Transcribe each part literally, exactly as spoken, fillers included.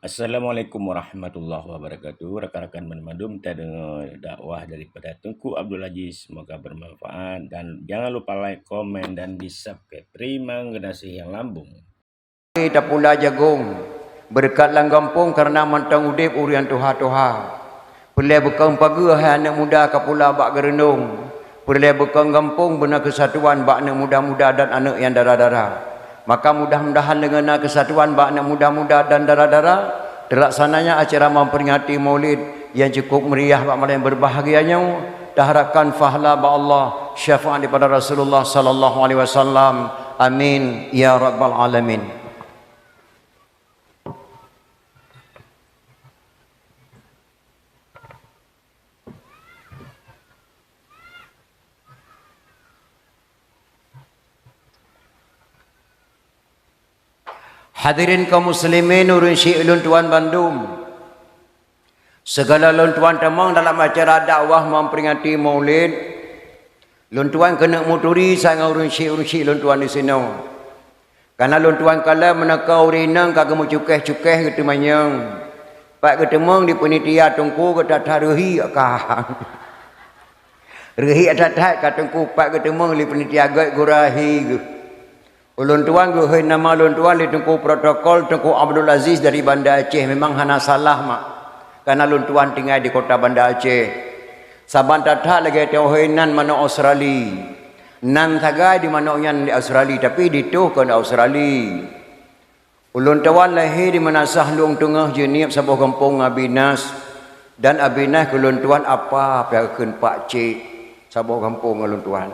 Assalamualaikum warahmatullahi wabarakatuh. Rakan-rakan banmandum, tadeungoe dakwah daripada Teungku Abdul Aziz. Semoga bermanfaat dan jangan lupa like, komen, dan di-subscribe. Teurimong geunaséh nyang lambông. Tapula jagong, beureukat lam gampông kareuna mantong udeb ureuëng tuha-tuha. Peureulée beukong pageue hai aneuëk muda ka pula bak geureunong. Peureulée beukong gampông beuna keusatuan bak aneuëk muda-muda dan aneuëk nyang dara-dara. Maka mudah-mudahan deungon na keusatuan bak aneuëk muda-muda dan dara-dara, teulaksananya acara memperingati Maulid nyang cukup meriah bak malam berbahagia nyoe. Taharapkan pahala bak Allah, syafaat daripada Rasulullah sallallahu alaihi wasallam. Amin ya rabbal alamin. Hadirin kaum muslimin, ureuëng syik lôn tuan bandum. Sigala lôn tuan tamong dalam acara dakwah memperingati Maulid, lôn tuan keuneuk muturi sagai ureuëng syik-ureuëng syik lôn tuan disinoe. Kareuna lôn tuan kalon meunyoe ureuëng inong ka geumeucukéh-cukéh geuteumanyong, pat geuteumeung di peunitia teungku geutatha reuhi ka. Reuhi that-that ka teungku pat geuteumeung di peunitia gét gurahi geuh. Ulôn tuan geuhôi nama lôn tuan lé teungku protokol Teungku Abdul Aziz dari Banda Aceh, memang hana salah mak, kareuna lôn tuan tinggai di kota Banda Aceh. Saban that-that lagée teuhôi nan manok Australi. Nan sagai di manok nyan di Australi, tapi ditoh kon Australi. Ulôn tuan lahé di Meunasah Lueng Teungoh Jeunieb saboh gampông ngon Abinas, dan Abinas keu lôn tuan apa pih kheun pakcik saboh gampông ngon lôn tuan.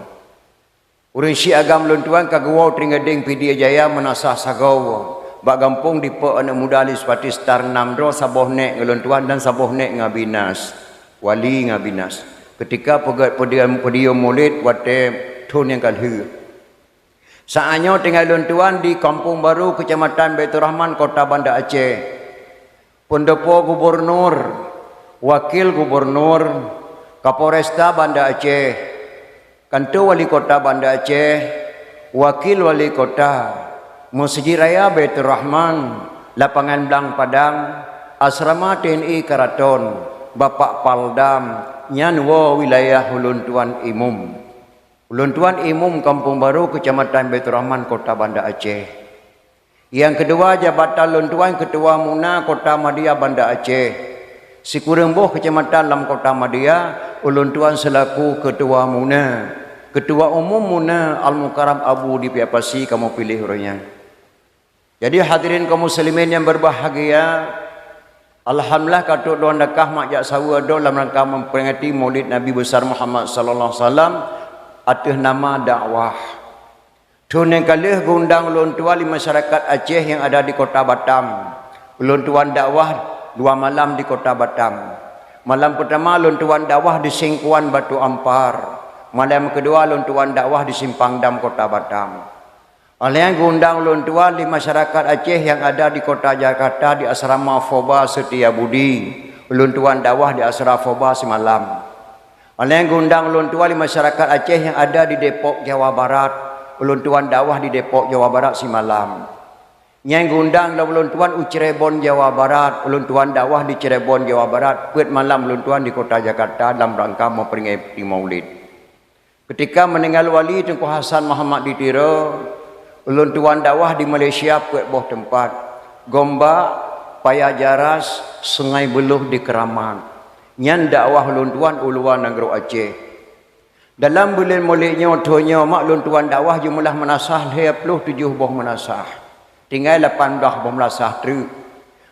Ureuëng syik agam lôn tuan ka geuwoe teuingat deng Pidie Jaya Meunasah Sagoe, bak gampông dipok aneuëk muda Lispati Star nam droe saboh nék ngon lôn tuan dan saboh nék ngon Abinas, Wali ngon Abinas. Keutika peugét podium, podium Maulid watée thon nyang ka lheueh. Saát nyoe tinggai lôn tuan di Kampung Baru, Keucamatan Baiturrahman, Kota Banda Aceh. Peundopo gubunur, wakil gubunur, Kapolresta Banda Aceh, kanto wali kota Banda Aceh, wakil wali kota, Meuseujid Raya Baiturrahman, lapangan blang padang, asrama T N I Karaton, Bapak Paldam, nyan woe wilayah ulôn tuan imum. Ulôn tuan imum Kampung Baru, Keucamatan Baiturrahman, Kota Banda Aceh. Nyang keudua, jabatan lôn tuan Keutua Muna Kota Madya Banda Aceh. Sikureueng boh keucamatan lam Kota Madya, ulôn tuan seulaku Keutua Muna. Keutua Umum Muna Al-Mukarram Abu di Piak Pasi kamoe piléh uroe nyan. Jadi hadirin kaum muslimin nyang berbahagia, alhamdulillah ka trok droe dakah mak jak saweue droe lam rangka memperingati Maulid Nabi Besar Muhammad sallallahu alaihi wasallam ateueh nama dakwah. Thon nyang ka lheueh geuundang ulôn tuan lé masyarakat Aceh nyang ada di Kota Batam. Ulôn tuan dakwah dua malam di Kota Batam. Malam peutama ulôn tuan dakwah di Singkuan Batu Ampar. Malam keudua ulôn tuan dakwah di Simpang Dam Kota Batam. Óh lheueh nyan geuundang ulôn tuan lé masyarakat Aceh nyang ada di Kota Jakarta di Asrama Foba Setia Budi. Ulôn tuan dakwah di Asrama Foba simalam. Óh lheueh nyan geuundang ulôn tuan lé masyarakat Aceh nyang ada di Depok, Jawa Barat. Ulôn tuan dakwah di Depok, Jawa Barat simalam. Nyang geuundang lom ulôn tuan u Cirebon, Jawa Barat. Ulôn tuan dakwah di Cirebon, Jawa Barat. Peuet malam ulôn tuan di Kota Jakarta dalam rangka memperingati Maulid. Keutika meuninggai wali Teungku Hasan Muhammad di Tiro, ulôn tuan dakwah di Malaysia peuet boh teumpat, Gombak, Paya Jaras, Sungai Beuluh di Keuramat. Nyan dakwah ulôn tuan u luwa nanggroe Aceh. Dalam buleuen Maulid nyoe thon nyoe mak ulôn tuan dakwah jeumeulah meunasah lhée ploh tujoh boh meunasah. Tinggai lapan blaih boh meunasah treuk.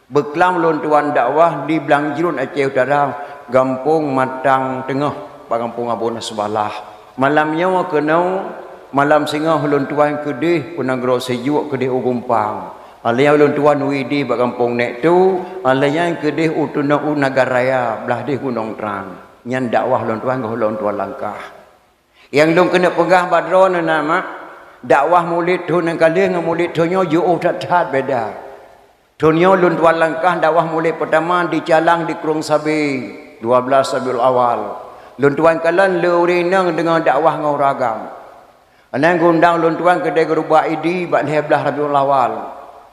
Beuklam ulôn tuan dakwah di Blang Jruen Aceh Utara, Gampông Matang Teungoh, bak gampông Abu Nasrullah. Malam nyoe keunoe, malam singoh ulôn tuan keudeh u nanggroe Sijuek, keudeh u Gumpang. Óh lheueh nyan ulôn tuan u Idi bak gampông Nek Tu, óh lheueh nyan keudeh u Tunoe u Nagan Raya, blaih deh Gunong Trang. Nyan dakwah ulôn tuan goh ulôn tuan langkah. Nyang lôn keuneuk peugah bak droeneuh na mak, dakwah Maulid thon nyang ka lheueh ngon Maulid thon nyoe jiôh that-that beda. Thon nyoe lôn tuan langkah dakwah Maulid peutama di Calang di Krueng Sabe, dua belas Rabiul Awal. Lôn tuan kalon le ureuëng inong deungoe dakwah ngon ureuëng agam. Nyan geuundang lôn tuan keudeh geuruba Idi bak lhée blaih Rabiul Awal.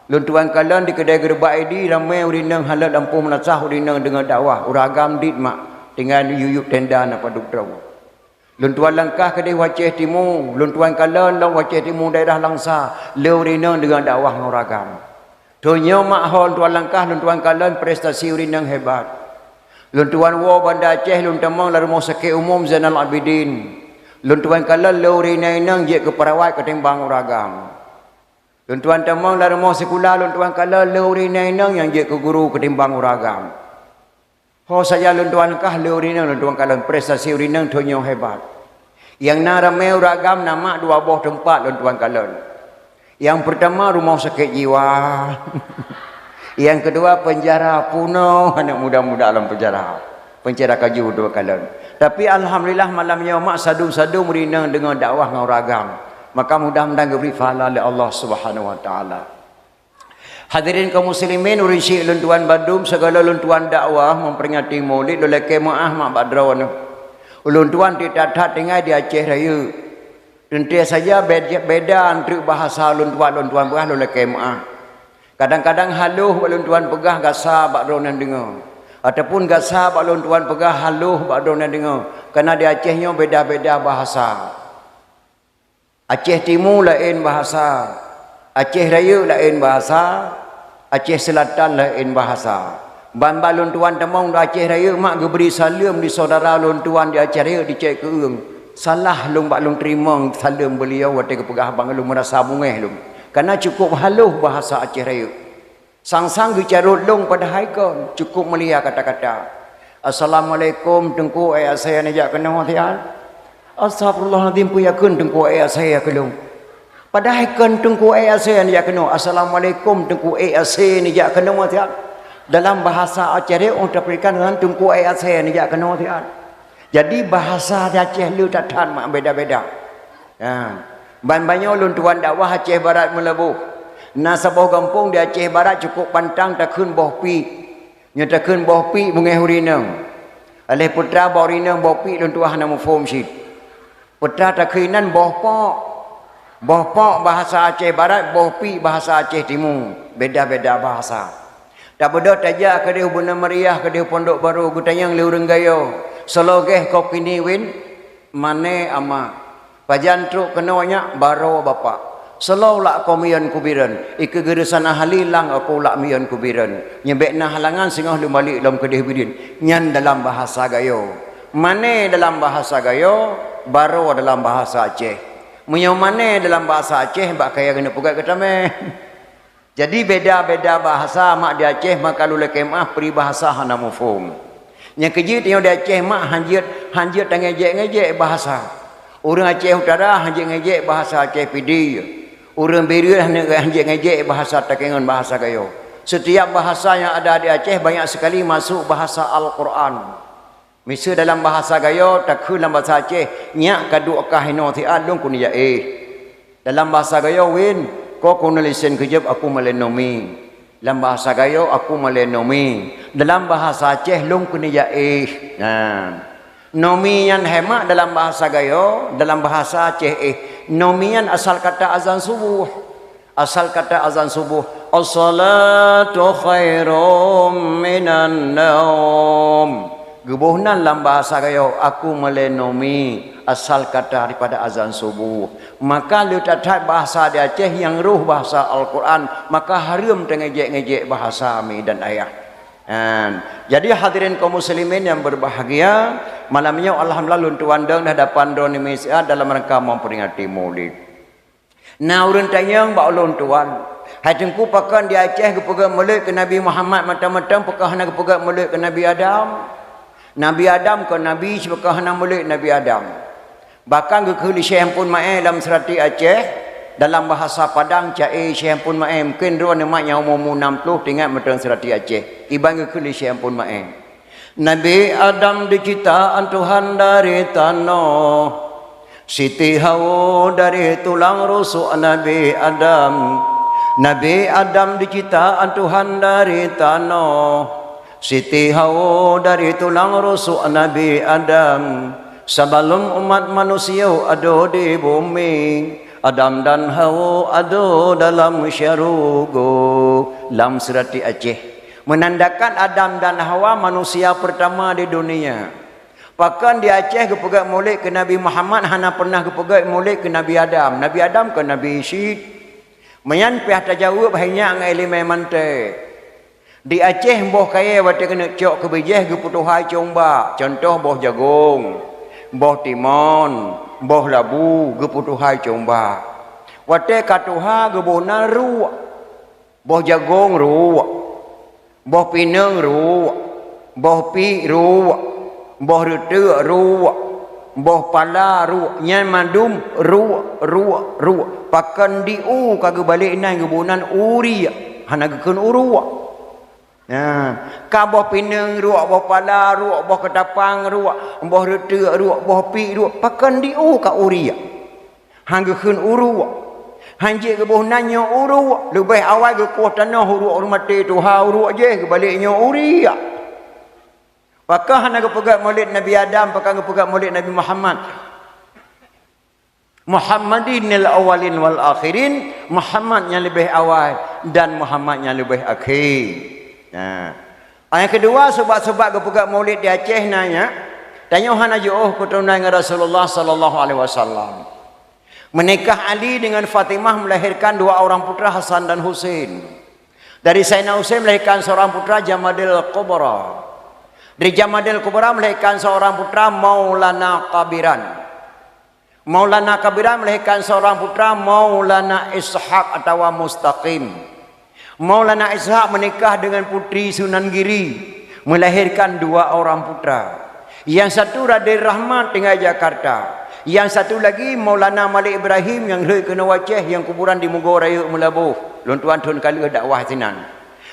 Lôn tuan kalon di keudè geureubak Idi, ramé ureueng inong halot lampôh meunasah ureueng inong deungon dakwah, ureueng agam dit mak, tinggai yub-yub tenda na padub droe. Lôn tuan langkah keudeh u Aceh Timu, lôn tuan kalon lom u Aceh Timu daerah Langsa, le ureueng inong deungon dakwah ngon ureueng agam. Thon nyoe mak ho lôn tuan langkah, lôn tuan kalon prestasi ureueng inong hebat. Lôn tuan woe Banda Aceh, lôn tamong lam Rumoh Sakét Umum Zainal Abidin. Lôn tuan kalon le ureueng inong-inong jeuet keu peurawat ketimbang ureueng agam. Lôn tuan tamong lam rumoh sikula, lôn tuan kalon le ureueng inong-inong nyang jeuet keu guru ketimbang ureueng agam. Ho saja lôn tuan langkah le ureueng inong, lôn tuan kalon prestasi ureueng inong thon nyoe hebat. Nyang na ramé ureueng agam na mak dua boh teumpat lôn tuan kalon. Nyang peurtama rumoh sakét jiwa. Nyang keudua penjara, peunoh aneuk muda-muda lam penjara. Penjara kaju dua kalon. Tapi alhamdulillah malam nyoe mak sadum-sadum ureueng inong deungon dakwah ngon ureueng agam. Maka mudah-mudahan geubri pahala lé Allah Subhanahu Wa Taala. Hadirin kaum muslimin, ureueng syik lôn tuan bandum, sigohlom lôn tuan dakwah memperingati Maulid, lôn lakèe meu'ah mak bak droeneuh. Ulôn tuan that-that tinggai di Aceh Rayeuk. Teuntèe saja beda, beda antreuk bahasa lôn tuan, lôn tuan peugah lôn lakèe meu'ah. Kadang-kadang haloh bak lôn tuan peugah gasa bak droeneuh deungoe, ataupun gasa bak lôn tuan peugah haloh bak droeneuh deungoe, kareuna di Aceh nyoe beda-beda bahasa. Aceh Timu laén bahasa, Aceh Rayeuk laén bahasa, Aceh Selatan laén bahasa. Ban bak lôn tuan tamong di Aceh Rayeuk mak geubri saleuem di syedara lôn tuan di Aceh Rayeuk di Cot Keueung. Salah lôn bak lôn teurimong saleuem beuliau watèe geupeugah bang lôn meurasa beungèh lôn. Kareuna cukôp haloh bahasa Aceh Rayeuk. Sang-sang geucarôt lôn padahai kon, cukôp mulia kata-kata. "Assalamualaikum Teungku, eh, asèe neujak keunoe siat." "Astagfirullahalazim, peue yakheun Teungku, eh, asèe keu lôn." Padahai kon Teungku, eh, asèe neujak keunoe. "Assalamualaikum Teungku, eh, asèe neujak keunoe siat." Dalam bahasa Aceh Rayeuk, ureueng tapeurekan nyan Teungku, eh, asèe neujak keunoe siat. Jadi bahasa di Aceh le that-that mak beda-beda. Ha. Ban banyoe lôn tuan dakwah Aceh Barat Meulaboh. Na saboh gampông di Aceh Barat cukôp pantang takheun boh pik. Nyoe takheun boh pik beungèh ureueng inong. Aléh peue teuma bak ureueng inong boh pik lôn tuan hana muphom cit. Peue teuma takheun inan boh pok. Boh pok bahasa Aceh Barat, boh pik bahasa Aceh Timu. Beda-beda bahasa. Tabeudôh tajak keudeh u Beuneumariah, keudeh Pondok Barô, geutanyong lé ureueng Gayo, "Soe lagèe kok kini win?" "Mané ama." "Pajan trok keunoe nyak?" "Barô bapak." "Soe lak kok miyueb kubireuen?" "Ikeue geureusan ahli lang aku lak miyueb kubireuen. Nyoe bèk na halangan singoh lôn balek lom keudeh bireuen." Nyan dalam bahasa Gayo. Mané dalam bahasa Gayo, barô dalam bahasa Aceh. Meunyoe mané dalam bahasa Aceh, bak kayèe keuneuk peugah geutamèe. Jadi beda-beda bahasa mak di Aceh, maka lôn lakèe meu'ah peribahasa hana muphom. Nyang keujeuet nyoe di Aceh mak hanjeuet, hanjeuet tangejek-ngejek bahasa. Ureueng Aceh Utara hanjeuet ngejek bahasa Aceh Pidie. Ureueng Bireuen hanjeuet ngejek bahasa Takengon, bahasa Gayo. Setiap bahasa yang ada di Aceh banyak sekali masuk bahasa Al-Quran. Miseue dalam bahasa Gayo, takheun lam bahasa Aceh, "Nyak ka duek kah inoe siat lôn keuneuk jak éh." Dalam bahasa Gayo, "Win, ko keuneuk lisen keujeup aku malèe nomi." Dalam bahasa Gayo, "Aku malèe nomi." Dalam bahasa Aceh, "Lôn keuneuk jak éh." Nah. Nomi nyan hai mak dalam bahasa Gayo, dalam bahasa Aceh éh. Nomi nyan asal kata azan subuh. Asal kata azan subuh, "As-salatu khairum minan naum." Geuboh nan lam bahasa Gayo, "Aku malèe nomi," asal kata daripada azan subuh. Maka le that-that bahasa di Aceh nyang roh bahasa Al-Quran, maka hareuem teungejek-ngejek bahasa mi dan ayah. Kan? Jadi hadirin kaum muslimin yang berbahagia, malam nyoe alhamdulillah lôn tuan dong dah dapan droeneuh mi siat dalam rangka memperingati Maulid. Na ureueng tanyong bak ulôn tuan, "Hai Teungku, pakon di Aceh geupeugèt mulod keu Nabi Muhammad mantong-mantong, pakon hana geupeugèt mulod keu Nabi Adam? Nabi Adam kon nabi, pakon hana mulod Nabi Adam?" Bahkan geukheun lé Syekh Ampon Maé lam seurati Aceh, dalam bahasa Padang, ca-e Syekh Ampon Maé, mungken droeneuh mak nyang umu-umu nam ploh teuingat mantong seurati Aceh. Iban geukheun lé Syekh Ampon Maé. Nabi Adam diciptaan Tuhan dari tanoh. Siti Hawa dari tulang rusuk Nabi Adam. Nabi Adam diciptaan Tuhan dari tanoh. Siti Hawa dari tulang rusuk Nabi Adam. Sabalum umat manusia ada di bumi, Adam dan Hawa ada dalam syurga, lam Seuratik Aceh. Menandakan Adam dan Hawa manusia pertama di dunia. Pakon di Aceh geupeugét mulod keu Nabi Muhammad, hana pernah geupeugét mulod keu Nabi Adam. Nabi Adam kon Nabi cit. Meunyan piah tajaweueb hai nyak ngon iéleumé manté. Di Aceh boh kayée watée keuneuk cok keu bijéh geupeutuha cong bak, cuntoh boh jagong, boh timon, boh labu geupeutuha cong bak. Watée ka tuha geuboh na ruek, boh jagong ruek, boh pineung ruek, boh piek ruek, boh reuteuk ruek, boh pala ruek, nyan mandum ruek, ruek, ruek. Pakon di u ka geubalek nan geuboh nan uriek, hana geukheun uruek. Nah, ka boh pineung ruek, boh pala ruek, boh keutapang ruek, boh reuteuk ruek, boh piek ruek, pakon di u ka uriek. Han geukheun uruek. Han jeuet geuboh nan nyoe uruek, leubeh awai geukoh tanoh uruek ureuëng maté tuha uruek jih geubalek nyoe uriek. Pakon hana geupeugét mulod Nabi Adam, pakon geupeugét mulod Nabi Muhammad. Muhammadinil awwalin wal akhirin, Muhammad nyang leubeh awai dan Muhammad nyang leubeh akhé. Nah, nyang keudua, sebab-sebab geupeugét mulod di Aceh na nyan, tanyoe hana jiôh keuturonan ngon Rasulullah sallallahu alaihi wasallam. Menikah Ali dengan Fatimah melahirkan dua orang putra Hasan dan Husain. Dari Sayyidina Husain melahirkan seorang putra Jamadil Kubra. Dari Jamadil Kubra melahirkan seorang putra Maulana Kabiran. Maulana Kabiran melahirkan seorang putra Maulana Ishak atawa Mustaqim. Maulana Ishak menikah dengan Putri Sunan Giri, melahirkan dua orang putra. Yang satu Raden Rahmat tinggai Jakarta. Yang satu lagi Maulana Malik Ibrahim nyang rhot keunoe u Aceh nyang kuburan di Mugo Rayeuk Meulaboh. Lôn tuan thon ka lheueh dakwah sinan.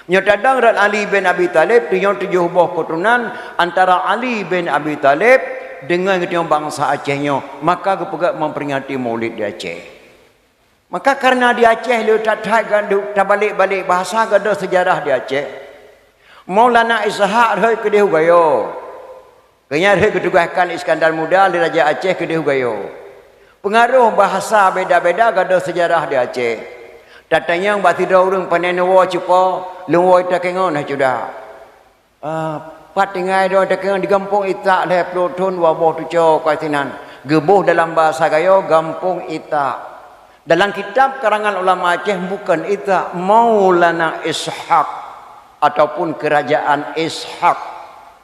Nyoe tadong rot Ali bin Abi Thalib, tujoh tujoh boh keuturonan antara Ali bin Abi Thalib deungon geutanyoe bansa Aceh nyoe, maka geupeugét memperingati Maulid di Aceh. Maka kareuna di Aceh le that-that gadu-, tabalek-balek bahasa, gadôh seujarah di Aceh. Maulana Ishak rhot keudeh u Gayo. Gobnyan rhot geutugaskan Iskandar Muda lé Raja Aceh keudeh u Gayo. Peungaroh bahasa beda-beda gadôh seujarah di Aceh. Tatanyong bak sidroe ureuëng panai neuwoe cupo, lôn woe ita keu ngon hana cuda. Ah, pat tinggai droe ita keu ngon di gampông Ita lhée ploh thon dua boh tuco ka sinan. Geuboh dalam bahasa Gayo gampông Ita. Dalam kitab karangan ulama Aceh bukan Ita, Maulana Ishak ataupun Kerajaan Ishak.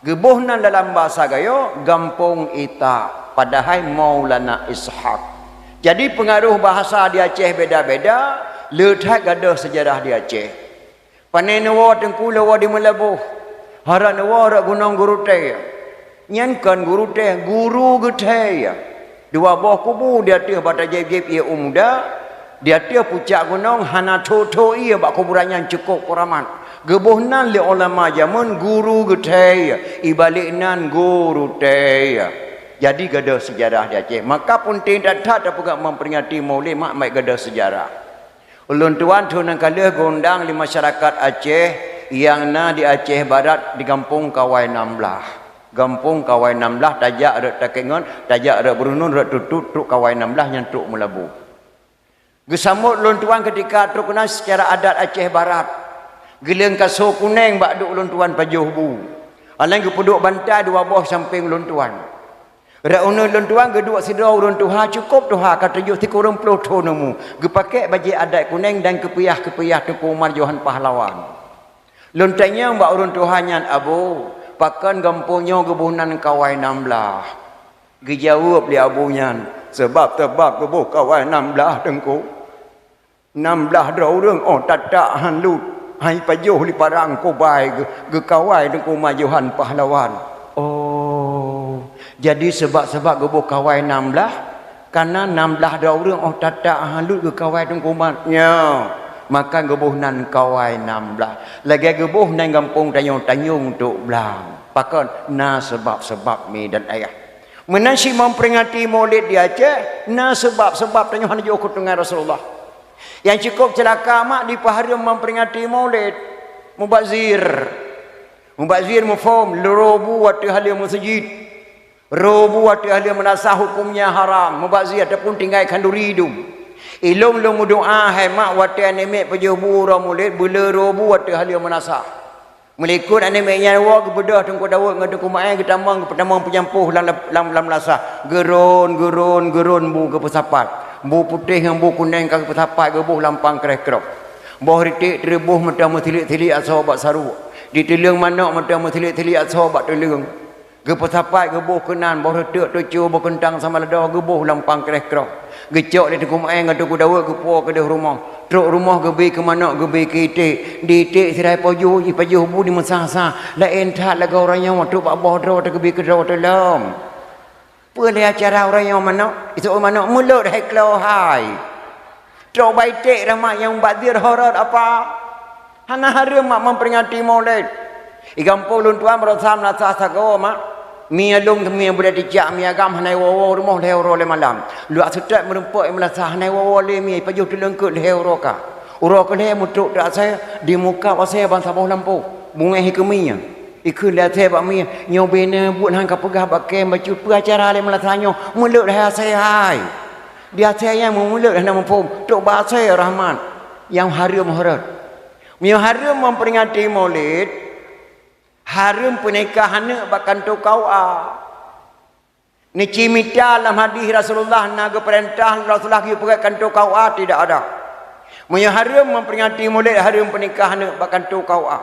Geuboh nan dalam bahasa Gayo gampông Ita, padahai Maulana Ishak. Jadi peungaroh bahasa di Aceh beda-beda, le that gadôh seujarah di Aceh. Panai neuwoe Teungku lôn woe di Meulaboh, harôh neuwoe rot gunong Gurutée. Nyan kon Gurutée, Guru Geutée. Dua boh kubu di ateueh bata jieb-jieb ié u muda, di ateueh pucak gunong hana tho-tho ié bak kuburan nyan cukôp keuramat. Geuboh nan lé ulama jameun Guru Geutée, ibalek nan Gurutée. Jadi gadôh seujarah di Aceh. Maka peunteng that-that tapeugah memperingati Maulid mak-mak gadôh seujarah. Ulôn tuan thon nyang ka lheueh geuundang lé masyarakat Aceh nyang na di Aceh Barat di Gampông Kawai Nam Blah. Gampông Kawai Nam Blah tajak rot Takengon, tajak rot Brunun, rot Tutut, trok Kawai Nam Blah nyang trok Meulaboh. Geusambot lôn tuan keutika trok keunan seucara adat Aceh Barat. Geuleueng kaso kuneng bak duek lôn tuan pajoh bu. Alan geupeuduek bantai dua boh sampéng lôn tuan. Rot uneuen lôn tuan geuduek sidroe ureuëng tuha cukôp tuha ka tujoh sikureueng ploh thon umu, geupakék bajée adat kuneng dan keupiah-keupiah Teungku Umar Johan Pahlawan. Lôn tanyong bak ureuëng tuha nyan, "Abu, pakon gampông nyoe geuboh nan Kawai Nam Blah?" Geujaweueb lé abu nyan, "Sabab-sabab geuboh Kawai Nam Blah, Teungku. Nam blah droe ureuëng 'oh that-that han lut, han jipajoh lé parang kobai geu-, geukawai Teungku Umar Johan Pahlawan." Oh, jadi sabab-sabab geuboh kawai nam blah, kareuna nam blah droe ureuëng 'oh that-that han lut geukawai Teungku Umar. Nyo, maka geuboh nan Kawai Nam Blah. Lagée geuboh nan gampông tanyoe Tanjong Tok Blang. Pakon? Na sabab-sabab mi dan ayah. Meunan cit memperingati Maulid di Aceh, na sabab-sabab tanyoe hana jiôh keu teungoh Rasulullah. Nyang cukôp ceulaka mak dipeuhareuem memperingati Maulid. Mubazir. Mubazir muphom, robu ateueh ahli meuseujid. Robu ateueh ahli meunasah hukömnya haram, mubazir ataupun tinggai khanduri idong. Ilôn lôn meudoá, hai mak, watée aneuk miet pajoh bu uroe mulod, beuleuroe bu watée haleue meunasah. Meulikot aneuk miet nyan woe geubeudôh Teungku Daud ngon Teungku Maé geutamong, geupeutamong peunyampôh lam, lam, lam meunasah. Geuron, geuron, geuron bu geupeusapat. Bu putéh ngon bu kuneng ka geupeusapat geuboh lam pangkréh kroh. Boh riték teureuboh mantong meusilik-silik asoe bak saruek. Di tuleueng manök mantong meusilik-silik asoe bak tuleueng. Geupeusapat geuboh keunan boh reutôk tucue boh keuntang sama lado geuboh lam pangkréh kroh. Geucok lé Teungku Maé ngon Teungku Daud geupuwoe keudeh rumoh. Trok rumoh geubi keu manök geubi keu iték. Di iték sidroe pajoh, jipajoh bu di meusah-sah. Laén that lagée uroe nyoe trok bak boh droe teuh geubi keu droe teuh lom. Peue lé acara uroe nyoe manök? Iseuôt manök mulod hai klo hai. Trok bak iték rahmat nyang mubazir horot apa? Hana hareuem mak memperingati Maulid. I gampông lôn tuan baroesa meunasah sagoe mak. Mie lôn mie budak cicak mie agam hana iwoe-woe rumoh lhée uroe lhée malam. Luwak seutôt meurumpok i meunasah hana iwoe-woe lé mie ipajoh tuleueng keuet lhée uroe ka. Uroe keulhée meutrok teuk asée di muka asée ban saboh lampôh. Bungéh ikeue mie. Ikheun lé asée bak mie, nyoe bina buet han ka peugah bak kém bacut peue acara lé meunasah nyoe. Mulod hai asée hai. Di asée nyang meumulod hana muphom, trok bak asée rahmat nyang hareuem horot. Meunyoe hareuem memperingati Maulid, hareuem peunikah aneuk bak kantô K U A. Neuci mita lam hadih Rasulullah na geupeurintah Rasulullah geuyue peugét kantô K U A, tidak ada. Meunyoe hareuem memperingati Maulid, hareuem peunikah aneuk bak kantô K U A.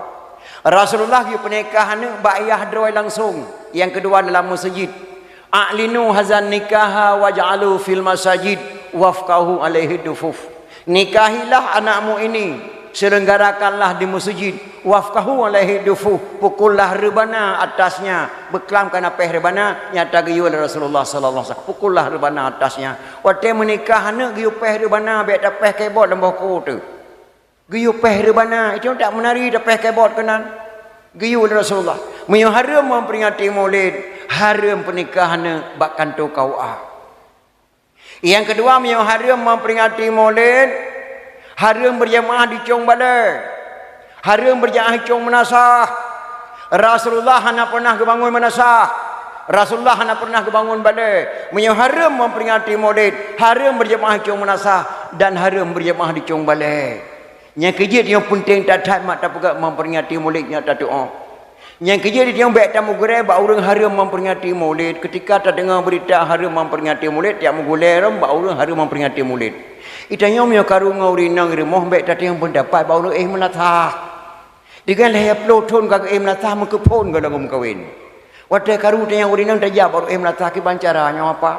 Rasulullah geuyue peunikah aneuk bak yah droe langsong, nyang keudua dalam meuseujid. A'linu hazan nikaha waj'alu fil masajid wafqahu alaihi dufuf. Nikahilah anakmu ini, selenggarakanlah di meuseujid, wafqahu alaihi dufuf, pukullah reubana atasnya, beuklam kana péh reubana, nyata geuyue lé Rasulullah sallallahu alaihi wasallam, pukullah reubana atasnya. Watée meunikah aneuk geuyue péh reubana, bék tapéh kebot lam boh ku teuh. Geuyue péh reubana, itu tak meunari tapéh kebot keunan. Geuyue lé Rasulullah. Meunyoe hareuem memperingati Maulid, hareuem peunikah aneuk bak kantô K U A. Nyang keudua, meunyoe hareuem memperingati Maulid, hareuem beurjamaah di cong balée. Hareuem beurjamaah di cong meunasah. Rasulullah hana pernah geubangun meunasah. Rasulullah hana pernah geubangun balée. Meunyoe hareuem memperingati Maulid, hareuem beurjamaah di cong meunasah dan hareuem beurjamaah di cong balée. Nyang keujeuet nyang peunteng that-that mak tapeugah memperingati Maulid nyoe tatuoh. Nyang keujeuet di tiong bék tameugurée bak ureuëng hareuem memperingati Maulid. Ketika tadeungoe beurita hareuem memperingati Maulid, tiak meugulée rhom bak ureuëng hareuem memperingati Maulid. Itanyong meunyoe karu ngon ureuëng inong rumoh bék tationg peundapat bak ureuëng éh meulasah. Digan lhée ploh thon ka geuéh meulasah meukeuphon goh lom meukawen. Watée karu tanyong ureuëng inong tajak bak ureuëng éh meulasah kiban cara nyoe apa?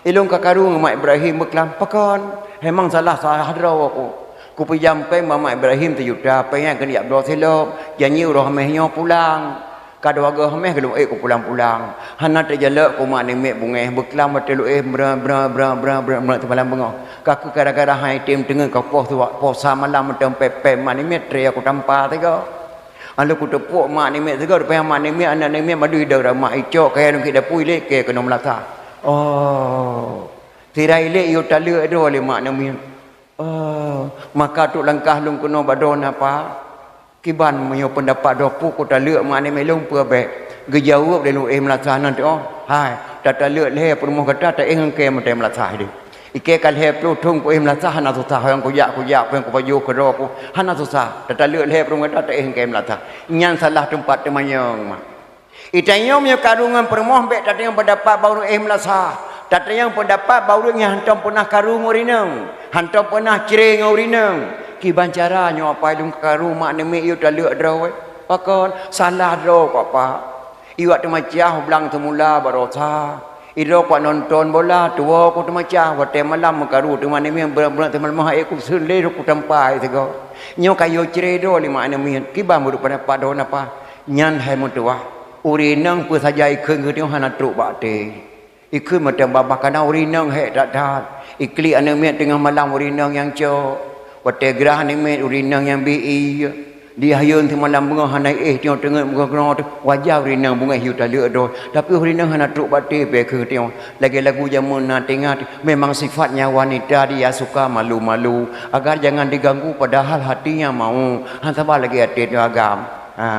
Ilong ka karu ngon Mak Ibrahim beuklam, pakon? Hemang salah-salah droe ku. Kupeujam péng bak Mak Ibrahim sijuta, péng nyan keuneuk jak bloe silop, janji uroe Hamèh nyoe pulang. Ka dua goe Hamèh geulong ék kupulang-pulang. Hana teujalok ku mak namiet bungéh beuklam watée luéh breuh, breuh, breuh, breuh, breuh, breuh, teumalam beungoh. Ka keuh gara-gara hai tem teungeut ka poh tuwak, poh sa malam mantong pép-pép mak namiet tré aku tampa sigoe. Lalu kuteupuek mak namiet sigoe, rupanya mak namiet, aneuk namiet madui dara mak icok kaya lungkit dapui lé keu keunoe meulasah. Oh. Sira ilée yue taleuek droe lé mak namiet. Oh, maka trok langkah lôn keunoe bak droeneuh apa? Kiban meunyoe peundapat droe peue ku taleuek mak namiet lôn peue bék? Geujaweueb lé lôn éh meulasah nan teuh, hai, tataleuek lhée peurumoh gata taéh ngon kée mantong meulasah deh. Ikée ka lhée ploh thon ku éh meulasah hana susah, nyang kujak-kujak péng kupajoh keu droe ku hana susah. Tataleuek lhée peurumoh gata taéh ngon kée meulasah. Nyan salah teumpat teumanyong mak. Itanyong meunyoe karu ngon peurumoh bék tatanyong peundapat bak ureuëng éh meulasah. Tatanyong peundapat bak ureuëng nyang hantom peunah karu ngon ureuëng inong, hantom peunah cre ngon ureuëng inong. Kiban cara nyoe apa ilong karu mak namiet yue taleuek droe? Pakon? Salah droe ku apa? Iwak teumacah blang teumula baroesa. Idroe ku nonton bola, tuwoe ku teumacah, watée malam meukaru teuma namiet beurang-beurang teuma leumah ék ku seuleh ku tampa sigoe. Nyoe ka yue cre droe lé mak namiet, kiban meunurot peundapat droeneuh apa? Nyan hai meutuwah. Ureuëng inong peue saja ikheun geutanyoe hana trok bak até. Ikheun mantong babah kana ureuëng inong hék that-that. Iklik aneuk miet teungoh malam ureuëng inong nyang cok. Watée grah aneuk miet ureuëng inong nyang bi ié. Di hayeuen seumalam beungoh hana éh teungoh teungeut beungoh-beungoh teuh. Wajar ureuëng inong beungéh yue taleuek droe. Tapi ureuëng inong hana trok bak até péng keu teungoh. Lagée lagu jameun na teuingat, memang sifatnya wanita dia suka malu-malu. Agar jangan diganggu padahal hatinya mau. Han saban lagée até teungoh agam. Ha.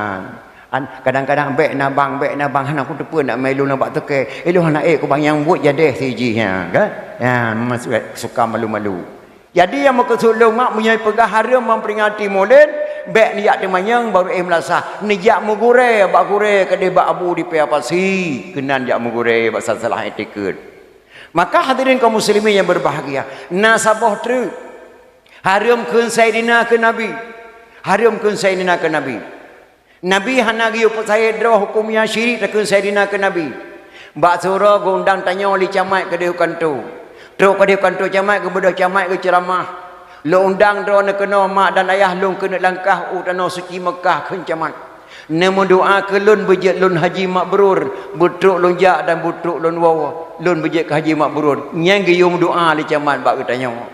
An, kadang-kadang bék na bang, bék na bang, hana kuteupeue nak mé ilong na bak toke. Ilong hana ék ku bang nyang buet jadeh si jih nyan, kan? Ya, memang suka malu-malu. Jadi nyang meukeusut lôn mak, meunyoe peugah hareuem memperingati Maulid, bék neujak teumanyong baru éh meulasah. Neujak meugurée bak gurée keudeh bak Abu di Paya Pasi, keunan jak meugurée bak salah-salah itikeuet. Maka hadirin kaum muslimin yang berbahagia, na saboh treuk hareuem kheun Saidina keu Nabi. Hareuem kheun Saidina keu Nabi. Nabi hana geuyue peusahe droe huköm nyang syirik takheun Saidina keu Nabi. Bak siuroe geuundang tanyoe lé camat keudeh u kantô. Trok keudeh u kantô camat, geubeudôh camat geuceuramah. Lôn undang droeneuh keunoe mak dan ayah lôn keuneuk langkah u tanoh suci Meukah kheun camat. Neumeudoá keu lôn beujeuet lôn haji mabrur, beutrok lôn jak dan beutrok lôn woe, lôn beujeuet keu haji mabrur. Nyan geuyue meudoá lé camat bak geutanyoe.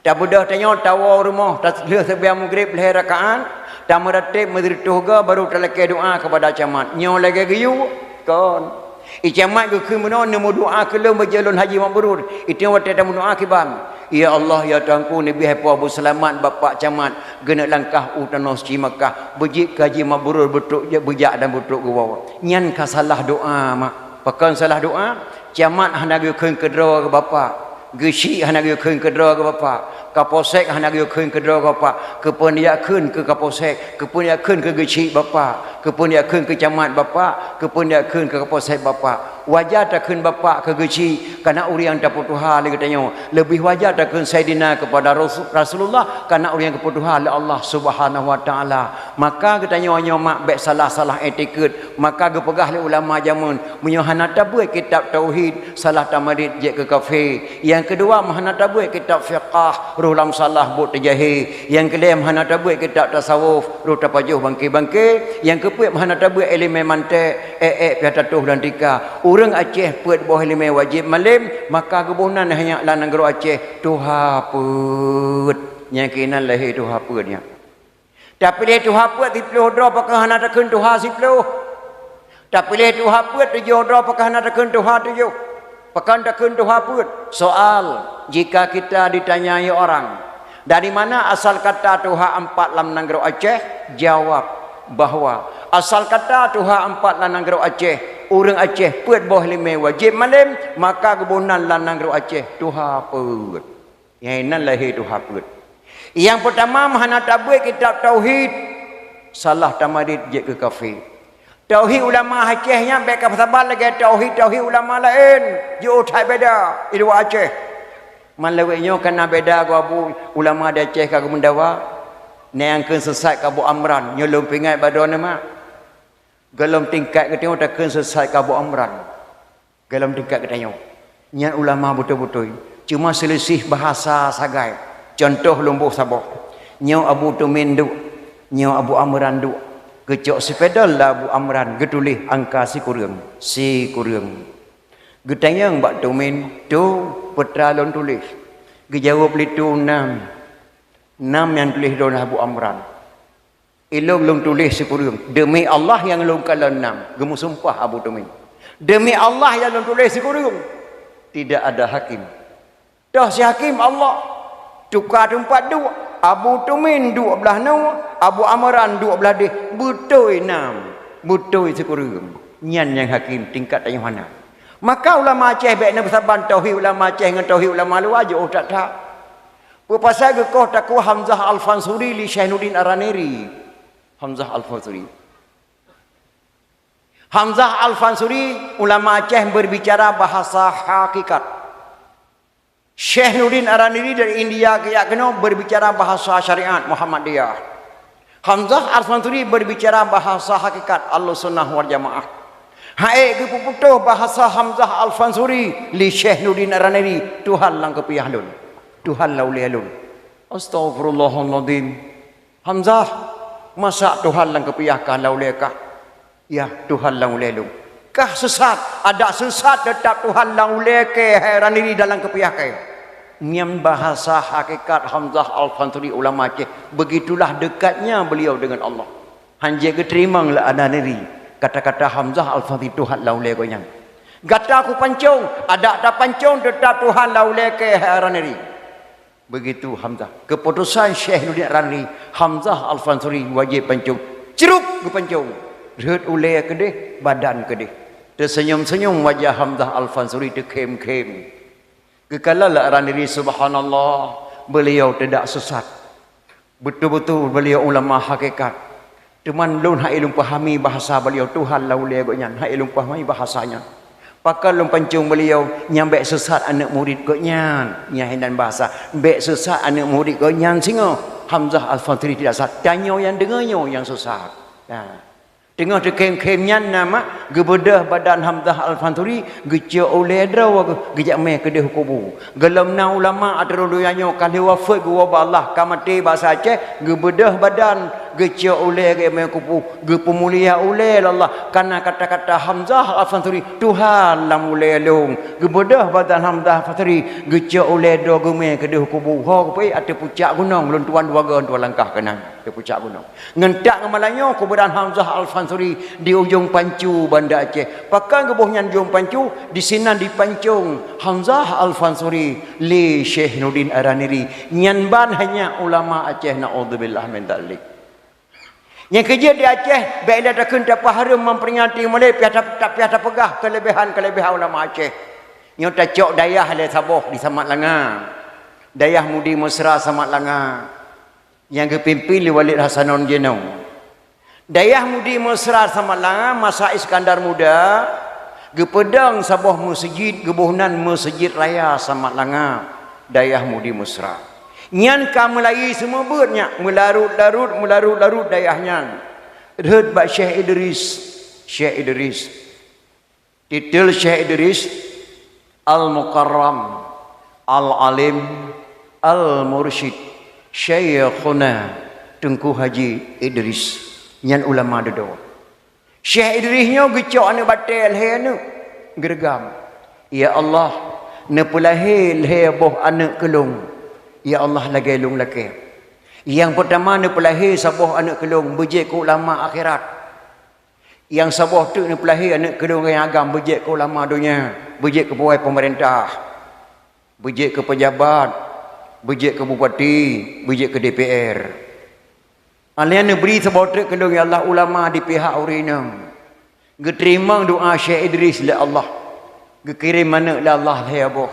Tabeudôh tanyoe tawoe u rumoh, talheueh seumayang Maghrib lhée rakaat, tameuratéb meusiratoh goe baru talakée doá keupada camat. Nyoe lagée geuyue? Kon. I camat geukheun bunoe neumeudoá keu lôn beujeuet lôn haji mabrur. Itu watée tameudoá kiban, "Ya Allah, ya Tuhanku, neubri hai Po Abu Seulamat bapak camat geuneuk langkah u tanoh suci Makkah, beujeuet keu haji mabrur beutrok beujak dan beutrok geuwoe." Nyan ka salah doá mak. Pakon salah doá? Camat hana geukheun keudroe keu bapak. Geuchik hana geukheun keudroe keu bapak, Kapolsek hana geukheun keudroe keu bapak, keupeue neujak kheun keu Kapolsek, keupeue neujak kheun keu geuchik bapak, keupeue neujak kheun keu camat bapak, keupeue neujak kheun keu Kapolsek bapak. Wajar takheun bapak keu geuchik, karena ureuëng tapeutuha lé geutanyoe. Leubeh wajar takheun Saidina keupada Rasul-, Rasulullah, karena ureuëng geupeutuha lé Allah Subhanahu Wa Taala. Maka geutanyoe nyoe mak bék salah-salah itikeuet. Maka geupeugah lé ulama jameun, meunyoe hana tabeuet kitab tauhid, salah tamarit jeuet keu kafé. Nyang keudua, meuhana tabeuet kitab fiqah, roh lam salah buet teujahe. Nyang keulhée, meuhana tabeuet kitab tasawuf, roh tapajoh bangke-bangke. Nyang keupeuet, meuhana tabeuet iéleumé mantek, ék-ék piah tatoh dan tika. Ureuëng Aceh peuet boh iéleumé wajéb malém, maka geuboh nan hanya lam nanggroe Aceh tuha peuet. Nyang keunan lahé tuha peuet nyan. Tapiléh tuha peuet siplôh droe pakon hana takheun tuha siplôh? Tapiléh tuha peuet tujoh droe pakon hana takheun tuha tujoh? Pakon takheun tuha peuet? Soal, jika kita ditanyai orang, "Dari mana asal kata tuha empat lam nanggroe Aceh?" Jawab bahwa asal kata tuha empat lam nanggroe Aceh, ureuëng Aceh peuet boh iéleumé wajéb malém, maka geuboh nan lam nanggroe Aceh tuha peuet. Nyang inan lahé tuha peuet. Nyang peutama, meuhana tabeuet kitab tauhid, salah tamarit jeuet keu kafé. Tauhid ulama Aceh nyan bék kapeusaban lagée tauhid-tauhid ulama laén, jiôh that beda i luwa Aceh. Man lawét nyoe kana beda goe Abu, ulama di Aceh ka geumeudawa. Nyang kheun seusat keu Abu Amran, nyoe lôn peuingat bak droeneuh mak. Gohlom tingkat geutanyoe takheun seusat keu Abu Amran. Gohlom tingkat geutanyoe. Nyan ulama beutôi-beutôi. Cuma seulisih bahasa sagai. Cuntoh lôn boh saboh. Nyoe Abu Tumin duek, nyoe Abu Amran duek. Geucok sipedol lam Abu Amran, geutuléh angka sikureueng, sikureueng. Geutanyong bak Tumin, "Tu, peue teuma lôn tuléh?" Geujaweueb lé Tu, "Nam." Nam nyang tuléh lôn Abu Amran. "Ilôn lôn tuléh sikureueng, deumi Allah nyang lôn kalon nam," geumeusumpah Abu Tumin. "Deumi Allah nyang lôn tuléh sikureueng, tidak ada hakim. Toh si hakim Allah." Tuka teumpat duek, Abu Tumin duek blah noe, Abu Amran duek blah deh, beutôi nam, beutôi sikureueng. Nyan nyang hakim tingkat tanyoe hana. Maka ulama Aceh bék neupeusaban tauhid ulama Aceh ngon tauhid ulama luwa jiôh that-that. Peue pasai geukoh takue Hamzah Al-Fansuri lé Syekh Nurdin Ar-Raniri? Hamzah Al-Fansuri. Hamzah Al-Fansuri ulama Aceh berbicara bahasa hakikat. Syekh Nurdin Ar-Raniri dari India geujak keunoe berbicara bahasa syariat Muhammadiyah. Hamzah Al-Fansuri berbicara bahasa hakikat Ahlussunnah wal Jamaah. Hai geupeuputoh bahasa Hamzah Al-Fansuri lé Syekh Nurdin Ar-Raniri, "Tuhan lam keupiah lôn, Tuhan lam ulée lôn." Astaghfirullahaladzim. "Hamzah, masa Tuhan lam keupiah kah lam ulée kah?" "Ya, Tuhan lam ulée lôn." "Kah seusat?" "Adak seusat, teutap Tuhan lam ulée kée, hai Raniri, dalam keupiah kée." Nyan bahasa hakikat Hamzah Al-Fansuri ulama Aceh. Begitulah dekatnya beliau dengan Allah. Hanjeuet geuteurimong lé Ar-Raniri kata-kata Hamzah Al-Fansuri Tuhan lam ulée gobnyan. "Gata kupancong?" "Adak tapancong, teutap Tuhan lam ulée kée, hai Ar-Raniri." Begitu Hamzah. Keputusan Syekh Nurdin Ar-Raniri, Hamzah Al-Fansuri wajéb pancong. Cruk geupancong. Rhot ulée keudeh, badan keudeh. Teuseunyum-seunyum wajah Hamzah Al-Fansuri teukhém-khém. Geukalon lé Ar-Raniri, "Subhanallah, Beliau tidak sesat. Betul-betul beliau ulama hakikat. Teuma lôn hai lôn pahami bahasa beliau, Tuhan lam ulée gobnyan, hai lôn pahami bahasa nyan. Pakon lôn pancong beliau, nyang bék sesat aneuk murit gobnyan. Nyan hinan bahasa, bék sesat aneuk murit gobnyan singoh. Hamzah Al-Fathuri tidak sesat. Tanyoe nyang deungoe nyoe nyang sesat. Nah. Teungoh teukhém-khém nyan na mak, geubeudôh badan Hamzah Al-Fathuri, geucok ulée droe geujak mé keudeh kubu. Gohlom na ulama ateueh donya nyoe ka lheueh wafeuet geuwoe bak Allah, ka maté basa Aceh, geubeudôh badan, geucok ulée geujak mé kubu, geupeumulia ulée lé Allah. Kana kata-kata Hamzah Al-Fathuri, "Tuhan lam ulée lôn." Geubeudôh badan Hamzah Al-Fathuri, geucok ulée droe geumé keudeh kubu. Ho geupeuék ateueh pucak gunong, lôn tuan dua goe tuan langkah keunan, ateueh pucak gunong. Ngon that ngon malam nyoe kuburan Hamzah Al-Fansuri di ujong pancu Banda Aceh. Pakon geuboh nyan ujong pancu, disinan dipancong Hamzah Al-Fansuri lé Syekh Nuruddin Ar-Raniri. Nyan ban hanya ulama Aceh, naudzubillah min dzalik. Nyang keujeuet di Aceh, bék lé takheun tapeuhareuem memperingati mulai piah ta-, ta-, piah tapeugah keuleubéhan-keuleubéhan ulama Aceh. Nyoe tacok dayah lé saboh di Samat Langa. Dayah Mudi Mesra Samat Langa. Nyang geupimpin lé Walid Hasanon jinoe. Dayah Mudi Mesra Samat Langa masa Iskandar Muda, geupeudong saboh meuseujid geuboh nan Meuseujid Raya Samat Langa, Dayah Mudi Mesra. Nyan ka meulayi seumeubeuet nyan, meularot-larot, meularot-larot dayah nyan. Rhot bak Syekh Idris, Syekh Idris. Titel Syekh Idris, Al-Mukarram, Al-Alim, Al-Mursyid, Syaikhuna Teungku Haji Idris. Nyan ulama dudoe. Syekh Idris nyoe geucok aneuk batée lhée aneuk, geureugam, "Ya Allah, neupeulahé lhée boh aneuk keu lôn. Ya Allah, lagée lôn lakée. Nyang peutama neupeulahé saboh aneuk keu lôn, beujeuet keu ulama akhirat." Nyang saboh teuk neupeulahé aneuk keu lôn nyang agam, beujeuet keu ulama donya, beujeuet keu pegawai peumeurintah, beujeuet keu peujabat, beujeuet keu bupati, beujeuet keu D P R. Alèh nyan neubri saboh teuk keu lôn, ya Allah, ulama di pihak ureueng inong. Geuteurimong doa Syekh Idris lé Allah. Geukirém aneuk lé Allah lhée boh.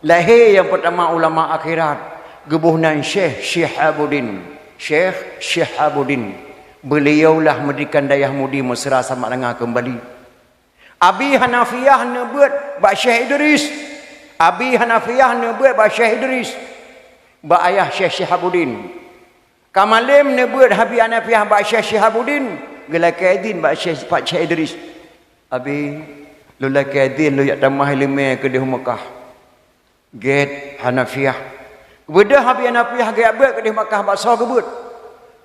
Lahé nyang peutama ulama akhirat, geuboh nan Syekh Syihabuddin. Syekh Syihabuddin. Beliaulah mendirikan Dayah Mudi Mesra Samat Langa keumbali. Abi Hanafiah neubeuet bak Syekh Idris. Abi Hanafiah neubeuet bak Syekh Idris. Bak ayah Syekh Syihabuddin. Ka malém neubeuet Abi Hanafiah bak Syekh Syihabuddin, geulakée idhin bak Syekh, bak Syekh Idris. "Abi, lôn lakée idhin lôn jak tamah ileumèe keudeh u Meukah." Gét Hanafiah. Beudôh Abi Hanafiah geujak beuet keudeh Meukah, bak soe geubeuet?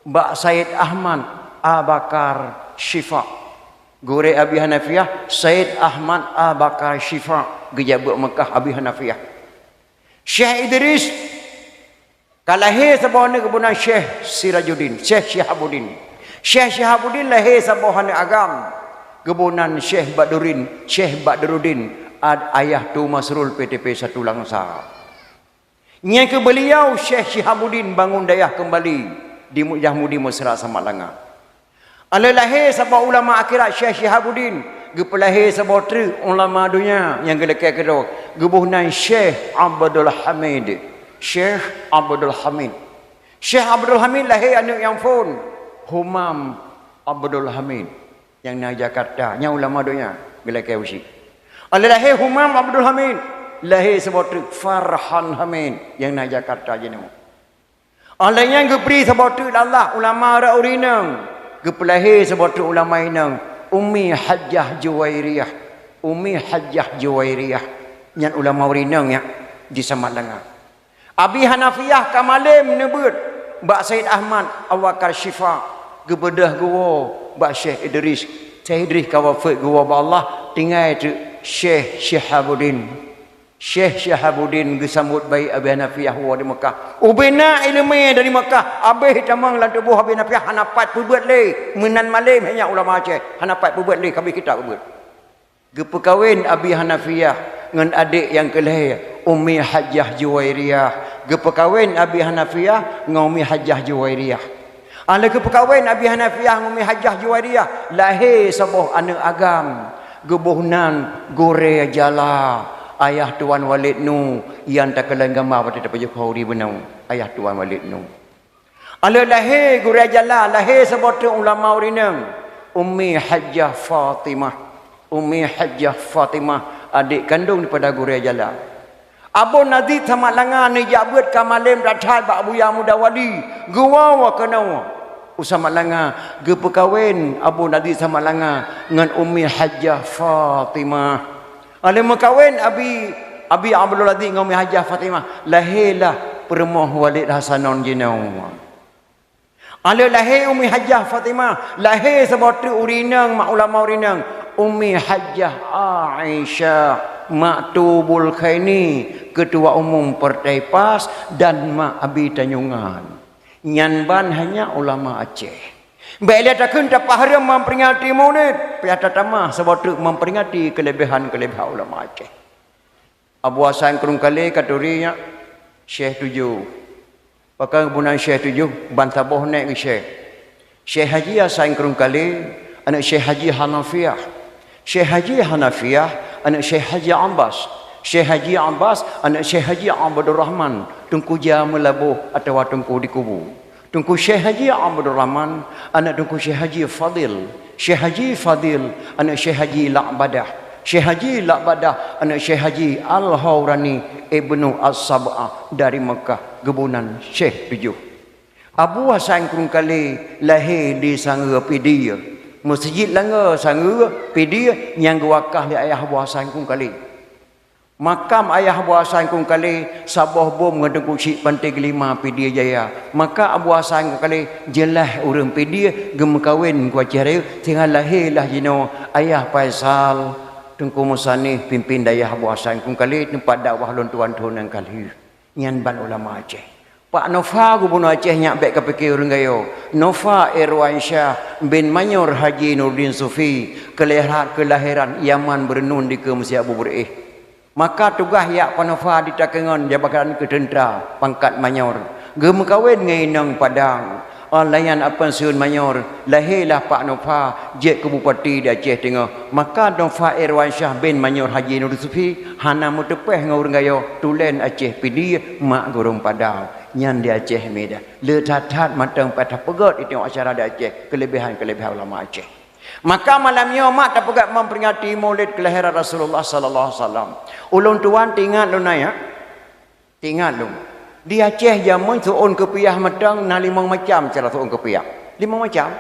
Bak Said Ahmad Abakar Syifa. Gurée Abi Hanafiah, Said Ahmad Abakar Syifa geujak beuet Meukah Abi Hanafiah. Syekh Idris Ka lahé saboh aneuk geuboh nan Syekh Sirajuddin, Syekh Syihabuddin. Syekh Syihabuddin lahé saboh aneuk agam, geuboh nan Syekh Badruddin, Syekh Badruddin, ad-, ayah Tu Masrul P T P satu Langsa. Nyan keuh beuliau Syekh Syihabuddin bangon dayah keumbali di Mu-, Yahudi Mesra Samalanga. Alheuh lahé saboh ulama akhirat Syekh Syihabuddin, geupeulahé saboh treuk ulama donya nyang geulakée keudroe, geuboh nan Syekh Abdul Hamid. Syekh Abdul Hamid. Syekh Abdul Hamid lahé aneuk nyang phon, Humam Abdul Hamid nyang na Jakarta, nyan ulama donya geulakée usie. Alheuh lahé Humam Abdul Hamid, lahé saboh treuk Farhan Hamid nyang na Jakarta jinoe. Óh lheueh nyan geubri saboh treuk lé Allah ulama rot ureueng inong, geupeulahé saboh treuk ulama inong, Ummi Hajjah Juwairiyah. Ummi Hajjah Juwairiyah. Nyan ulama ureueng inong nyan di Samalanga. Abi Hanafiah ka malém neubeuet bak Said Ahmad Abubakar Syifa, geubeudôh geuwoe bak Syekh Idris. Syekh Idris ka wafeuet geuwoe bak Allah, tinggai treuk Syekh Syihabuddin. Syekh Syihabuddin geusambot baik Abi Hanafiah woe di Meukah. Ubena ileumèe dari Meukah, abéh tamong lam tuboh Abi Hanafiah hana pat peubeuet lé. Meunan malém hai nyan ulama Aceh, hana pat peubeuet lé, ka abéh kitab peubeuet. Geupeukawen Abi Hanafiah ngon adék nyang keu lhèe, Ummi Hajjah Juwairiyah. Geupeukawen Abi Hanafiah ngon Ummi Hajjah Juwairiyah. Óh lheueh geupeukawen Abi Hanafiah ngon Ummi Hajjah Juwairiyah, lahé saboh aneuk agam, geuboh nan Gurée Jala, ayah Tuan Walid Nu, nyang takalon gamba watée tapajoh khauri bunoe. Ayah tuan Walid nyoe. Alheuh lahé gurée jala, lahé saboh treuk ulama ureueng inong, Ummi Hajjah Fatimah. Ummi Hajjah Fatimah, adék kandong daripada gurée jala. Abu Nazid Samalanga neujak beuet ka malém that-that bak Buya Muda Wali, geuwoe keunoe u Samalanga, geupeukawen Abu Nazid Samalanga ngon Ummi Hajjah Fatimah. Alheuh meukawen Abi, Abi Abdul Aziz ngon Ummi Hajjah Fatimah, lahé lah peurumoh Walid Hasanon jinoe. Alheuh lahé Ummi Hajjah Fatimah, lahé saboh treuk ureueng inong, mak ulama ureueng inong, Ummi Hajjah Aisyah, mak Tubul Khaini, ketua umum Partai pas, dan mak Abi Tanjungan. Nyan ban hanya ulama Aceh. Bék lé takheun tapahareuem memperingati Maulid, payah tatamah saboh treuk memperingati keuleubèhan-keuleubèhan ulama Aceh. Abu Hasan Krueng Kalé ka turi nyak, Syekh Tujoh. Pakon geuboh nan Syekh Tujoh, ban saboh nèk geuh Syekh. Syekh Haji Hasan Krueng Kalé, aneuk Syekh Haji Hanafiah. Syekh Haji Hanafiah, aneuk Syekh Haji Abbas. Syekh Haji Abbas, aneuk Syekh Haji Abdul Rahman, Teungku Jia Meulaboh atawa Teungku Dikubu. Teungku Syekh Haji Abdul Rahman, aneuk Teungku Syekh Haji Fadil. Syekh Haji Fadil, aneuk Syekh Haji La'badah. Syekh Haji La'badah, aneuk Syekh Haji Al-Haurani Ibnu As-Sab'ah dari Mekah, geuboh nan Syekh Tujoh. Abu Hasan Krueng Kalé lahé di Sangeue Pidie. Meuseujid Langeue Sangeue Pidie nyang geuwakah lé ayah Abu Hasan Krueng Kalé. Makam ayah Abu Hasan Krueng Kalé saboh bom ngon Teungku Chik Panté Geulima Pidie Jaya. Maka Abu Hasan Krueng Kalé jeulaih ureueng Pidie geumeukawen ngon Aceh Rayeuk, sehingga lahé lah jinoe ayah Faisal, Teungku Musanih, pimpin dayah Abu Hasan Krueng Kalé, teumpat dakwah lôn tuan thôn nyang ka lheueh. Nyan ban ulama Aceh. Pak Nofa gubunur Aceh nyak bék kapike ureueng gayo. Nofa Irwansyah bin Manyor Haji Nuruddin Sufi, keulahé-, keulahiran Yaman Beureunun dikeue meusiak bubreueh. Maka tugaih yak Pak Nofa ditakeungon jabatan keu teuntra pangkat Manyor. Geumeukawen ngon inong Padang. Óh lheueh nyan apeunsieun Manyor, lahé lah Pak Nofa jeuet keu bupati di Aceh Teungoh. Maka Nofa Irwansyah bin Manyor Haji Nuruddin Sufi hana meuteupeh ngon ureueng gayo, tulen Aceh Pidie, mak gurong Padang. Nyan di Aceh Medan. Le that-that mantong payah tapeugét di teungoh acara di Aceh, keuleubehan-keuleubehan ulama Aceh. Maka malam nyoe mak tapeugét memperingati Maulid keulahiran Rasulullah sallallahu alaihi wasallam. Ulôn tuan teuingat lôn nyan, teuingat lôn. Di Aceh jameun seuôn keupiah mantong na limong macam cara seuôn keupiah. Limong macam.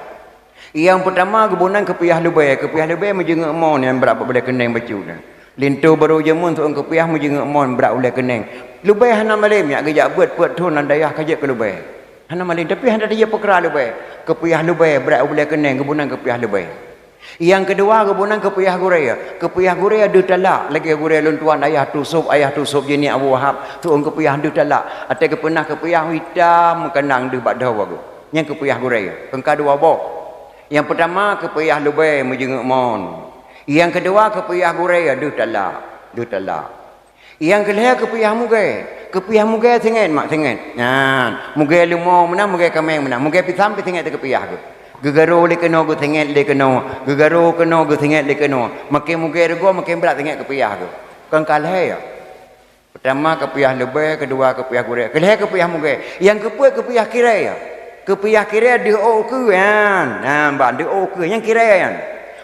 Nyang peutama geuboh nan keupiah lubèe, keupiah lubèe meujeungeuk mon nyang brat bak ulèe keuneng bacut nyan. Linto barô jameun seuôn keupiah meujeungeuk mon brat ulèe keuneng. Lubèe hana malém, nyak geujak beuet peuet thon lam dayah ka jeuet keu lubèe. Hana malém, tapi hana tajeuet peukra lubèe. Keupiah lubèe brat ulèe keuneng geuboh nan keupiah lubèe. Nyang keudua geuboh nan keupiah gurèe. Keupiah gurèe deuh talak, lagèe gurèe lôn tuan ayah Tusôb, ayah Tusôb jinih Abu Wahab, seuôn keupiah deuh talak. Até geupeunah keupiah itam meukeunang deuh bak dhoe geuh. Nyan keupiah gurèe. Keungka dua boh. Nyang peutama keupiah lubèe meujeungeuk mon. Nyang keudua keupiah gurèe deuh talak, deuh talak. Nyang keulhèe keupiah mugèe. Keupiah mugèe singet mak singet. Nyan, mugèe leumo meunan, mugèe kaméng meunan, mugèe pisang pih singet teuh keupiah geuh. Geugarô lé keunoe geusinget lé keunoe, geugarô keunoe geusinget lé keunoe. Makin mugèe rugoe makin brat singet keupiah geuh. Kon ka lhèe ya. Peutama keupiah lubèe, keudua keupiah gurèe, keulhèe keupiah mugèe. Nyang keupeuet keupiah kirèe. Keupiah kirèe deuh ôk keue nyan. Nah, bak deuh ôk keue nyan kirèe nyan.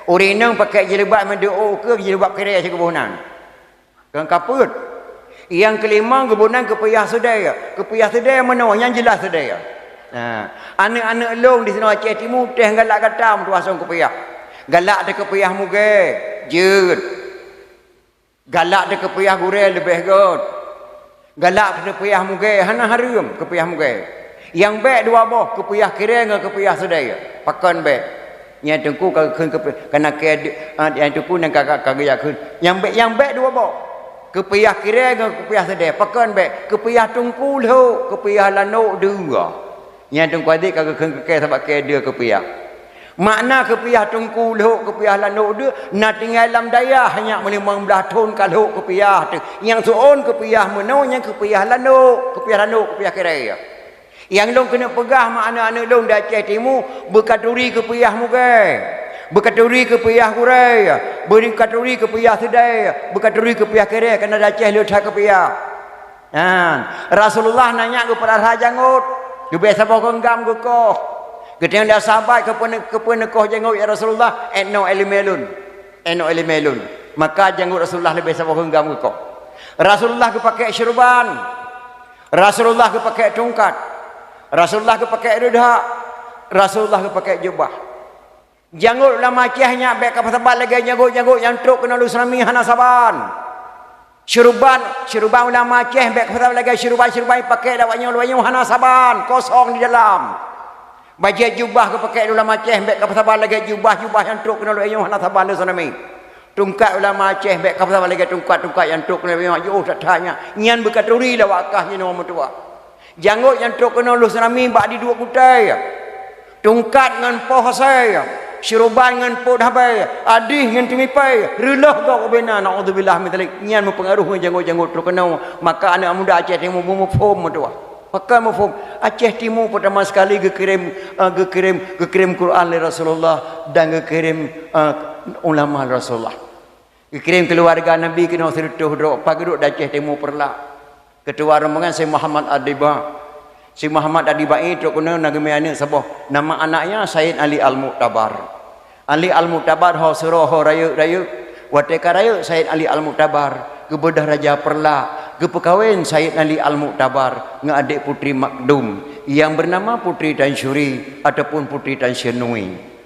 Ureueng inong pakèk jilbab meunan deuh ôk keue, jilbab kirèe sigoe boh nan. Kon ka peuet. Nyang keulima geuboh nan keupiah seudèe. Keupiah seudèe meunoe nyan jeulaih seudèe. Nah, aneuk-aneuk lôn di sinoe Aceh Timu teuh galak gata meutuah song keupiah. Galak teuh keupiah mugèe, jeuet. Galak teuh keupiah gurèe leubeh gèt. Galak teuh keupiah mugèe, hana hareuem keupiah mugèe. Nyang bèk dua boh, keupiah kirèe ngon keupiah seudèe. Pakon bèk? Nyang teungku ka kheun keupi-, kana kèe di-, ah, nyang teungku nyang ka, ka, ka geujak kheun. Nyang bèk, nyang bèk dua boh. Keupiah kirèe ngon keupiah seudèe. Pakon bèk? Keupiah teungku lhok, keupiah lanok dua. Nyan teungku adik ka geukheun keu kèe sabab kèe deuh keupiah. Makna keupiah teungku lhok keupiah lanok deuh na tinggai lam dayah nyak meulimong blaih thon ka lhok keupiah teuh. Nyang seuôn keupiah meunoe nyan keupiah lanok, keupiah lanok, keupiah kirèe. Nyang lôn keuneuk peugah mak aneuk-aneuk lôn di Aceh Timu, beukaturi keupiah mugèe, beukaturi keupiah gurèe, beukaturi keupiah seudèe, beukaturi keupiah kirèe, kareuna di Aceh le that keupiah. Ha, Rasulullah nanya geupeurara jangôt, geubri saboh geunggam geukoh. Geutanyong lé sahabat, "Keupeue, keupeue neukoh jangôt, ya Rasulullah?" "Inoe ileumèe lôn. Inoe ileumèe lôn." Maka jangôt Rasulullah leubeh saboh geunggam geukoh. Rasulullah geupakè syurban. Rasulullah geupakè tungkat. Rasulullah geupakè reudhak. Rasulullah geupakè jubah. Jangôt ulama Aceh nyan bèk kapeusaban lagèe jangôt-jangôt nyang trok keunoe lam tsunami, hana saban. Syurban, syurban ulama Aceh bèk kapeusaban lagèe syurban-syurban pakè lé awak nyoe, awak nyoe hana saban, kosong di dalam. Bajèe jubah geupakè lé ulama Aceh bèk kapeusaban lagèe jubah-jubah nyang trok keunoe awak nyoe, hana saban lam tsunami. Tungkat ulama Aceh bèk kapeusaban lagèe tungkat-tungkat nyang trok keunoe awak nyoe, jiôh that-that nyan. Nyan beukaturi lé awak kah jinoe meutuah. Jangôt nyang trok keunoe lam tsunami bak di duek kutai. Tungkat ngon poh asai, syurban ngon pot habéh, adih ngon teumipée, reuloh gob ubena, naudzubillah min dzalik. Nyan meupeungaruh ngon jangôt-jangôt trok keunoe. Maka aneuk muda Aceh Timu beumuphom meutuah. Maka muphom, Aceh Timu peurtama sekali geukirém, eh, geukirém, geukirém Quran lé Rasulullah dan geukirém, eh, ulama Rasulullah. Geukirém keuluwarga Nabi keunoe sireutôh droe, pageudok di Aceh Timu Peureulak. Keutua rombongan Syekh Muhammad Adiba. Syekh Muhammad Adibai trok keunoe na geumé aneuk saboh. Nama anaknya Said Ali Al-Muktabar. Ali Al-Muktabar ho seuroe ho rayeuk-rayeuk. Watèe ka rayeuk Said Ali Al-Muktabar, geubeudôh raja Peureulak, geupeukawen Said Ali Al-Muktabar ngon adék Putri Makdum nyang beunama Putri Tansyuri ataupun Putri Tansyunui.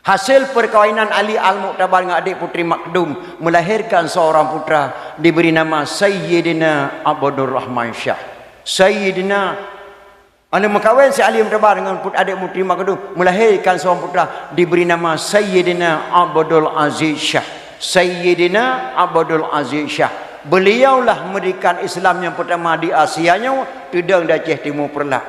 Hasil perkawinan Ali Al-Muktabar ngon adék Putri Makdum melahirkan seorang putra diberi nama Sayyidina Abdul Rahman Syah. Sayyidina, aneuk meukawen si Ali Muktabar ngon put-, adék Putri Makdum melahirkan seorang putra diberi nama Sayyidina Abdul Aziz Syah. Sayyidina Abdul Aziz Syah. Beliaulah mendirikan Islam yang pertama di Asia nyoe, teudong di Aceh Timu Peureulak.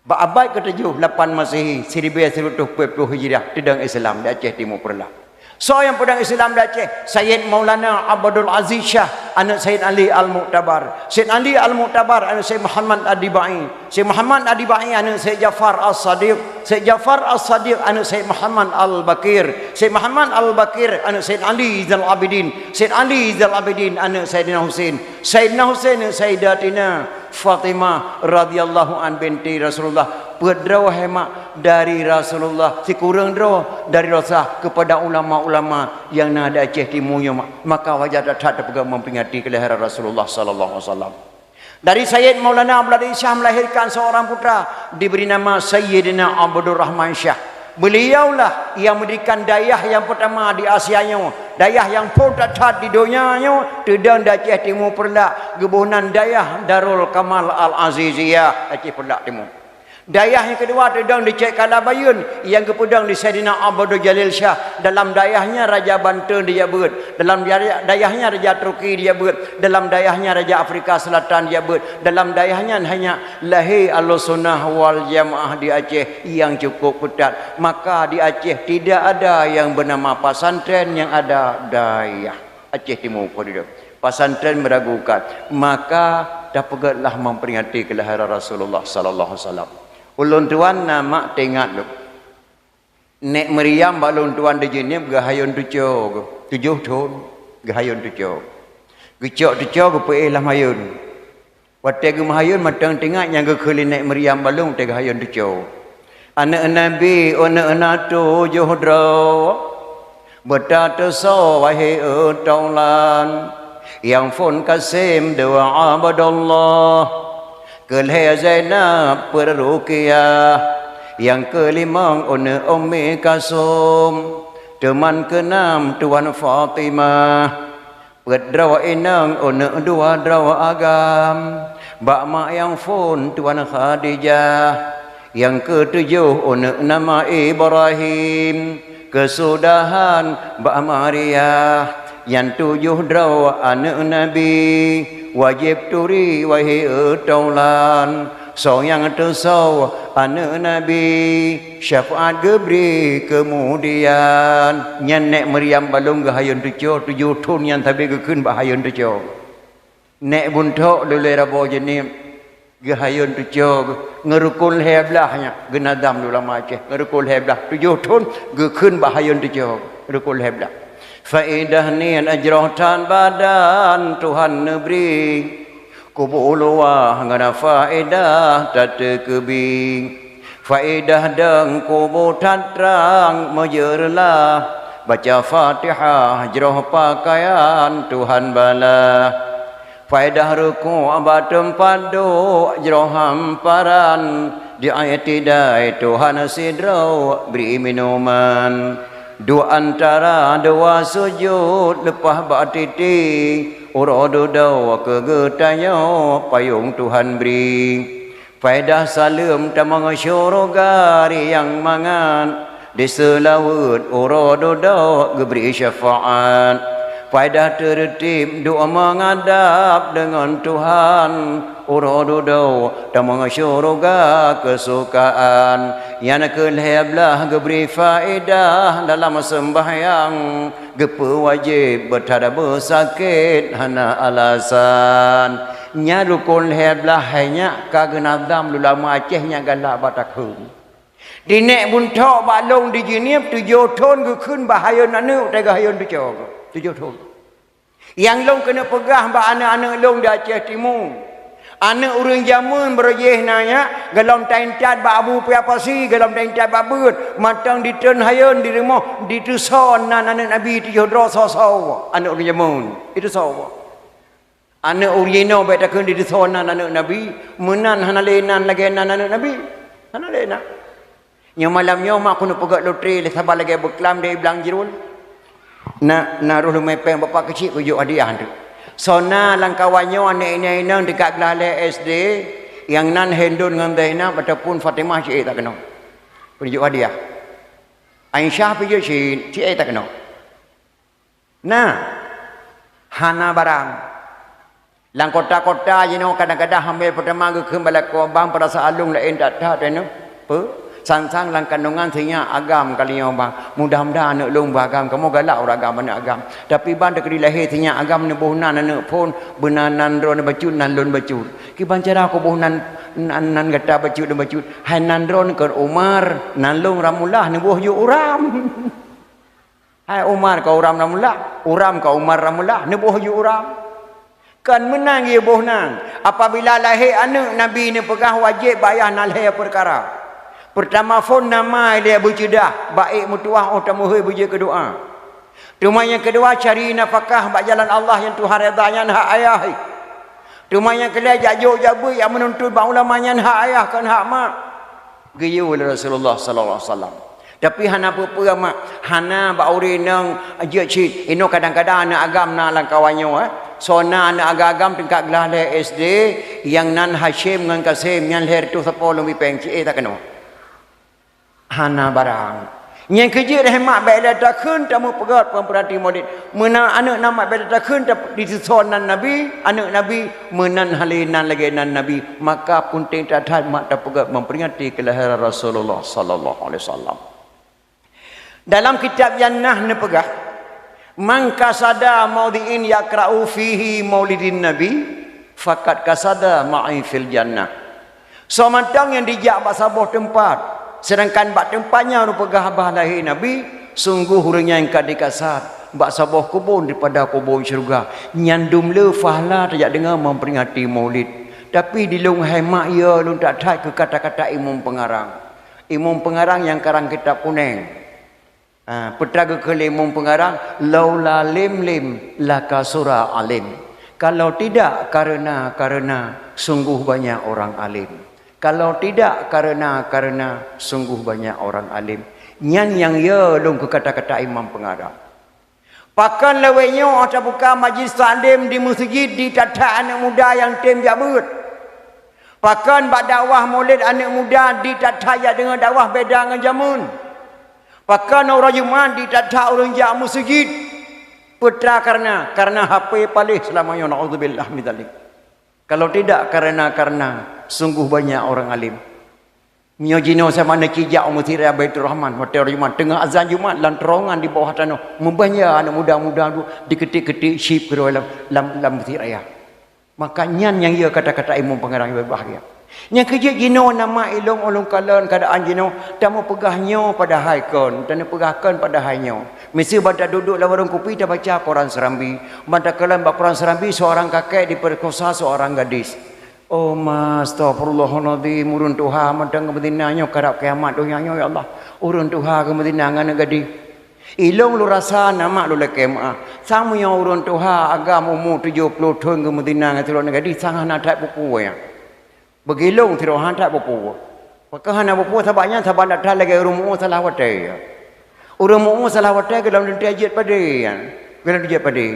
Bak abad ketujoh lapan Masehi, siribèe sireutôh peuet ploh Hijriah, teudong Islam di Aceh Timu Peureulak. Soe nyang peudong Islam di Aceh? Sayyid Maulana Abdul Aziz Syah, aneuk Sayyid Ali Al-Muktabar. Sayyid Ali Al-Muktabar, aneuk Sayyid Muhammad Adibai. Sayyid Muhammad Adibai, aneuk Sayyid Ja'far As-Sadiq. Sayyid Ja'far As-Sadiq, aneuk Sayyid Muhammad Al-Baqir. Sayyid Muhammad Al-Baqir, aneuk Sayyid Ali Zainal Abidin. Sayyid Ali Zainal Abidin, aneuk Sayyidina Husain. Sayyidina Husain, Sayyidatina Fatimah radhiyallahu an binti Rasulullah, peuet droe hemat dari Rasulullah, sikureueng droe dari Rasulullah kepada ulama-ulama nyang na di Aceh Timu nyoe, maka wajar that-that tapeugah memperingati kelahiran Rasulullah sallallahu alaihi wasallam. Dari Sayyid Maulana Abdul Aziz Syah melahirkan seorang putra, diberi nama Sayyidina Abdul Rahman Syah. Beliaulah yang mendirikan dayah yang pertama di Asia nyoe, dayah yang phôn that-that di donya nyoe, teudong di Aceh Timu Peureulak, geuboh nan dayah Darul Kamal Al-Aziziyah, Aceh Peureulak Timu. Dayah nyang keudua teudong di Cek Kala Bayeuen, nyang geupeudong di Saidina Abdul Jalil Syah. Dalam dayah nyan Raja Banten dijak beuet, dalam dayah, dayah nyan Raja Turki dijak beuet, dalam dayah nyan Raja Afrika Selatan dijak beuet, dalam dayah nyan hanya lahé Ahlussunnah wal Jamaah di Aceh nyang cukup keutat. Maka di Aceh tidak ada yang bernama pesantren, yang ada dayah. Aceh Timu keu di dong. Pesantren meragukan. Maka tapeugah lah memperingati kelahiran Rasulullah sallallahu alaihi wasallam. Ulôn tuan na mak teuingat lôn. Nèk Maryam bak lôn tuan di Jeunieb geuhayôn teuco, tujoh thon geuhayôn teuco. Geucok teuco geupeuéh lam hayôn. Watèe geumeuhayôn mantong teuingat nyang geukheun lé Nèk Maryam bak lôn watèe geuhayôn teuco. Aneuk Nabi, aneuk na tujoh droe, beutateusoe wahé eutaulan, nyang phôn Kasim dua Abdullah, keu lhèe Zainab peuet Ruqayyah, nyang keu limong aneuk Ummi Kalsum, teuma keu nam tuan Fatimah. Peuet droe inong aneuk dua droe agam, bak mak nyang phôn tuan Khadijah, nyang keu tujoh aneuk nama Ibrahim, keusudahan bak Maria, nyan tujoh droe aneuk Nabi, wajéb turi wahé eutaulan. Soe nyang teusoe aneuk Nabi, syafaat geubri keumudian. Nyan Nèk Maryam bak lôn geuhayôn teuco, tujoh thon nyan sabe geukheun bak hayôn teuco. Nèk Buntok Lulèe Rabo Jeunieb geuhayôn teuco, ngeurukon lhèe blah nyan, geunadam lé ulama Aceh, ngeurukon lhèe blah, tujoh thon geukheun bak hayôn teuco, ngeurukon lhèe blah. Faedah niet jroh that badan Tuhan neubri, kubu luwah ngon faedah tateukeubi. Faedah deung kubu that trang meujeurelah, baca Fatihah jroh pakaian Tuhan balah. Faedah ruku' bak teumpat duek jroh hamparan, di i'tidai Tuhan sidroe bri minuman. Duek antara dua sujut leupah bak titi, uroe dudoe keu geutanyoe payong Tuhan bri. Faedah saleuem tamong syeuruga nyang mangat, di seulaweuet uroe dudoe geubri syafaat. Faedah teureutib duek meungadab deungon Tuhan, uroe dudoe tamong syeuruga keusukaan. Nyang keulhée blaih geubri faedah dalam seumbahyang, geupeuwajéb beutara beusakét hana alasan. Nyan rukon lhée blaih hai nyak ka geunadam lé ulama Aceh nyang galak bak takheun. Di nèk Buntok bak lôn di Jeunieb tujoh thon geukheun bak hayôn aneuk, teuga hayôn tujoh, tujoh thon. Nyang lôn keuneuk peugah bak aneuk-aneuk lôn di Aceh Timu. Aneuk ureuëng jameun barô jih na nyak, gohlom taintat bak abu pia pasi, gohlom taintat bak beuet, mantong ditreun hayôn di rumoh, diteuson nan aneuk Nabi tujoh droe soe-soe, aneuk ureuëng jameun, diteuson. Aneuk ureuëng jinoe bék takheun diteuson nan aneuk Nabi, meunan hana lé nan lagée nan aneuk Nabi. Hana lé nan. Nyoe malam nyoe mak keuneuk peugét lotre lé saban lagée beuklam di blang jrul. Na, na roh lumé péng bapak keuchik kujok hadiah tu. Sona lam kawan nyoe aneuk inong-inong teuka glah lé S D, nyang nan Hendon ngon Zainab ataupun Fatimah cit ék takeunoe. Kujok hadiah. Aisyah pih jeuet cit, cit ék takeunoe. Nah, hana barang. Lam kota-kota jinoe kadang-kadang hamé peutama geukheun bak lakoe bang peurasaan lôn laén that-that teuh. Peue? Sang-sang lam kandongan sinyak agam kali nyoe bang. Mudah-mudahan aneuk lôn beuagam, kamoe galak ureuëng agam aneuk agam. Tapi bang teukeudi lahé sinyak agam neuboh nan aneuk phon, beunan nan droeneuh bacut nan lôn bacut. Kiban cara kuboh nan, nan, nan gata bacut lôn bacut. Hai nan droeneuh keu Umar, nan lôn Ramullah neuboh ju uram. Hai Umar ka uram Ramullah, uram ka Umar Ramullah, neuboh ju uram. Kan meunan geuboh nan, apabila lahé aneuk Nabi neupeugah wajéb bak ayah na lhée peukara. Peurtama phon nama ilée beuceudah, baék meutuwah óh tameuhôi beujeuet keu doá. Teuma nyang keudua cari nafakah bak jalan Allah nyang Tuhan redha nyan hak ayah. Teuma nyang keulhée jak jok jak beuet jak meununtut bak ulama nyan hak ayah kon hak mak. Geuyue lé Rasulullah sallallahu alaihi wasallam. Tapi hana peue-peue mak, hana bak ureuëng inong jeuet cit. Inoe kadang-kadang aneuk agam na lam kawan nyoe, eh. Sona aneuk agam-agam tingkat glah lhée S D, nyang nan Hasyim ngon Kasim nyan lhée reutôh sapo lôn bi péng cit ék takeunoe. Hana barang. Nyang keujeuet lé mak bék lé takheun tameupeugét peumpeurati Maulid. Meunan aneuk na mak bék lé takheun diteuson nan Nabi, aneuk Nabi meunan hale nan lagée nan Nabi. Maka peunteng that-that mak tapeugét memperingati kelahiran Rasulullah sallallahu alaihi wasallam. Dalam kitab Jannah neupeugah, "Man qasada maudhi'in yaqra'u fihi maulidin nabi, faqad qasada ma'i fil jannah." Soe mantong nyang dijak bak saboh teumpat, seudangkan bak teumpat nyan neupeugah haba lahé Nabi, sunggoh ureuëng nyan ka dikasad bak saboh keubon daripada keubon syeuruga, nyan dum le pahala tajak deungoe memperingati Maulid. Tapi di lôn hai mak, ya lôn that-that keu kata-kata imum peungarang. Imum peungarang nyang karang kitab kuneng. Ah, peue geukheun lé imum peungarang, "Laula lim lim lakasura alim." Kalau tidak karena-karena, sungguh banyak orang alim. Kalau tidak karena-karena, sungguh banyak orang alim. Nyan nyang ya lôn keu kata-kata imum peungarang. Pakon lawét nyoe óh tabuka majlis taklim di meuseujid ditata aneuk muda nyang tem jak beuet. Pakon bak dakwah Maulid aneuk muda ditata jak deungoe dakwah beda ngon jameun. Pakon uroe Jumat ditata ureuëng jak meuseujid. Peue teuma kareuna, kareuna H P paléh seulama nyoe, naudzubillah min dzalik. Kalau tidak karena-karena, sungguh banyak orang alim. Nyoe jinoe sama neucit jak u Meuseujid Raya Baiturrahman, watée uroe Jumat, teungoh azan Jumat lam terowongan di bawah tanoh, meubanja aneuk muda-muda tu diketik-ketik chip keudroe lam, lam, lam Meuseujid Raya. Maka nyan nyang ya kata-kata imum peungarang nyang bahgia. Nyang keu jeuet jinoe na mak ilôn, ulôn kalon keuadaan jinoe, tameupeugah nyoe padahai kon, tameupeugah kon padahai nyoe. Miseue ban taduek-duek lam warong kupi tabaca Quran seurambi, ban takalon bak Quran seurambi seurang kakek dipeurkosa seurang gadis. Oh ma, astagfirullahalazim, ureuëng tuha mantong geumeuzina nyoe karab kiamat donya nyoe ya Allah. Ureuëng tuha geumeuzina ngon aneuk gadis. Ilôn lôn rasa na mak lôn lakée meuáh. Sang meunyoe ureuëng tuha agam umu tujoh ploh thon geumeuzina ngon sidroe aneuk gadis sang hana that peue-peue nyan. Beugilong sidroe han that peue-peue. Pakon hana peue-peue sabab nyan, sabab that lagée ureuëng mu'ue salah watée. Ureuëng mu'ue salah watée gohlom teuntée jeuet padé nyan. Gohlom jeuet padé.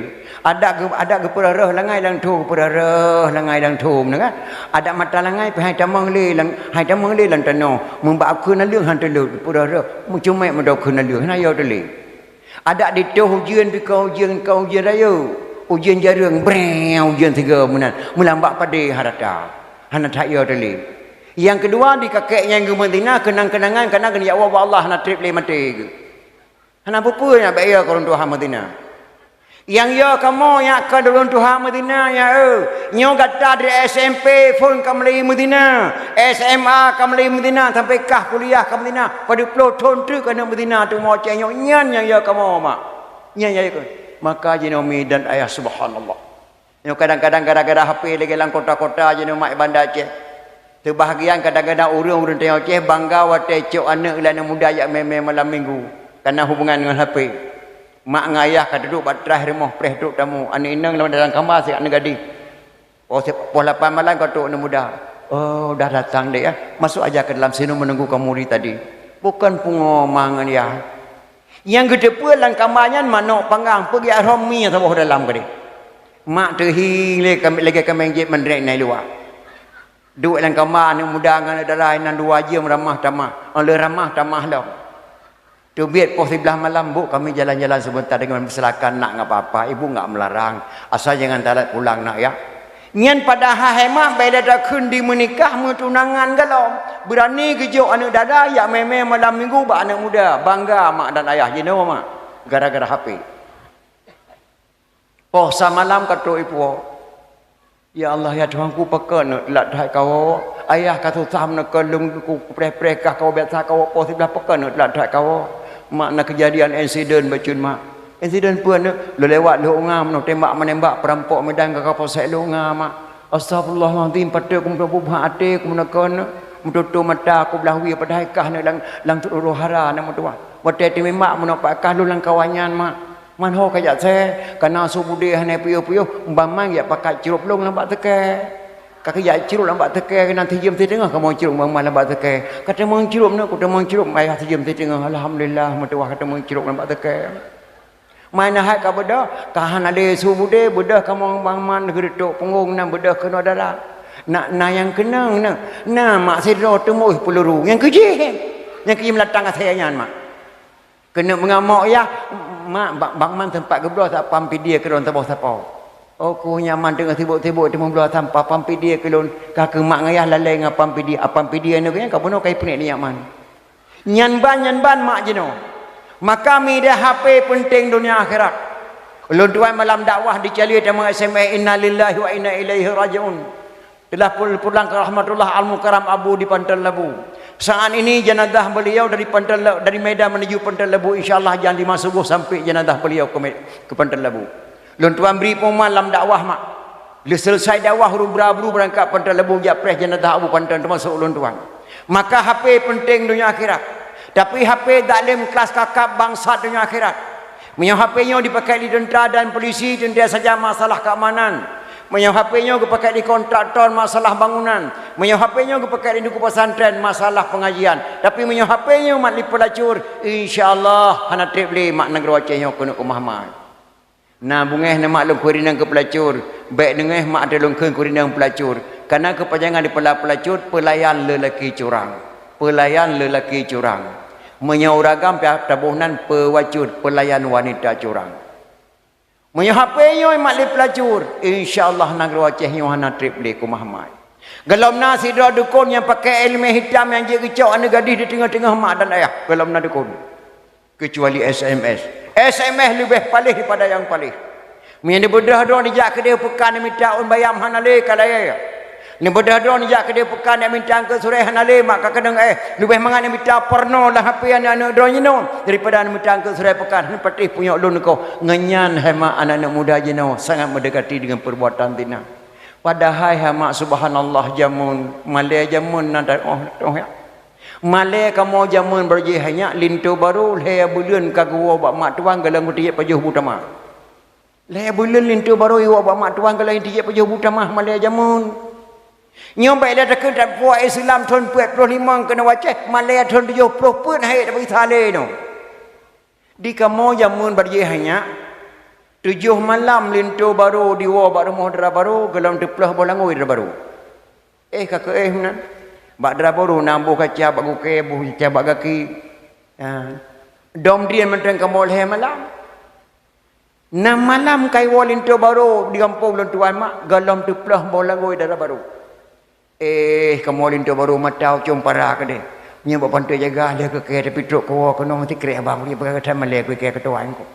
Adak geu-, adak geupeurah-rah langai lam thom, geupeurah-rah langai lam thom nyan kan. Adak mata langai pih hai tamong lé lam, hai tamong lé lam tanoh. Meubak kheun naleueng han teulot, geupeurah-rah. Meucumét meudok kheun naleueng, hana yo teulé. Adak ditoh ujeuen pih kon ujeuen, kon ujeuen rayeuk. Ujeuen jareueng, breng, ujeuen sigoe meunan. Meulambak padé harata. Hana that yo teulé. Nyang keudua, di kakek nyang geumeuzina keunang-keunangan, kana geujak woe bak Allah hana treb lé maté geuh. Hana peue-peue nyan bak yo keu ureuëng tuha meuzina. Nyang yo kamoe nyan kon ureuëng tuha meuzina nyan, eu. Nyoe gata dari S M P phon ka mulai meuzina, S M A ka mulai meuzina, sampai kah kuliah ka meuzina, padub ploh thon treuk keuneuk meuzina teuma cit nyoe, nyan nyang yo kamoe mak. Nyan nyang yo kamoe. Maka jinoe mi dan ayah, subhanallah. Nyoe kadang-kadang gara-gara H P lagée lam kota-kota jinoe mak Banda Aceh. Teubahagian kadang-kadang ureuëng-ureuëng tanyoe Aceh bangga watée cok aneuk lé aneuk muda jak mé-mé malam minggu, kana hubungan ngon H P. Mak ngon ayah ka duduek bak teuraih rumoh preh trok tamu, aneuk inong lam dalam kama siat aneuk gadih. Oh, se-, poh lapan malam ka trok aneuk muda. Oh, dah datang dek ya. Masuk aja ke dalam sini menunggu kamu di tadi. Bukan pungo ma ngon ya. Nyang geuteupeue lam kama nyan manok panggang, peugiat rhom mi saboh dalam keudeh. Mak teuhi lé kami, lagée kaméng jeuet meundrek nai luwa. Duek lam kama aneuk muda ngon aneuk dara inan dua jeuem ramah tamah. Oh, lheueh ramah tamah lom. Teubiet poh siblaih malam, "Bu, kami jalan-jalan sebentar dengan persilakan nak, enggak apa-apa, ibu enggak melarang. Asal jangan telat pulang nak ya." Nyan padahai hai mak bèk lé takheun di meunikah meutunangan galom. Beurani geujok aneuk dara jak mé-mé malam minggu bak aneuk muda. Bangga mak dan ayah jinoe mak. Gara-gara H P. Poh sa malam ka trok ipuwoe. Ya Allah, ya Tuhanku, pakon neuk teulat that kawoe. Ayah ka susah meuneukon lôn ku, kupreh-preh kah kawoe biasa kawoe poh siblaih, pakon neuk teulat that kawoe. Mak na keujadian insiden bacut mak. Insiden peue neuk? Lôn lewat lhok nga meunoe tembak-menembak perampok Medan ka kapolsek lhok nga mak. Astagfirullahalazim, patot ku meutoe bubah até ku meuneukon neuk. Meututoe mata ku blah wie padahai kah neuk lam, lam turoh hara neuk meutuwah. Watèe teumeumak meunoe pat kah lôn lam kawan nyan mak. Man ho ka jak sè, kana su budé hana piôh-piôh, ban man jak pakat crôb lôn lam bak teukèe. Ka keu jak crôb lam bak teukèe, keunan sijeuem siteungoh kamoe crôb ban man lam bak teukèe. Ka teumeung crôb nyoe, ku teumeung crôb, ayah sijeuem siteungoh. Alhamdulillah, meutuwah ka teumeung crôb lam bak teukèe. Man na hai ka beudôh, ka hana lé su budé, beudôh kamoe ban man geureutok punggong nan beudôh keunoe darat. Na, na nyang keunong na, na mak sidroe teumeu'oh peuluru. Nyang keujih, nyang keujih meulatang asèe nyan mak. Keuneuk meungamok yah, mak, bak, bak man teumpat geubloe sampah pidie keu lôn saboh sapo. Oh, ku nyan man teungoh sibok-sibok teumeuh bloe sampah pidie keu lôn, ka keu mak ngon yah lalè ngon sampah pidie, sampah pidie nyoe ka bunoe ka ipeunek nyak man. Nyan ban, nyan ban mak jinoe. Maka mi deh H P peunteng donya akhirat. Lôn tuan malam dakwah dicaliek teuma S M S, "Innalillahi wa inna ilaihi raji'un." Telah pul-, pulang ke rahmatullah Al-Mukarram Abu di Panton Labu. Saat ini jenazah beliau dari Panton La-, dari Medan menuju Panton Labu, insya Allah jam lima subuh sampai jenazah beliau ke Me-, ke Panton Labu. Lôn tuan bri pengumuman lam dakwah mak. Lheueh selesai dakwah, ureueng bra-bru beurangkat Panton Labu jak preh jenazah Abu Panton, teumasok ulôn tuan. Maka H P peunteng donya akhirat. Tapi H P zalim kelas kakap bangsat donya akhirat. Meunyoe H P nyoe dipakai lé teuntra dan polisi, teuntra saja masalah keamanan. Meunyoe H P nyoe geupakai lé kontraktor, masalah bangunan. Meunyoe H P nyoe geupakai lé guru pesantren, masalah pengajian. Tapi meunyoe H P nyoe mat lé pelacur, insya Allah hana treb lé mak nanggroe Aceh nyoe keuneuk keumah-mah. Na beungéh na mak lôn keu rinang keu pelacur, bèk deungéh mak teuh lôn kheun keu rinang pelacur. Kana keupanjangan daripada pelacur, pelayan lelaki curang. Pelayan lelaki curang. Meunyoe ureueng agam pih taboh nan peuwacut, pelayan wanita curang. Meunyoe H P nyoe mat lé pelacur, insya Allah nanggroe Aceh nyoe hana treb lé keumah-mah. Gohlom na sidroe dukon nyang pakai ileumèe hitam nyang jeuet geucok aneuk gadih di teungoh-teungoh mak dan ayah. Gohlom na dukon. Keucuali S M S. S M S leubeh paléh daripada nyang paléh. Meunyoe neubeudôh droe dijak keudéh peukan neumita ôn bayam hana lé ka layèe. Neubeudôh droe neujak keudéh peukan, neumita keu surée hana lé, mak ka keunong éh. Leubeh mangat neumita porno lam H P aneuk-aneuk droe jinoe daripada neumita keu surée peukan. Hana patéh punyok lôn nikoh. Ngon nyan hai mak aneuk-aneuk muda jinoe sangat meudekati deungon perbuatan zina. Padahai hai mak subhanallah jameun, malée jameun na teuh, oh, teuh, ya. Malée kamoe jameun baro jih hai nyak linto barô lhée buleuen ka geuwoe bak mak tuan goh lom geutijak pajoh bu tamah. Lhée buleuen linto barô iwoe bak mak tuan goh lom geutijak pajoh bu tamah malée jameun. Nyoe bék lé takheun that puak Islam thon peuet ploh limong keunoe u Aceh, malée thon tujoh ploh peuet hai tabri salé nyoe. Di kamoe jameun baro jih hai nyak, tujoh malam linto barô diwoe bak rumoh dara barô goh lom teuploh boh langôi dara barô. Éh, ka keuéh meunan. Bak dara barô na boh kaca bak gukée, boh kaca bak gaki. Ha. Dom drien mantong kamoe lhée malam. Nam malam ka iwoe linto barô di gampông lôn tuan mak, goh lom teuploh boh langôi dara barô. Éh, kamoe linto barô mata ucông para keudéh. Nyoe bak pantoe jaga lheueh keu kée tapi trok keuwoe keunoe sikrek abang, peugah that malée keu kée keu tuan kok.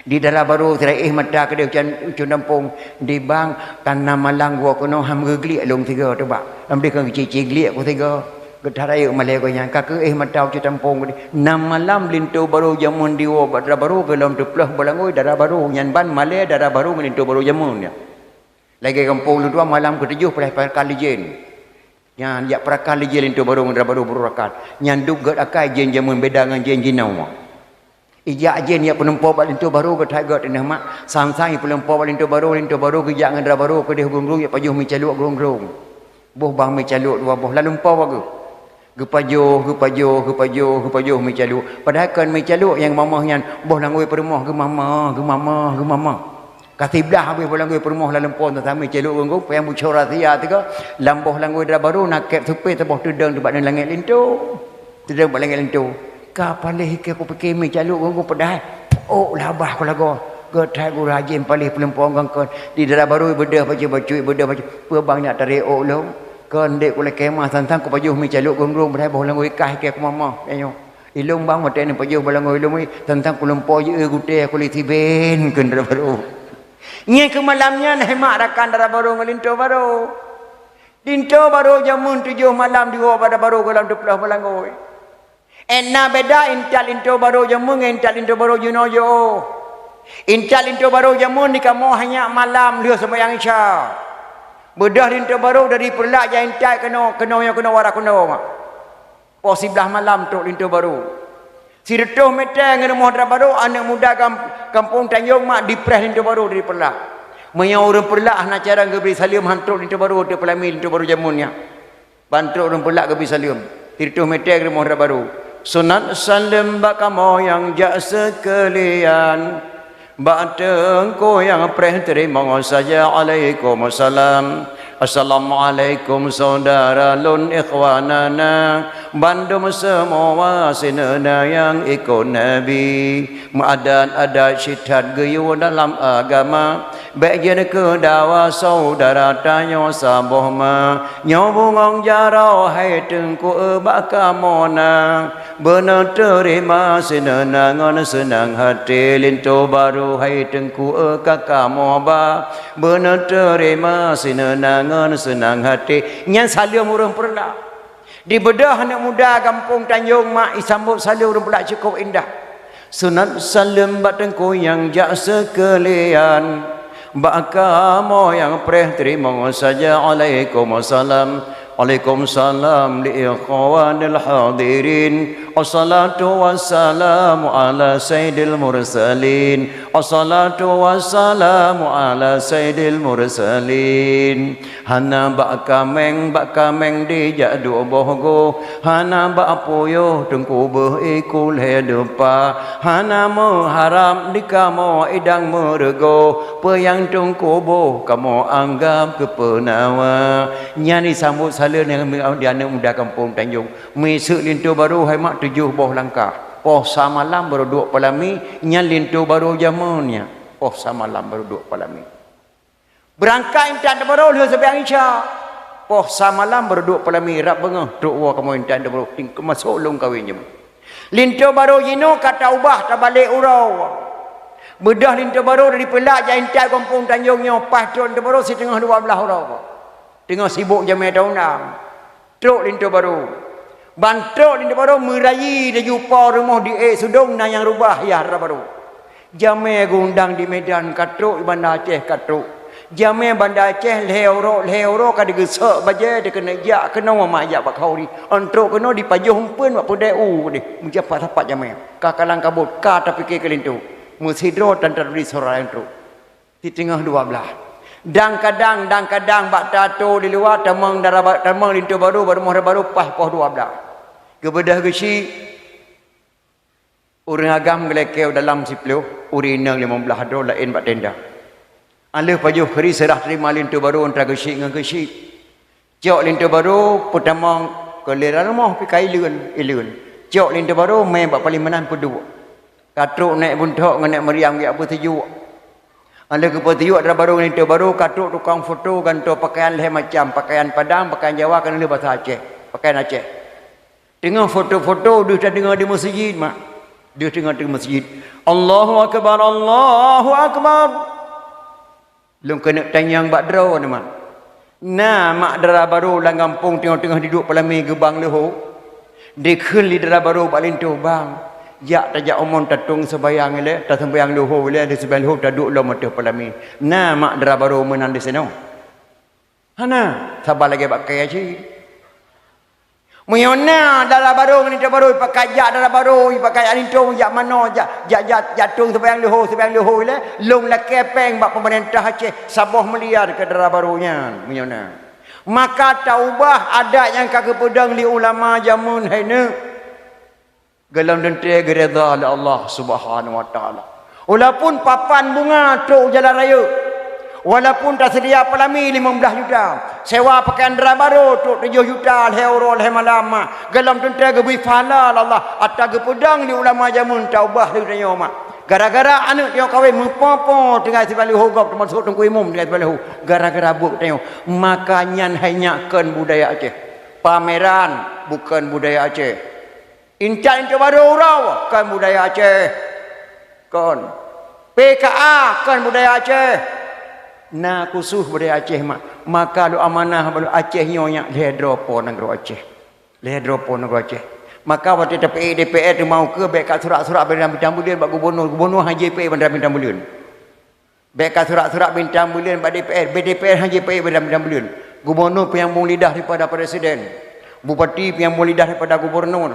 Di dara barô sira éh mata keudéh ucông, ucông tampông. Di bang, tan nam malam geuwoe keunoe han geugliek lôn sigoe teuh bak. Lam deh kon geucé-cé gliek ku sigoe. Geutarayek malée geuh nyan ka keuéh mata ucông tampông keudéh. Nam malam linto barô jameun diwoe bak dara barô goh lom teuploh boh langôi dara barô nyan ban malée dara barô ngon linto barô jameun nyan. Lagée gampông lôn tuan malam keutujoh padahai peurakan lé jén. Nyan jak peurakan lé jén linto barô ngon dara barô beururakan. Nyan duek gét akai jén jameun beda ngon jén jinoe. Ijak jén jak peulumpoe bak linto barô gét that gét teuh mak. Sang-sang jipeulumpoe bak linto barô, linto barô geujak ngon dara barô keudéh grong-grong jak pajoh mi caluek grong-grong. Boh bang mi caluek dua boh lalumpoe bak geuh. Geupajoh, geupajoh, geupajoh, geupajoh mi caluek. Padahai kon mi caluek nyang mama nyan boh langôi peurumoh geumama, geumama, geumama. Ka siblah habéh boh langôi peurumoh lam lumpoe, teutamé caluek gong-gong, payang bucora sia teuga, lam boh langôi dara barô na kép supé saboh teudong teubat ngon langét linto. Teudong bak langét linto. Ka paléh ikée kupike mi caluek gong-gong peudai. Ôk labah kulagoe. Geuthai gura jén paléh peulumpoe gong kon. Di dara barô beudôh bacut-bacut, beudôh bacut. Peue bang nyak tarek ôk lôn? Kon dek kulakée mah, sang-sang kupajoh mi caluek gong-gong, padahai boh langôi kah ikée kumama. Nyoe. Ilôn bang watée neupajoh boh langôi lôn, teuntang kulumpoe jeuet gutée kulét siben kheun dara barô. Nyang keu malam nyan hai mak rakan dara barô ngon linto barô. Linto barô jameun tujoh malam diwoe bak dara barô goh lom teuploh boh langôi. Éh na beda intat linto barô jameun ngon intat linto barô jinoe jiôh. Intat linto barô jameun di kamoe hai nyak malam lheueh seumayang Isya. Beudôh linto barô dari Peureulak jak intat keunoe, keunoe nyoe keunoe wara keunoe mak. Poh siblaih malam trok linto barô. Sireutôh meter ngon rumoh dara barô, aneuk muda gam-, gampông Tanjong mak dipreh linto barô dari Peureulak. Meunyoe ureuëng Peureulak hana carông geubri saleuem han trok linto barô, teupeulami linto barô jameun nyan. Ban trok ureuëng Peureulak geubri saleuem. Sireutôh meter ngon rumoh dara barô. Sunat saleuem bak kamoe nyang jak seukeulian. Bak teungku nyang preh teurimong saja, alaikum salam. Assalamualaikum saudara lôn ikhwanana, bandum seumua sineuna nyang ikot Nabi. Meuadat-adat sit that geuyue dalam agama, bék jeuet keu dawa saudara tanyoe saboh ma. Nyoe bungong jaroe hai teungku bak kamoe na. Beuneuteurima sineuna ngon seunang hati linto barô hai teungku ka kamoe ba. Beuneuteurima sineuna ngon seunang hati. Nyan saleuem ureuëng Peureulak. Dibeudôh aneuk muda gampông Tanjong mak isambot saleuem ureuëng Peureulak cukôp indah. Sunat saleuem bak teungku nyang jak seukeulian. Bak kamoe nyang preh teurimong saja, alaikum salam. Alaikum salam li ikhwanil hadirin. Assalatu wassalamu ala sayyidil mursalin. Assalatu wassalamu ala sayyidil mursalin. Hana bak kaméng, bak kaméng dijak duek boh goh. Hana bak puyoh teungku beuh iku lhée deupa. Hana meuharab di kamoe idang meureugoh. Peue nyang teungku boh kamoe anggab keu peunawa. Nyan disambot saleuem di aneuk muda gampông Tanjong. Miseuk linto barô hai mak tujoh boh langkah. Poh sa malam barô duek peulami, nyan linto barô jameun nyan. Poh sa malam barô duek peulami. Beurangkat intat barô lheueh seumayang Isya. Poh sa malam barô duek peulami rab beungoh trok woe kamoe intat barô, ting-, masôk lôn kawén jameun. Linto barô jinoe ka taubah tabalek uroe. Beudôh linto barô dari Peureulak jak intat gampông Tanjong nyoe paih trok linto barô siteungoh dua blaih uroe. Teungoh sibok jamé taundang. Trok linto barô. Ban trok linto barô meurayi laju po rumoh di ék Sudong na nyang rubah yah dara barô. Jamé geuundang di Medan ka trok, di Banda Aceh ka trok. Jamé Banda Aceh lhée uroe, lhée uroe ka digeusok bajée dikeuneuk jak keunoe mak jak bak khauri. Ôn trok keunoe dipajoh umpeuen bak peudée u deh. Meujapat sapat jamé. Ka kalang kabot, ka tapike keu linto. Meusidroe tan taduri sora nyang trok. Siteungoh dua blaih. Dang kadang, dang kadang bak tato di luwa tamong dara ba-, tamong linto barô, bak rumoh dara barô paih poh dua blaih. Geubeudôh geusyik, ureuëng agam geulakée dalam siplôh, ureuëng inong limong blaih droe laén bak tenda. Aleuh pajoh kheuri seurah teurima linto barô ôn trok geusyik ngon geusyik. Cok linto barô peutamong keu lé lam rumoh pih ka ileuen, ileuen. Cok linto barô mé bak paleng meunan peuduek. Ka trok nèk buntok ngon nèk meuriam geujak peusijuek. Ôn lheueh geupeusijuek dara barô ngon linto barô ka trok tukang foto gantoe pakaian lhée macam, pakaian Padang, pakaian Jawa, ka lheueh basa Aceh, pakaian Aceh. Teungoh foto-foto deuh tadeungoe di meuseujid mak. Deuh teungoh di meuseujid. Allahu akbar, Allahu akbar. Lôn keuneuk tanyong bak droeneuh mak. Na mak dara barô lam gampông teungoh-teungoh jiduek peulamé geubang leuho? Dikheun lé dara barô bak linto, "Bang, jak tajak umon tatueng seubayang ilée, taseumayang leuho ilée, di seubayang leuho taduek lom ateueh peulamé." Na mak dara barô meunan disinoe? Hana, saban lagée bak kayée cit. Meunyoe na dara barô ngon linto barô, ipakat jak dara barô, ipakat jak linto, jak manoe, jak, jak, jak, jak tueng seubayang leuho, seubayang leuho ilée, lôn lakée péng bak peumeurintah Aceh saboh miliar keu dara barô nyan, meunyoe na. Maka taubah adat nyang ka geupeudong lé ulama jameun hai nyoe. Golom teuntée geuridha lé Allah Subhanahu wa Taala. Walaupun papan bunga trok jalan raya, walaupun taseudia peulamé limong blaih juta, sewa pakaian dara barô trok tujoh juta lhée uroe lhée malam mak, golom teuntée geubri pahala lé Allah ata geupeudong lé ulama jameun taubah lé tanyoe mak. Gara-gara aneuëk tanyoe kawén meupo-po tinggai siblaih leuho gob teumasok teungku imum tinggai siblaih leuho gara-gara buet tanyoe. Maka nyan hai nyak kon budaya Aceh. Pameran bukon budaya Aceh. Intat linto barô uroe kon budaya Aceh. Kon. P K A kon budaya Aceh. Na khusus budaya Aceh mak. Maka lôn amanah bak lôn Aceh nyoe nyak lhée droe po nanggroe Aceh. Lhée droe po nanggroe Aceh. Maka watée tapeuék D P R teuma ukeue bék ka surat-surat bandar bintang buleuen bak gubunur, gubunur hana jipeuék bandar bintang buleuen. Bék ka surat-surat bintang buleuen bak D P R, bak D P R hana jipeuék bandar bintang buleuen. Gubunur penyambung lidah daripada presiden. Bupati penyambung lidah daripada gubunur.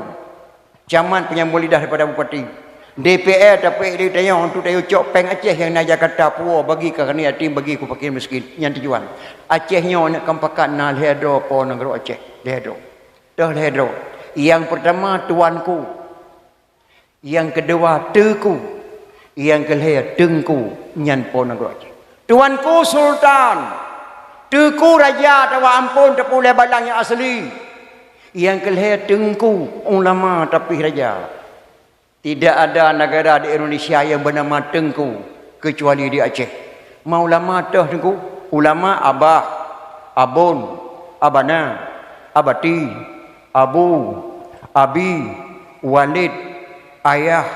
Camat penyambung lidah daripada bupati. D P R tapeuék di tanyoe untuk tanyoe cok péng Aceh nyang na Jakarta puwoe bagi keu aneuk yatim, bagi keu fakir miskin. Nyan tujuan. Aceh nyoe aneuk kam pakat na lhée droe po nanggroe Aceh. Lhée droe. Toh lhée droe. Nyang peurtama tuanku. Nyang keudua teuku. Nyang keulhée teungku. Nyan po nanggroe Aceh. Tuanku sultan. Teuku raja atawa amphon tapeuulée balang nyang asli. Nyang keulhée teungku ulama tapi raja. Tidak ada negara di Indonesia yang bernama teungku kecuali di Aceh. Ma ulama toh teungku? Ulama abah, abon, abana, abati, abu, abi, walid, ayah,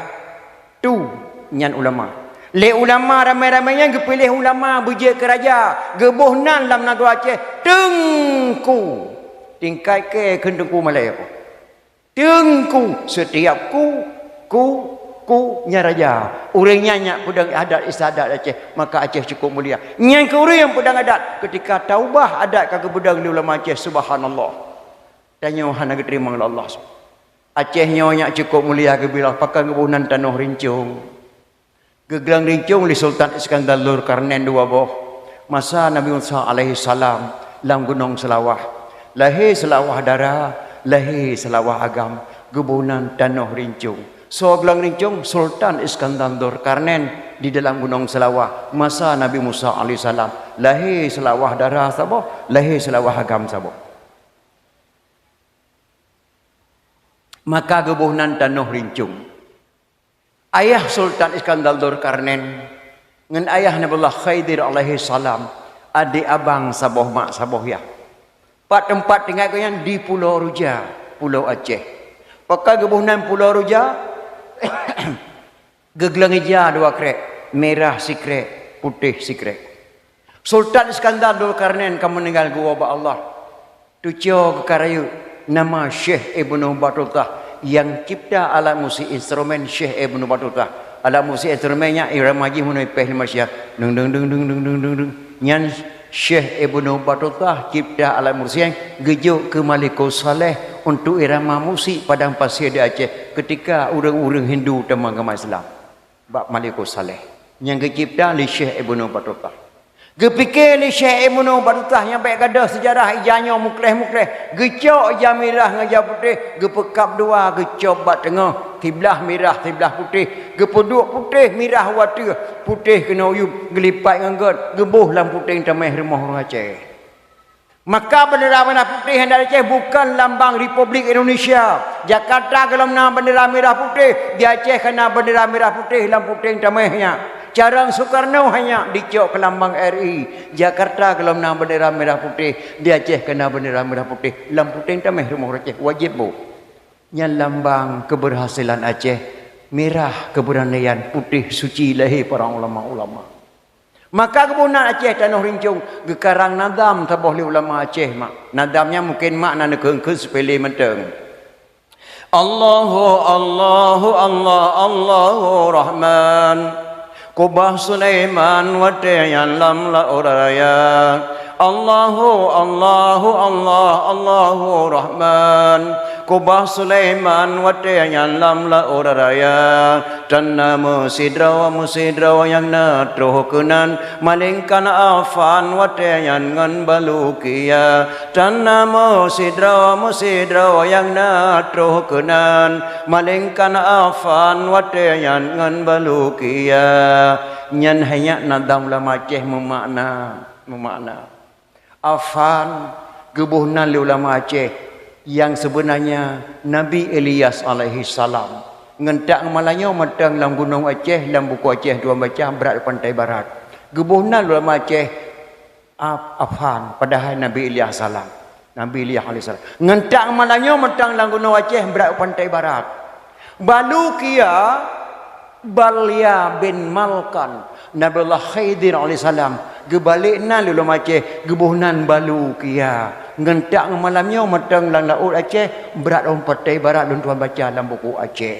tu nyan ulama. Lé ulama ramé-ramé nyan geupiléh ulama beujeuet keu raja, geuboh nan lam nanggroe Aceh teungku. Tingkat keu kheun teungku malée. Teungku, setiap ku, ku, ku nyan raja. Ureuëng nyan nyak peudong adat istiadat Aceh, maka Aceh cukup mulia. Nyan keu ureuëng nyang peudong adat, ketika taubah adat ka geupeudong lé ulama Aceh, subhanallah. Tanyoe hana geuteurimong lé Allah. Aceh nyoe nyak cukup mulia geubilah pakon geuboh nan tanoh rincong. Geuglong rincong lé Sultan Iskandar Zulkarnain dua boh masa Nabi Musa alaihissalam lam Gunong Seulawah. Lahé Seulawah dara, lahé Seulawah agam, geuboh nan tanoh rincong. Soe glong rincong? Sultan Iskandar Zulkarnain di dalam Gunong Seulawah masa Nabi Musa alaihissalam. Lahé Seulawah dara saboh, lahé Seulawah agam saboh. Maka geuboh nan tanoh rincong. Ayah Sultan Iskandar Zulkarnain ngon ayah Nabiullah Khidir alaihissalam, adék abang saboh mak saboh yah. Pat teumpat tinggai gobnyan di Pulo Ruja, Pulo Aceh. Pakon geuboh nan Pulo Ruja? Geuglong ija dua krek, mirah sikrek, putéh sikrek. Sultan Iskandar Dzulkarnain ka meuninggai geuwoe bak Allah. Teucok geukarayeuek nama Syekh Ibnu Batutah nyang cipta alat musik instrumen Syekh Ibnu Batutah. Alat musik instrumen nyan irama jih meunoe péh lima siah. Deng, deng, deng. Nyan Syekh Ibnu Batutah cipta alat musik nyan geujok keu Malikus Saleh untuk irama musik padang pasir di Aceh ketika ureuëng-ureuëng Hindu teuma agama Islam. Bak Malikus Saleh nyang geucipta lé Syekh Ibnu Batutah. Geupike lé Syekh Ibnu Batutah nyang bék gadôh seujarah ija nyoe mukléh-mukléh, geucok ija mirah ngon ija putéh, geupeukab dua, geucop bak teungoh, siblah mirah, siblah putéh, geupeuduek putéh mirah u ateueh, putéh keunoe u yup, geulipat ngon gét, geuboh lam puténg taméh rumoh ureuëng Aceh. Maka bendera mirah putéh nyang di Aceh bukon lambang Republik Indonesia. Jakarta gohlom na bendera mirah putéh, di Aceh ka na bendera mirah putéh lam puténg taméh nyan. Carông Soekarno hanya dicok keu lambang R I. Jakarta gohlom na bendera mirah putéh, di Aceh ka na bendera mirah putéh lam puténg taméh rumoh ureuëng Aceh, wajéb boh. Nyan lambang keberhasilan Aceh, mirah keberanian, putéh suci lahé para ulama-ulama. Maka geuboh nan Aceh tanoh rincong geukarang nadam saboh lé ulama Aceh mak. Nadam nyan mungken mak na neukheun-kheun seupele mantong. Allahu, Allahu, Allah, Allahu Rahman. Kubah Sulaiman watée nyan lam laôt raya. Allahu, Allahu, Allah, Allahu Rahman. Kubah Sulaiman watée nyan lam laôt raya. Tan na meusidroe-meusidroe nyang na troh keunan, malingkan Afan watée nyan ngon Balukia. Tan na meusidroe-meusidroe nyang na troh keunan, malingkan Afan watée nyan ngon Balukia. Nyan hai nyan nadam ulama Aceh meumakna, meumakna. Afan geuboh nan lé ulama Aceh nyang seubeunanya Nabi Ilyas alaihissalam. Ngon tak ngon malanyoe mantong lam gunong Aceh, lam buku Aceh tuan baca brat u pantai barat. Geuboh nan lé ulama Aceh Af-, Afan, padahai Nabi Ilyas salam. Nabi Ilyas alaihissalam. Ngon tak ngon malanyoe mantong lam gunong Aceh brat u pantai barat. Balukia, Balya bin Malkan, Nabiullah Khidir alaihissalam, geubalek nan lé ulama Aceh, geuboh nan Balukia. Ngon tak ngon malanyoe mantong lam laôt Aceh, brat u pantai barat lôn tuan baca lam buku Aceh.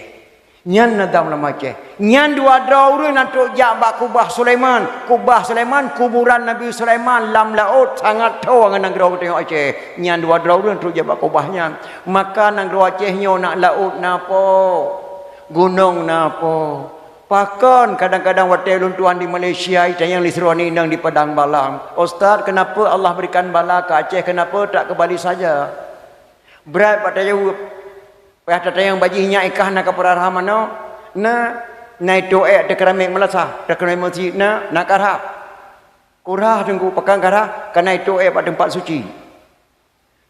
Nyan nadam ulama Aceh. Nyan dua droe ureuëng na trok jak bak kubah Sulaiman. Kubah Sulaiman, kuburan Nabi Sulaiman lam laôt sangat tho ngon nanggroe geutanyoe Aceh. Nyan dua droe ureuëng trok jak bak kubah nyan. Maka nanggroe Aceh nyoe na laôt na po. Gunong na po. Pakon kadang-kadang watée lôn tuan di Malaysia, itanyong lé sidroe aneuk inong di Padang Balang, "Ustaz, kenapa Allah berikan bala ke Aceh, kenapa tak ke Bali saja?" Brat bak tajaweueb. Payah tatanyong bak jih, "Nyak, i kah na kapeurara manok?" "Na." "Na itôk ék ateueh keramik meulasah, ateueh keramik meuseujid?" "Na." "Na karhah?" "Kurhah, Teungku." "Pakon karhah?" "Ka na itôk ék bak teumpat suci."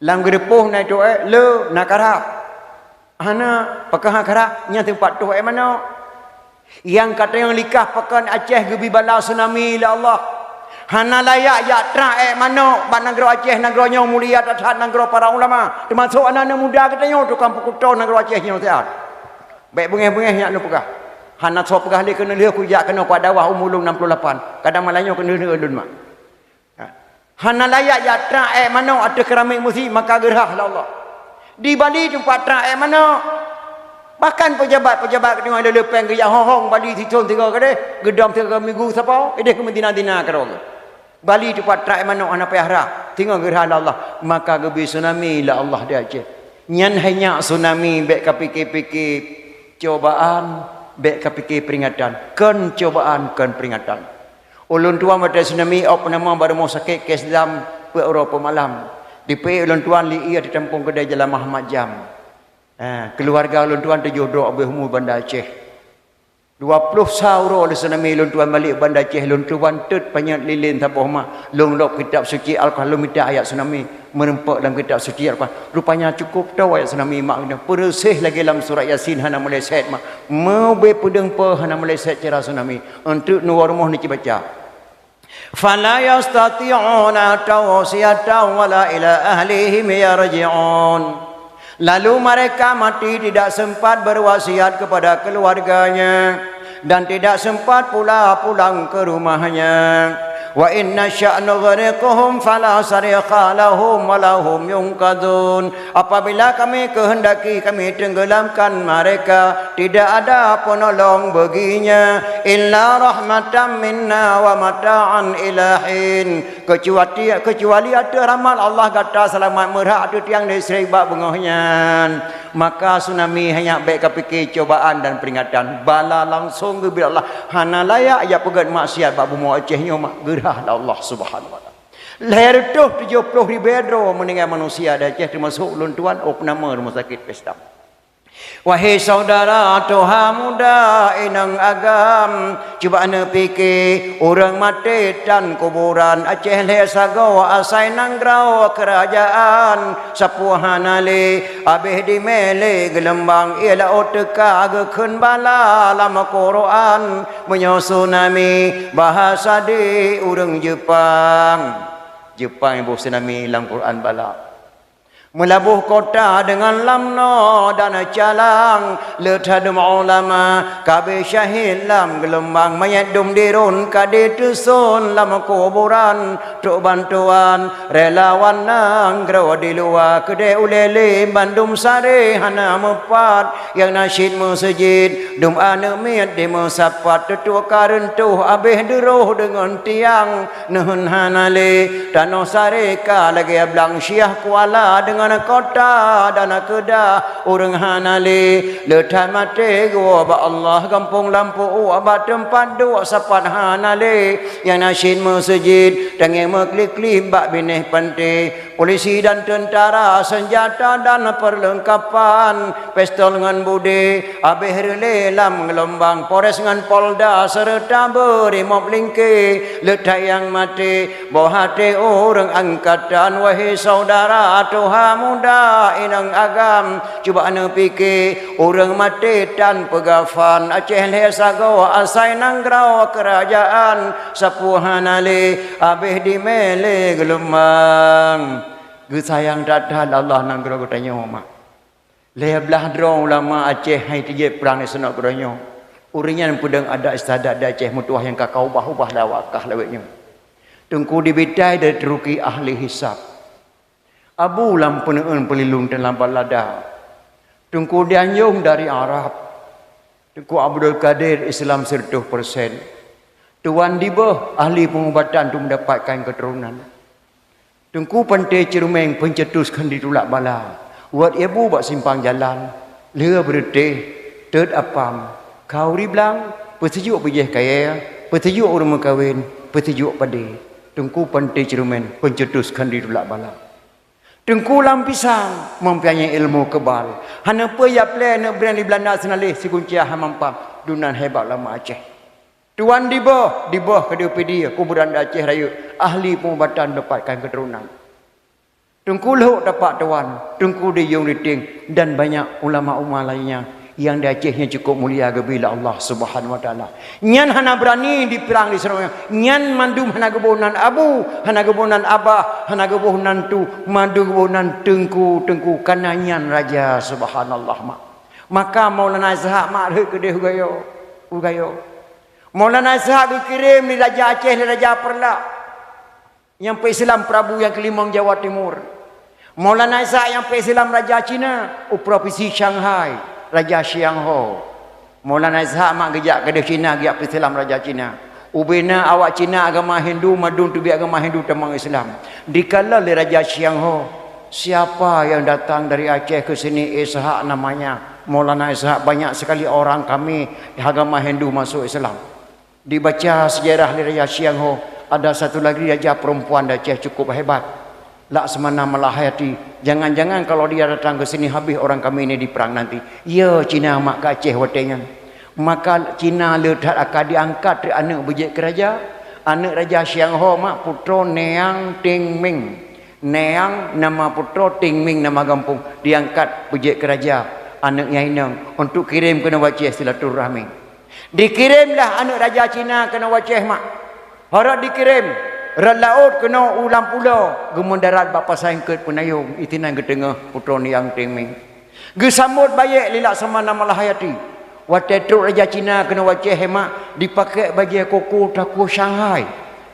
"Lam geureupôh na itôk ék?" "Le." "Na karhah?" "Hana." "Pakon hana karhah?" "Nyan teumpat tôh ék manok." Nyang ka tanyong lé kah, pakon Aceh geubri bala tsunami lé Allah. Hana layak jak trang ék manok bak nanggroe Aceh, nanggroe nyoe mulia that-that nanggroe para ulama, teumasok aneuk-aneuk muda geutanyoe tukang peukuto nanggroe Aceh nyoe siat. Bék beungéh-beungéh nyak lôn peugah. Hana soe peugah lé keuneuk lheueh kujak keunoe kujak dakwah umu lôn enam puluh lapan. Kadang malam nyoe keuneuk lheueh lôn mak. Ha. Hana layak jak trang ék manok ateueh keramik meuseujid, maka geurhah lé Allah. Di Bali teumpat trang ék manok. Bahkan pejabat-pejabat geutanyoe le-le péng geujak hong-hong Bali sithon sigoe keudeh, geudong sigoe minggu sapo, ideh keu meudina-dina keudroe. Bali teumpat trang ék manok hana payah rhah, singoh geurhah lé Allah, maka geubri tsunami lé Allah di Aceh. Nyan hai nyak tsunami, bék kapike-pike cobaan, bék kapike peringatan. Kon cobaan, kon peringatan. Ulôn tuan watée tsunami, ôk peunamong bak rumoh sakét Kesdam peuet uroe peuet malam. Dipeuék ulôn tuan lé ie ateueh tampông keudée Jalan Muhammad Jam. Eh, keuluwarga ulôn tuan tujoh droe abéh umu Banda Aceh. Dua ploh sa uroe lé tsunami ulôn tuan balek Banda Aceh, ulôn tuan teut panyöt lilén saboh mak, lôn lôb kitab suci Al-Quran, lôn mita ayat tsunami. Meureumpok lam kitab suci Al-Quran. Rupanya cukup tho ayat tsunami mak, peureuseh lagée lam surat Yasin hana meuleset mak. Meubée peudeueng po hana meuleset cara tsunami. Eunteuk neuwoe rumoh neuci baca. Fala yastati'una tawsiyatan wala ila ahlihim yarji'un. Lalu mereka mati tidak sempat berwasiat kepada keluarganya dan tidak sempat pula pulang ke rumahnya. Wa in nasya' nughriqhum fala sarikha lahum wa lahum yunqadhun. Apabila Kami keuheundaki, Kami teunggelamkan mereka, tidak ada penolong baginya, illa rahmatan minna wa mata'an ila hin. Keucuali, keucuali ateueh rahmat Allah gata seulamat meurhah ateueh tiang listrik bak beungoh nyan. Maka tsunami hanya bék kapike cobaan dan peringatan, bala langsong geubri Allah. Hana layak jak peugét maksiat bak bumoe Aceh nyoe mak, geurhah lé Allah Subhanahu wa Taala. Lhèe reutôh tujoh ploh ribèe droe meuninggai manusia di Aceh, teumasok ulôn tuan, ôk nama rumoh sakét Pesta. Wahé syedara tuha muda inong agam, cuba neupike, ureuëng maté tan kuburan, Aceh lhèe sagoe asai nanggroe keurajeuen, sapeue hana lé, abéh dimé lé geulumbang, ie laôt teuka geukheun bala lam Quran, meunyoe tsunami bahasa di ureuëng Jeupang. Jeupang iboh tsunami lam Quran bala. Meulaboh kota deungon lam noe dan calang, le that dum ulama ka abéh syahid lam geulumbang, manyét dum dirun ka diteuson lam kuburan. Trok bantuan relawan nanggroe di luwa, keudéh ulée lé bandum saré hana meupat, nyang na cit meuseujid dum aneuëk miet dimeusapat, teutuk ka reuntoh abéh duroh deungon tiang. Neuheun hana lé, tanoh saré ka lagée blang, Syiah Kuala deungon kota dan Kedah ureuëng hana lé, le that maté geuwoe bak Allah, gampông lampôk bak teumpat duek sapat hana lé, nyang na cit meuseujid tangieng meuklik-klik bak binéh panté. Polisi dan teuntara, seunjata dan peurleungkapan, pistol ngon budé, abéh reulée lam geulumbang, Polres ngon Polda seureuta beurimop lingké, le that nyang maté, boh até ureuëng angkatan. Wahé syedara tuha muda inong agam, cuba neupike, ureuëng maté tan peugafan, Aceh lhèe sagoe asai nanggroe keurajeuen, sapeue hana lé, abéh dimé lé geulumbang. Geusayang that-that lé Allah nanggroe geutanyoe mak. Lhèe blaih droe ulama Aceh han teujép prang di singoh keudroe nyoe. Ureuëng nyan peudong adat istiadat di Aceh meutuwah nyang ka kaubah-ubah lé awak kah lawét nyoe. Teungku Dibitai dari Turki ahli hisab. Abu lam Peuneuen Peulilung teungoh balada. Teungku Dianyong dari Arab. Teungku Abdul Kadir Islam sireutoh persen. Tuan Dibeuh ahli peungubatan untuk mendapatkan keturunan. Teungku Panté Ceureuméng peuncetus kheun ditulak bala. Wat ié bu bak simpang jalan, lheueh beureutéh, teuet apam, khauri blang, peusijuek bijéh kayée, peusijuek ureuëng meukawen, peusijuek padé. Teungku Panté Ceureuméng peuncetus kheun ditulak bala. Teungku Lam Pisang meumpunyai ilmu kebal. Hana peue ya plé neuk bri di Beulanda seunaleh siguncia hamampang, dunan hebat ulama Aceh. Tuan Dibeuh, Dibeuh keudéh Pidie, kuburan di Aceh Rayeuk, ahli peungubatan dapatkan keturunan. Teungku Lhok Tapak Tuan, Teungku Diyong Riting, dan banyak ulama-ulama lainnya yang di Aceh nyan cukup mulia geubri lé Allah Subhanahu wa Taala. Nyan hana beurani diprang di Seroya. Nyan mandum hana geuboh nan abu, hana geuboh nan abah, hana geuboh nan tu, mandum geuboh nan teungku-teungku, kana nyan raja, subhanallah mak. Maka Maulana Ishak mak rhot keudeh u Gayo, u Gayo. Maulana Ishak geukirém lé raja Aceh, lé raja Peureulak. Nyang peuislam Prabu nyang keulimong Jawa Timur. Maulana Ishak nyang peuislam raja Cina, u propinsi Shanghai, raja Xiangho. Maulana Ishak mak geujak keudeh Cina, geujak peuislam raja Cina. Ubena awak Cina agama Hindu, mandum teubiet agama Hindu tamong Islam. Dikalon lé raja Xiangho, "Siapa yang datang dari Aceh ke sini?" "Ishak namanya." "Maulana Ishak, banyak sekali orang kami agama Hindu masuk Islam. Dibaca sejarah lé raja Xiangho, ada satu lagi raja perempuan di Aceh cukup hebat, Laksamana Malahayati. Jangan-jangan kalau dia datang ke sini, habis orang kami ini diperang nanti." Ya, Cina mak ke Aceh watée nyan. Maka Cina le that akan diangkat treuk aneuëk beujeuet keu raja. Aneuëk raja Xiangho mak putroe Neang Tingming. Neang nama putroe, Tingming nama gampông. Diangkat beujeuet keu raja aneuëk nyang inong untuk kirém keunoe u Aceh silaturahmi. Dikirém lah aneuëk raja Cina keunoe u Aceh mak. Harôh dikirém, rot laôt keunoe u lam pulo, geumeudarat bak Pasai Eungkeut Peunayong, itinan geuteungoh putroe Neang Tingming. Geusambot bayeuk lé Laksamana Malahayati. Watée trok raja Cina keunoe u Aceh mak, dipakék bajée koko takue Shanghai.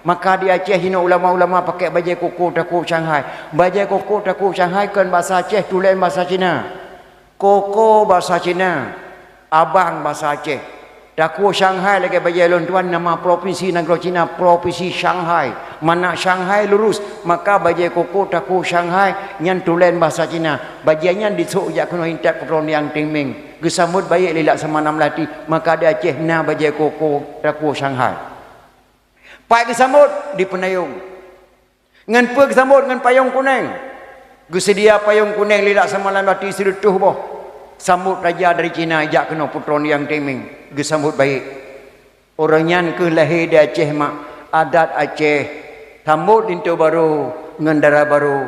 Maka di Aceh jinoe ulama-ulama pakai bajée koko takue Shanghai. Bajée koko takue Shanghai kon basa Aceh, tulen basa Cina. Koko basa Cina, abang basa Aceh. Takue Shanghai lagée bajée lôn tuan, nama propinsi nanggroe Cina, propinsi Shanghai. Mana Shanghai lurus, maka bajée koko takue Shanghai nyan tulen basa Cina. Bajée nyan disok jak keunoe intat putroe Niang Tingming. Geusambot baik lé Laksamana Melati, maka di Aceh na bajée koko takue Shanghai. Pat geusambot di Peunayong. Ngon peue geusambot? Ngon payong kuneng. Geuseudia payong kuneng lé Laksamana Melati sireutôh boh. Sambot raja dari Cina jak keunoe putroe Niang Tingming. Geusambot baik. Uroe nyan kheueh lahé di Aceh mak, adat Aceh. Sambot linto barô ngon dara barô.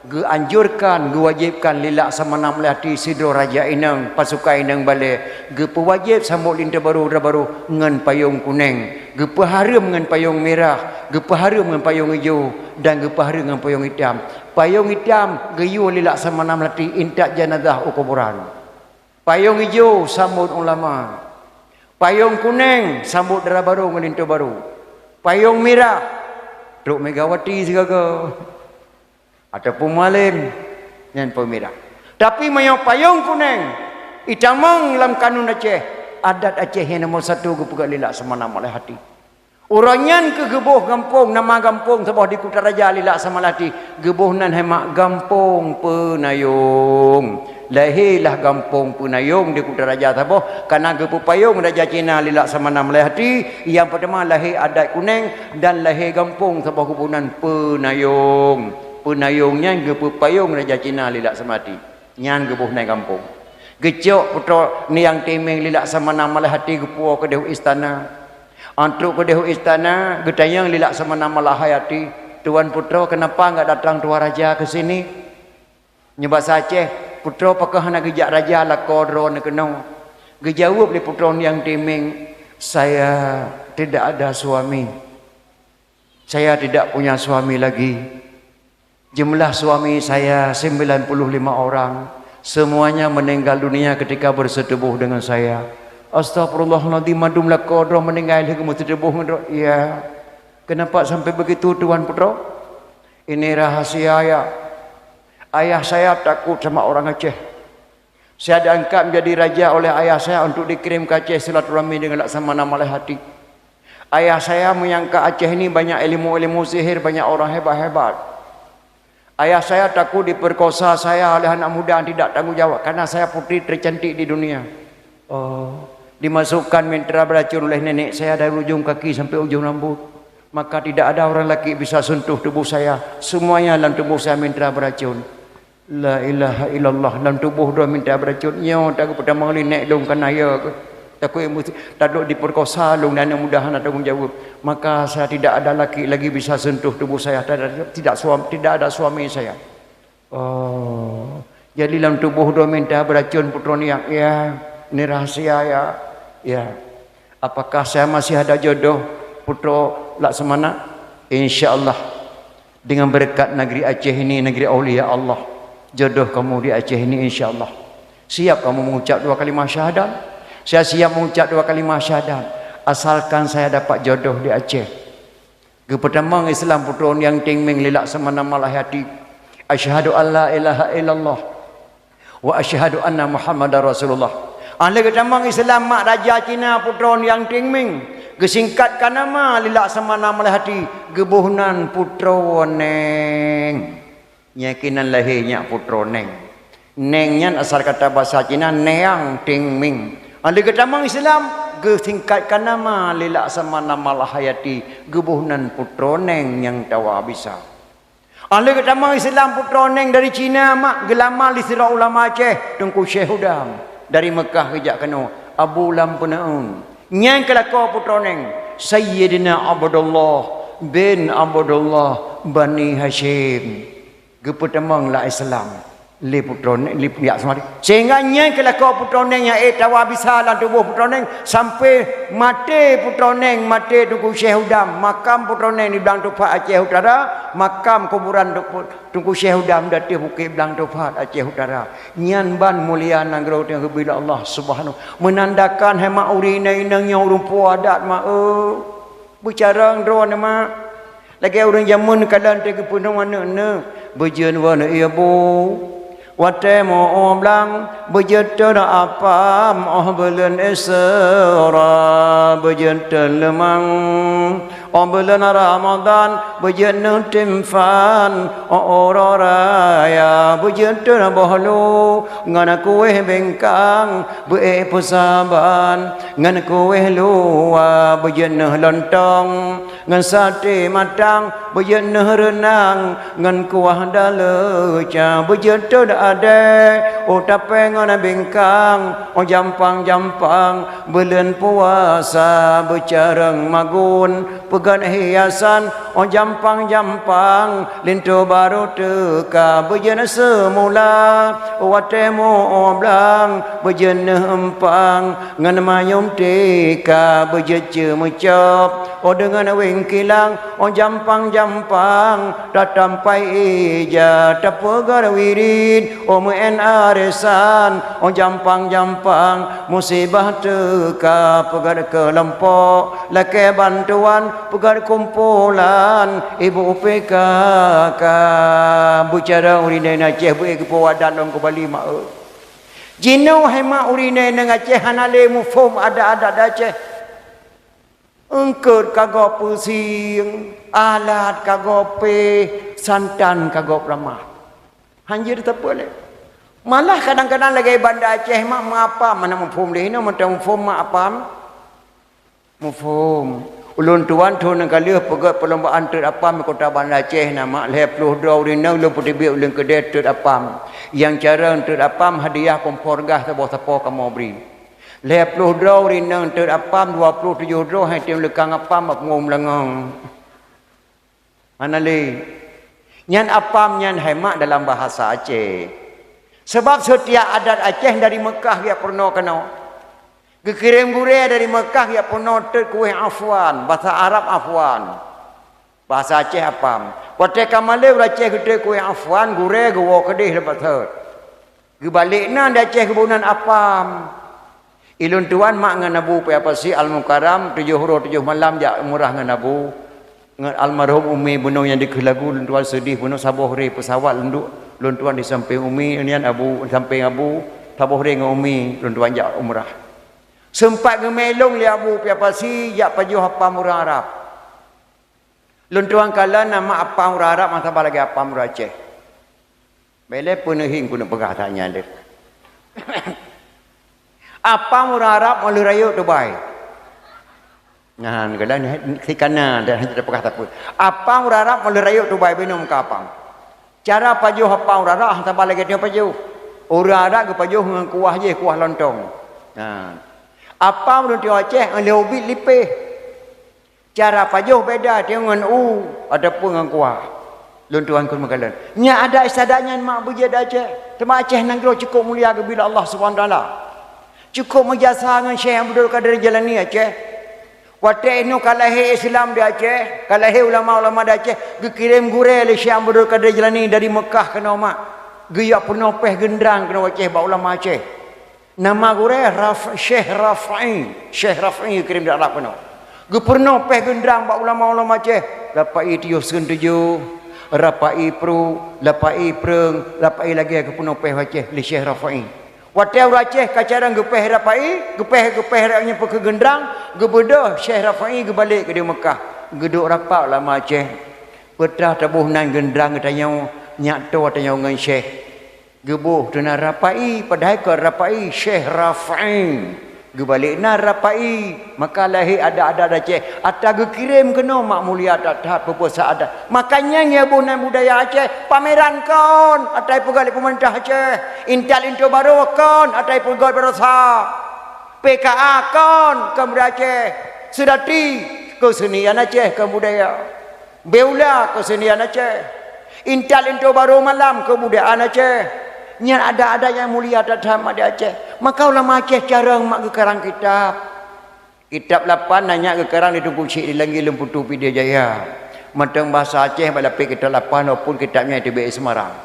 Geuanjurkan, geuwajibkan lé Laksamana Melati sidroe raja inong pasukan inong balée. Geupeuwajéb sambot linto barô dara barô ngon payong kuneng. Geupeuhareuem ngon payong mirah, geupeuhareuem ngon payong ijo, dan geupeuhareuem ngon payong itam. Payong itam geuyue lé Laksamana Melati intat janazah u kuburan. Payong ijo sambot ulama. Payong kuneng sambot dara barô ngon linto barô. Payong mirah trok Megawati sigaga. Ataupun Mualem, nyan peumirah. Tapi meunyoe payong kuneng itamong lam kanun Aceh, adat Aceh nyang nomor satu geupeugah lé Laksamana Melati. Uroe nyan kheueh geuboh gampông, nama gampông saboh di Kutaraja lé Laksamana Melati. Geuboh nan hai mak Gampông Peunayong. Lahé lah Gampông Peunayong di Kutaraja saboh, kareuna geupeupayong raja Cina lé Laksamana Melati. Nyang peutama lahé adat kuneng dan lahé gampông saboh geuboh nan Peunayong. Peunayong nyan geupeupayong raja Cina lé Laksamana Melati. Nyan geuboh nan gampông. Geucok putroe Niang Tingming lé Laksamana Melati geupuwoe keudeh u istana. Trok keudeh u istana, geutanyong lé Laksamana Melati, "Tuan putroe, kenapa enggak datang tuan raja ke sini?" Nyoe basa Aceh, "Putroe, pakon hana geujak raja lakoe droeneuh keunoe?" Geujaweueb lé putroe Niang Tingming, "Saya tidak ada suami. Saya tidak punya suami lagi. Jumlah suami saya sembilan puluh lima orang. Semuanya meninggal dunia ketika bersetubuh dengan saya." "Astagfirullahaladzim, mandum lakoe droe meuninggai lheueh geumeuseutuboh ngon droe?" "Iya." "Kenapa sampai begitu, Tuan Putroe?" "Ini rahasia, ya. Ayah saya takut sama orang Aceh. Saya diangkat menjadi raja oleh ayah saya untuk dikirim ke Aceh silaturahmi dengan Laksamana Melati. Ayah saya menyangka Aceh ini banyak ilmu-ilmu sihir, banyak orang hebat-hebat. Ayah saya takut diperkosa saya oleh anak muda yang tidak tanggung jawab, karena saya putri tercantik di dunia." Oh, dimasukkan mantra beracun oleh nenek saya dari ujung kaki sampai ujung rambut. Maka tidak ada orang laki bisa sentuh tubuh saya. Semuanya dalam tubuh saya mantra beracun. La ilaha illallah, lam tuboh droe minta beuracon, nyoe tapeutama lé nèk lôn ka na ya keuh. Takot meusti taduek dipeurkosa lôn dan mudah hana tanggong jaweueb. Maka saya tidak ada laki lagi bisa sentuh tubuh saya, tidak, tidak suam-, tidak ada suami saya. Oh, jadi lam tuboh droe minta beuracon putroe nyan, ya, ini rahasia ya. Ya. Apakah saya masih ada jodoh putroe Laksamana? Insya Allah. Dengan berkat negeri Aceh ini, negeri aulia Allah, jodoh kamu di Aceh ini, insya Allah. Siap kamu mengucap dua kalimah syahadat? Saya siap mengucap dua kalimah syahadat, asalkan saya dapat jodoh di Aceh. Geupeutamong Islam putroe nyang Ting Meng lé Laksamana Malahayati. Asyhadu an la ilaha illallah. Wa asyhadu anna Muhammadar Rasulullah. Ahli geutamong Islam mak raja Cina putroe nyang Ting Meng, geusingkat ka nama lé Laksamana Malahayati, geuboh nan putroe Neng. Nyan keuh nan lahé nyak putroe Neng. Neng nyan asal kata basa Cina Niang Ting Meng. Ahli geutamong Islam, geusingkat ka nama lé Laksamana Malahayati, geuboh nan putroe Neng nyang tawa bisa. Ahli geutamong Islam putroe Neng dari Cina mak geulama lé sidroe ulama Aceh, Teungku Syekh Udam, dari Meukah geujak keunoe, Abu Lam Peunaeun. Nyan keuh lakoe putroe Neng, Sayyidina Abdullah bin Abdullah Bani Hasyim. Geupeutamong lam Islam lé putroe Neng, lé pihak Seumarit. Sehingga nyan keuh lakoe putroe Neng nyang ék tawa bisa lam tuboh putroe Neng, sampai maté putroe Neng, maté Teungku Syekh Udam, makam putroe Neng di Blang Tufat Aceh Utara, makam kuburan Teungku, Teungku Syekh Udam di ateueh bukét Blang Tufat Aceh Utara. Nyan ban mulia nanggroe nyang geubri lé Allah Subhanahu. Meunandakan hai mak ureueng inong-inong nyoe ureueng po adat mak, eu. Beucarông droeneuh mak. Lagée ureuëng jameun kalon teuh geupeunoh aneuëk-neuëk, beujeuet won ié bu. Watée meu-ueh blang, beujeuet teuh apam óh buleuen Isra, beujeuet teuh leumang óh buleuen Ramadhan, beujeuet neuh timphan óh uroe raya, beujeuet teuh boh lu ngon kueh bingkang, beuék peusaban ngon kueh luwa, beujeuet neuh lontong ngon saté matang, beujeuet neuh reunang ngon kuah daleuca, beujeuet teuh adée, óh tapée ngon bingkang, óh jampang-jampang, buleuen puasa beucareueng magun, peugét hiasan, óh jampang-jampang, linto barô teuka, beujeuet seumula, watée meu-ueh blang, beujeuet neuh eumpang, ngon manyum tika, beujeuet ceumeucop, óh deungon wéng kilang, óh jampang-jampang, tatampai ija, tapeugét wirid, óh meu'én arisan, óh jampang-jampang, musibah teuka, peugét keulompok, lakée bantuan, peugét kumpulan, ibu P K K. Beucareueng ureuëng inong Aceh beuék geupeuwadat lom keu Bali mak eu. Jinoe hai mak ureuëng inong Aceh hana lé muphom adat-adat Aceh. Eungkot ka gob peusieng, alat ka gob péh, santan ka gob ramah. Hanjeuet teupeu lé. Malah kadang-kadang lagée Banda Aceh mak meuapam, mana muphom lé hinoe mantong muphom mak apam. Muphom. Ulôn tuan thôn nyang ka lheueh peugét perlombaan treut apam di kota Banda Aceh na mak lhée ploh droe ureuëng inong lôn peuteubiet ulôn keudée treut apam. Nyang careueng treut apam hadiah kompor gas saboh sapo kamoe bri. Lhée ploh droe ureuëng inong treut apam, dua ploh tujoh droe hai tem leukang apam bak punggong meulangong. Hana lé. Nyan apam nyan hai mak dalam bahasa Aceh. Sebab seutiap adat Aceh dari Meukah geujak peurunoe keunoe. Geukirém gurée dari Meukah geujak peurunoe treut kueh afwan, bahasa Arab afwan. Bahasa Aceh apam. Watée ka malée ureuëng Aceh geutreut kueh afwan, gurée geuwoe keudeh leubeh thot. Geubalek na di Aceh geuboh nan apam. Ilôn tuan mak ngon abu pih apa si Al-Mukarram tujoh uroe tujoh malam jak umrah ngon abu. Ngon almarhum umi bunoe nyang dikeue lagu lôn tuan seudeh bunoe saboh ré peusawat lôn duek lôn tuan di sampéng umi nyan abu sampéng abu saboh ré ngon umi lôn tuan jak umrah. Seumpat geumé lôn lé abu pih apa si jak pajoh apam ureuëng Arab. Lôn tuan kalon nama apam ureuëng Arab masa bah lagée apam ureuëng Aceh. Bèk lé peuneuhi keuneuk peugah that nyan deh. Apam ureuëng Arab meuleuh rayeuk tubai. Nyan, keulan sikana dah hana peugah sapeue. Apam ureuëng Arab meuleuh rayeuk tubai binoe muka apam. Cara pajoh apam ureuëng Arab hana saban lagée tanyoe pajoh. Ureuëng Arab geupajoh ngon kuah jih, kuah lontong. Nah. Apam ureuëng Aceh ngon lheueh ubit lipéh. Cara pajoh beda teungoh ngon u ataupun ngon kuah. Lôn tuan keu meukalon. Nyan adat istiadat nyan mak beujeuet di Aceh. Teuma Aceh nanggroe cukôp mulia geubila Allah Subhanahu Wa Taala. Cukôp meujasa ngon Syekh Abdul Qadir Jailani Aceh. Watée inoe ka lahé Islam di Aceh, ka lahé ulama-ulama di Aceh, geukirém gurée lé Syekh Abdul Qadir Jailani dari Meukah keunoe mak. Geujak peunoh péh geundrang keunoe Aceh bak ulama Aceh. Nama gurée Raf-, Syekh Rafa'i. Syekh Rafa'i geukirém di Arab keunoe. Geupeurunoe péh geundrang bak ulama-ulama Aceh. Rafa'i tujoh seun tujoh, Rafa'i pruek, Rafa'i preueng, Rafa'i lagée geupeurunoe péh Aceh lé Syekh Rafa'i. Watée ureuëng Aceh ka carông geupéh Rafa'i, geupéh-geupéh rakyat nyan peue keu geundrang, geubeudôh Syekh Rafa'i geubalek keu di Meukah. Geuduek rapat ulama Aceh. Peutrah taboh nan geundrang geutanyoe, nyak toe tanyoe ngon Syekh. Geuboh teuh na Rafa'i, padahai kon Rafa'i, Syekh Rafa'i. Geubalek na Rafa'i, maka lahé adat-adat Aceh. Ata geukirém keunoe mak mulia that-that peue-peue sa adat. Makanya nyan boh nan budaya Aceh, pameran kon, ata ipeugah lé peumeurintah Aceh. Intat linto barô kon, ata ipeugah baroesa. P K A kon, kon budaya Aceh. Seudati, keusenian Aceh, kon budaya. Beula keusenian Aceh. Intat linto barô malam keubudayaan Aceh. Nyan adat-adat nyang mulia that-that mak di Aceh. Maka ulama Aceh carông mak geukarang kitab. Kitab lapan na nyak geukarang di Teungku Chik di Langgi Lemputu Pidie Jaya. Mantong bahasa Aceh bak lapéh kitab lapan walaupun kitab nyan teubiet di Semarang.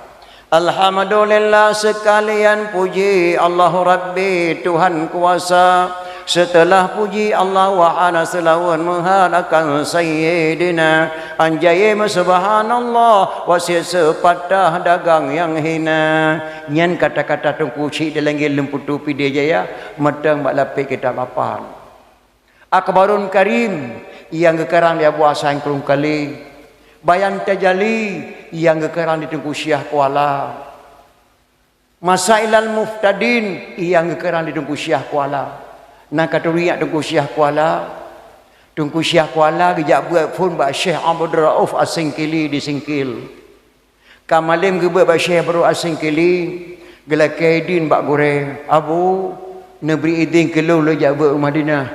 Alhamdulillah, seukalian puji Allahu Rabbi, Tuhan kuasa. Seuteulah puji Allah, wa hana seulawan meuhalakan Sayyidina, anjayeue meusubhanallah, wasiet seupatah dagang nyang hina. Nyan kata-kata Teungku Chik Delenggil Leumputue Pidie Jaya, mantong bak lapék kitab lapan. Akbarun Karim, nyang geukarang lé Abu Hasan Krueng Kalé. Bayan Tajali, nyang geukarang lé Teungku Syiah Kuala. Masailal Muhtadin, nyang geukarang lé Teungku Syiah Kuala. Na ka teuingat Teungku Syiah Kuala? Teungku Syiah Kuala geujak beuet phon bak Syekh Abdul Rauf As-Singkili di Singkil. Ka malém geubeuet bak Syekh Abdul Rauf As-Singkili, geulakée idin bak gurée, "Abu, neubri idin keu lôn lôn jak beuet u Madinah."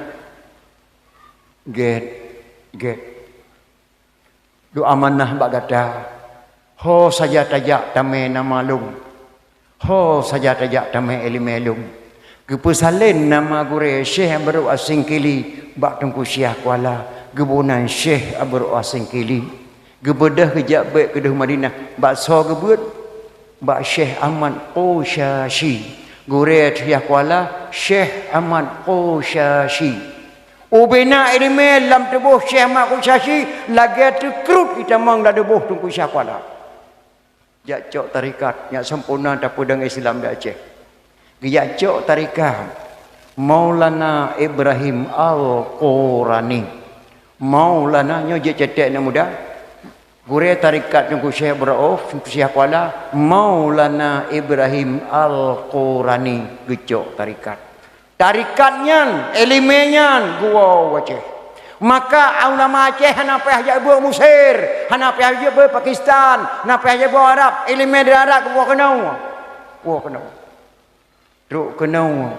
"Gét, gét. Lôn amanah bak gata, ho saja tajak tamé nama lôn, ho saja tajak tamé iéleumé lôn." Geupeusalén nama gurée Syekh Abdul Rauf As-Singkili bak Teungku Syiah Kuala, geuboh nan Syekh Abdul Rauf As-Singkili. Geubeudôh geujak beuet keudeh Madinah, bak soe geubeuet? Bak Syekh Ahmad Qusyashi. Gurée Syiah Kuala, Syekh Ahmad Qusyashi. Ubena iéleumé lam tuboh Syekh Ahmad Qusyashi lagée teukrut itamong lam tuboh Teungku Syiah Kuala. Jak cok tarekat nyang sempurna tapeudong Islam di Aceh. Geujak cok tarekat Maulana Ibrahim Al-Qurani. Maulana nyoe jeuet cetek aneuk muda. Gurée tarekat Teungku Syekh Abdul Rauf, Teungku Syiah Kuala, Maulana Ibrahim Al-Qurani geucok tarekat. Tarekat nyan, iéleumé nyan geuwoe u Aceh. Maka ulama Aceh hana payah jak beuet Mesir, hana payah jak beuet Pakistan, hana payah jak beuet Arab, iéleumé dari Arab geuwoe keunoe. Woe keunoe. Trok keunoe,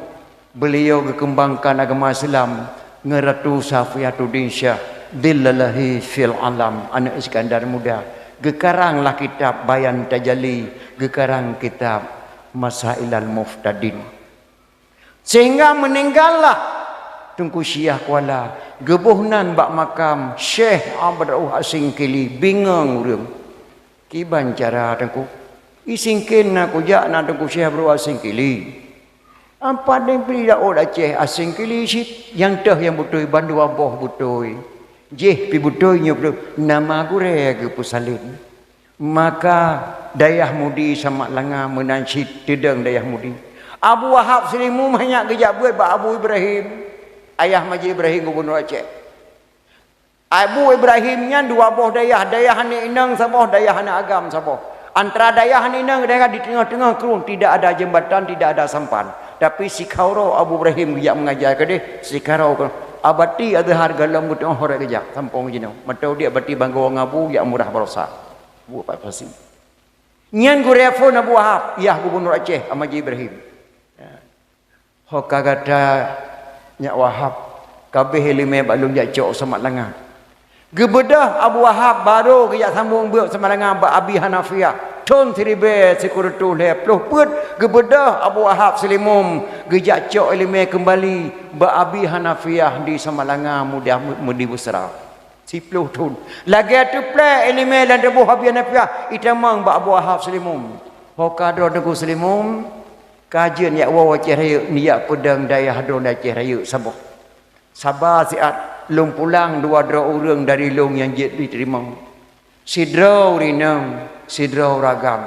beuliau geukeumbangkan agama Islam ngon Ratu Safiatuddin Syah, Dhillalahi fil Alam, aneuk Iskandar Muda. Geukarang lah kitab Bayan Tajali, geukarang kitab Masailal Muhtadin. Sehingga meuninggallah Teungku Syiah Kuala, geuboh nan bak makam Syekh Abdul Rauf As-Singkili, bingong ureuëng. Kiban cara Teungku? Di Singkil na kujak na Teungku Syekh Abdul Rauf As-Singkili. Ampat deng pi daôt Aceh As-Singkili cit, nyang teuh nyang beutôi bandua boh beutôi. Jih pi beutôi nyoe beutôi, nama gurée geupeusalén. Maka dayah Mudi Samak Langa meunan cit teudong dayah Mudi. Abu Wahab Seulimeum hana geujak beuet bak Abu Ibrahim, ayah Maji Ibrahim gubunur Aceh. Abu Ibrahim nyan dua boh dayah, dayah aneuk inong saboh, dayah aneuk agam saboh. Antara dayah aneuk inong dayah di teungoh-teungoh krueng tidak ada jeumbatan, tidak ada sampan. Tapi sikhauro Abu Ibrahim geujak meungaja keudeh, sikhauro abati Azhar golom geuteungoh horek geujak sampong jinoe. Mantong di abati Banggo Ngabu jak murah barosa. Buet pat pasi. Nyan gurée phon Abu Wahab, yah gubunur Aceh, Ahmad Ibrahim. Ho ka gata nyak Wahab, ka abéh iéleumé bak lôn jak cok Samak Langa. Geubeudôh Abu Wahab barô geujak sambong beuet Samak Langa bak Abi Hanafiah. Thon siribée sikureueng reutôh lhée ploh peuet geubeudôh Abu Wahab Seulimeum geujak cok iéleumé keumbali bak Abi Hanafiah di Samak Langa mudah Mudi Busra. Siploh thon. Lagée teuplée iéleumé lam tuboh Abi Hanafiah itamong bak Abu Wahab Seulimeum. Ho ka droe Teungku Seulimeum, ka jeuet jak woe Aceh Rayeuk, neujak peudong dayah droe Aceh Rayeuk saboh. Saba siat, lôn pulang dua droe ureuëng dari lôn nyang jeuet jiteurimong. Sidroe ureuëng inong, sidroe ureuëng agam.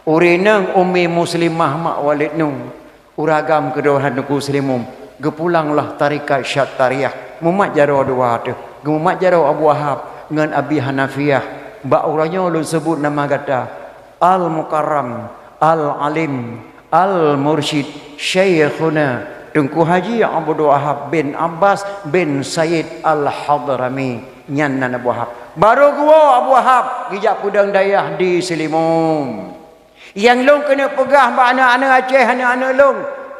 Ureuëng inong Ummi Muslimah mak Walid nyoe, ureuëng agam keudroe Teungku Seulimeum. Geupulanglah tarekat Syattariyah. Mumat jaroe dua teuh. Geumumat jaroe Abu Wahab ngon Abi Hanafiah. Bak uroe nyoe lôn seubut nama gata Al-Mukarram, Al-Alim, Al-Mursyid, Syaikhuna Teungku Haji Abdul Wahab bin Abbas bin Said Al-Hadrami. Nyan nan Abu Wahab. Barô geuwoe Abu Wahab geujak peudong dayah di Seulimeum. Nyang lôn keuneuk peugah bak aneuk-aneuk Aceh, aneuk-aneuk lôn,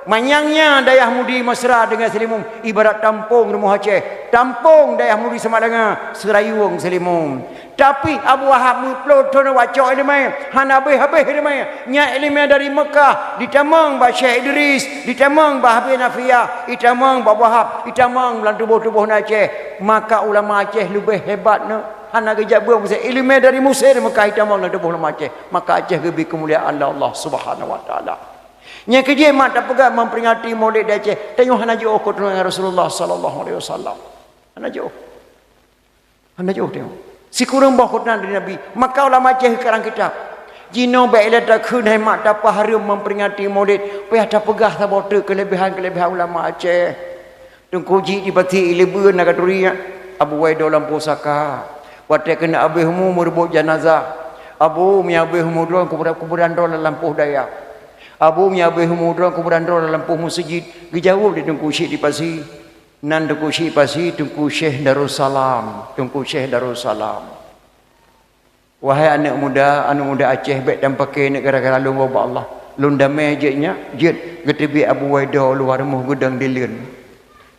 manyang nyan dayah Mudi Mesra deungon Seulimeum ibarat tampông rumoh Aceh, tampông dayah Mudi Samak Langa, Seurayueng Seulimeum. Tapi Abu Wahab meuploh thon wacok iéleumé, hana habéh-habéh iéleumé. Nyan iéleumé dari Meukah, jitamong bak Syekh Idris, jitamong bak Abi Hanafiah, jitamong bak Abu Wahab, jitamong lam tuboh-tuboh na Aceh. Maka ulama Aceh leubeh hebat nyoe. Hana geujak beuet Mesir. Iéleumé dari Mesir Meukah jitamong lam tuboh ulama Aceh. Maka Aceh geubri keumuliaan lé Allah Subhanahu wa Taala. Nyang keujeuet mak tapeugah memperingati Maulid di Aceh, tanyoe hana jiôh keu Rasulullah sallallahu alaihi wasallam. Hana jiôh. Hana jiôh tanyoe. Sikureueng boh keu nan di Nabi, maka ulama Aceh karang kitab. Jinoe bèk lé takheun hai mak tapeuhareuem memperingati Maulid, payah tapeugah saboh teuk keulebihan-keulebihan ulama Aceh. Teungku Chik di Pasi Ileubeu na ka turi nyan, Abu Waido lam pusaka. Watèe keuneuk abéh umu meureubot janazah. Abu, meunyo abéh umu droe kuburan, kuburan droe lam lampôh dayah. Abu, meunyo abéh umu droe kuburan droe lam lampôh meuseujid. Geujaweueb lé Teungku Chik di Pasi. Nan Teungku Chik Pasi, Teungku Syekh Darussalam. Teungku Syekh Darussalam. Wahai aneuk muda, aneuk muda Aceh, bèk tampakè neuk gara-gara lôn woe bak Allah. Lôn damè jeuet nyak, jeuet geuteubiet Abu Waido luwa rumoh geudong dileuen.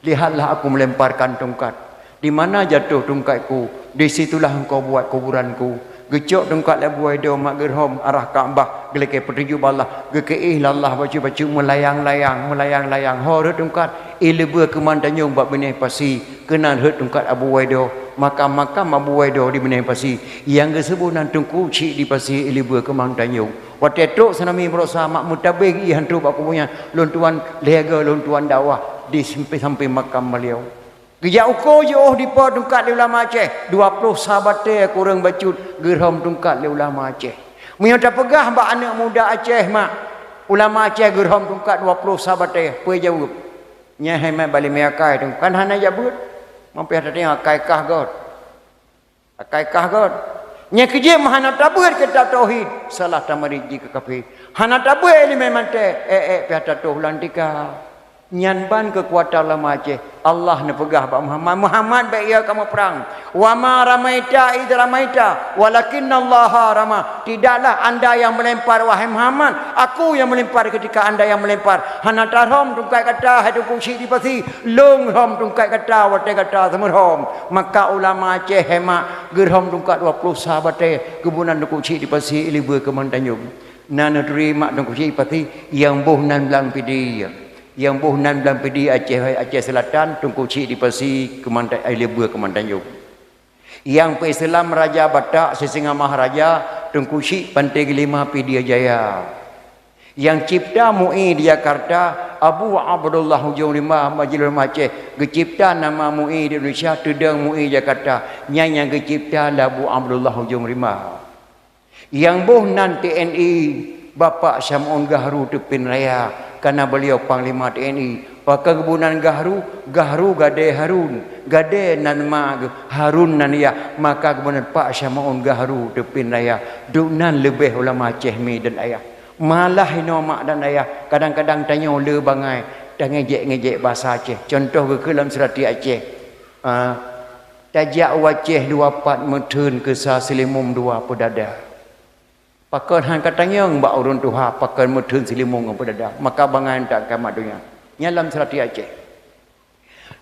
Lihatlah aku melemparkan tungkat. Di mana jatuh tungkatku, di situlah engkau buat kuburanku. Geucok tungkat lé Abu Waido mak geurhom arah Ka'bah, geulakèe peutuju bak Allah, geukiéh lé Allah bacut-bacut meulayang-layang, meulayang-layang. Ho rhot tungkat, ileubeu keuman tanyong bak binéh pasi. Keunan rhot tungkat Abu Waido, makam-makam Abu Waido di Binéh Pasi, nyang geuseubut nan Teungku Chik di Pasi Ileubeu Keumang Tanjong. Watèe trok tsunami baroesa mak meutabeng ié han trok bak kubu nyan, lôn tuan lhèe goe lôn tuan dakwah di sampéng-sampéng makam beliau. Geujak uko jiôh dipo tungkat lé ulama Aceh, dua ploh sa batèe kureueng bacut geurhom tungkat lé ulama Aceh. Meunyoe tapeugah bak aneuk muda Aceh mak, ulama Aceh geurhom tungkat dua ploh sa batèe, peue jaweueb? Nyan hai mat bak limai akai tu, kan hana jak beuet. Mampéh tateueng akai kah göt. Akai kah göt. Nyang keujeuet meuhana tabeuet kitab tauhid, salah tamarit jih keu kafé. Hana tabeuet limai mantèe, ék-ék piah tatoh lam tika. Nyan ban keukuatan ulama Aceh. Allah neupeugah bak Muhammad, "Muhammad, bèk ya kamoe prang." "Wa ma ramaita idz ramaita, walakinnallaha rama." Tidaklah anda yang melempar, wahai Muhammad, aku yang melempar ketika anda yang melempar. Hana tarhom tungkat gata, hai Teungku Chik di Pasi, lôn rhom tungkat gata watèe gata seumeurhom. Maka ulama Aceh hai mak geurhom tungkat dua ploh sa batèe, geuboh nan Teungku Chik di Pasi Ileubeu Keumang Tanjong. Na neuturi mak Teungku Chik di Pasi, nyang boh nan Blang Pidie. Nyang boh nan Blang Pidie Aceh, Aceh Selatan, Teungku Chik di Pasi Keumang Ta-, Ileubeu Keumang Tanjong. Nyang peuislam Raja Batak Sisingamah Raja, Teungku Chik Panté Geulima Pidie Jaya. Nyang cipta MUI di Jakarta, Abu Abdullah Ujong Rimba, Majlis Ulama Aceh. Geucipta nama MUI di Indonesia, Teudong MUI Jakarta. Nyan nyang geucipta lé Abu Abdullah Ujong Rimba. Nyang boh nan T N I, Bapak Syamaun Gahru Teupin Raya, kana beliau Panglima T N I. Pakon geuboh nan Gahru, Gahru gadée Harun, gadée nan ma geuh, Harun nan yah, maka geuboh nan Pak Syamaun Gahru Teupin Raya. Duek nan leubeh ulama Aceh mi dan ayah. Malah inoe mak dan ayah, kadang-kadang tanyoe le bangai, tangejek-ngejek basa Aceh. Contoh geukheun lam seurati Aceh. Ah, tajak u Aceh dua pat meutheun keu sa seulimong dua peudada. Pakon han ka tanyong bak ureuëng tuha, pakon meutheun seulimong ngon peudada, maka bangai ntak kiamat donya. Nyan lam seurati Aceh.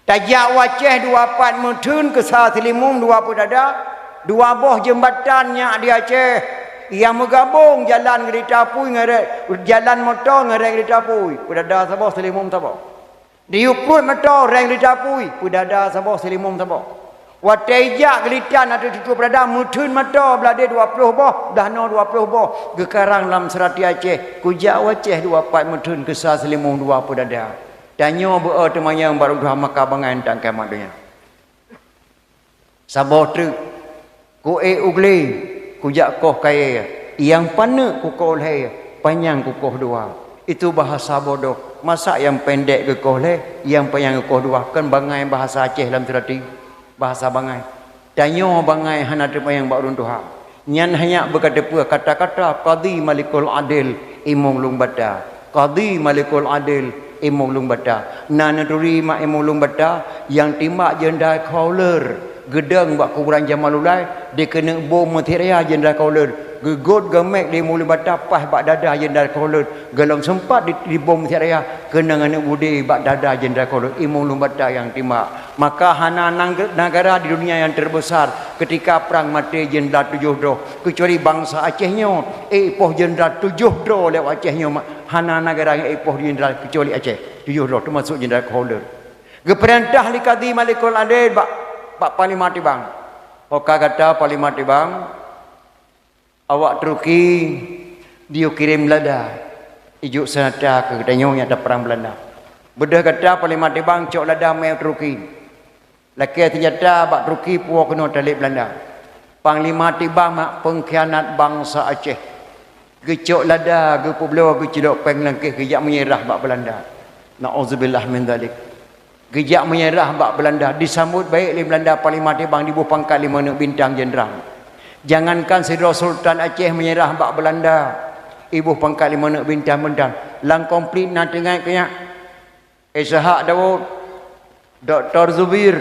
Tajak u Aceh dua pat meutheun keu sa seulimong dua peudada, dua boh jeumbatan nyak di Aceh, nyang meugabong jalan geurita apui ngon ré-, jalan moto ngon reng geurita apui, peudada saboh seulimong saboh. Diyue pruet moto reng geurita apui, peudada saboh seulimong saboh. Watée ijak geulitan ateueh tutoe peudada meutheun moto blahdeh dua ploh boh, blahnyoe dua ploh boh, geukarang lam seurati Aceh, kujak u Aceh dua pat meutheun keu sa seulimong dua peudada. Tanyoe beu-o teumanyong bak ureuëng tuha maka bangai ntak kiamat donya. Saboh treuk, kuék u glé, kujak koh kayée, nyang paneuk kukoh lhée, panyang kukoh dua. Itu bahasa bodoh. Masa nyang pendek geukoh lhée, nyang panyang geukoh dua, kon bangai bahasa Aceh lam seurati, bahasa bangai. Tanyoe bangai hana teupanyang bak ureuëng tuha. Nyan hanya beuka teupeue kata-kata Qadhi Malikul Adil, imum lueng bata. Qadhi Malikul Adil, imum lueng bata. Na neuturi mak imum lueng bata, nyang timbak Jenderal Kauler, geudong bak kuburan Jamalulai, dikeuneuk bom meusikraya Jenderal Kauler. Geugot geumek lé imum lueng bata paih bak dada Jenderal Kauler. Gohlom seumpat di, dibom sikraya, keunong aneuk beudé bak dada Jenderal Kauler, imum lueng bata nyang timbak. Maka hana nang-, nagara di dunia nyang terbesar ketika prang maté jenderal tujoh droe, keucuali bansa Aceh nyoe, ék poh jenderal tujoh droe lewat Aceh nyoe, ma-, hana nagara nyang ék poh jenderal keucuali Aceh, tujoh droe, teumasok Jenderal Kauler. Geupeurintah lé Qadhi Malikul Adil bak, bak Panglima Tibang. Oka gata Panglima Tibang, awak Turki diyue kirém lada. Ijuk seunjata keu geutanyoe nyang tapeurang Beulanda. Beudôh gata Panglima Tibang cok lada mé u Turki. Lakée seunjata bak Turki puwoe keunoe taleb Beulanda. Panglima Tibang mak peungkhianat bansa Aceh. Geucok lada, geupeubloe, geucilok péng langkéh, geujak meunyeurah bak Beulanda. Nauzubillah min dzalik. Geujak meunyeurah bak Beulanda, disambot baék lé Beulanda, Panglima Tibang diboh pangkat lé meuneuk bintang jeuneural. Jangankan sidroe Sultan Aceh meunyeurah bak Beulanda, iboh pangkat lé meuneuk bintang-bintang. Lam konflik na teuingat keu nyak. Ishak Daud, Doktor Zubir,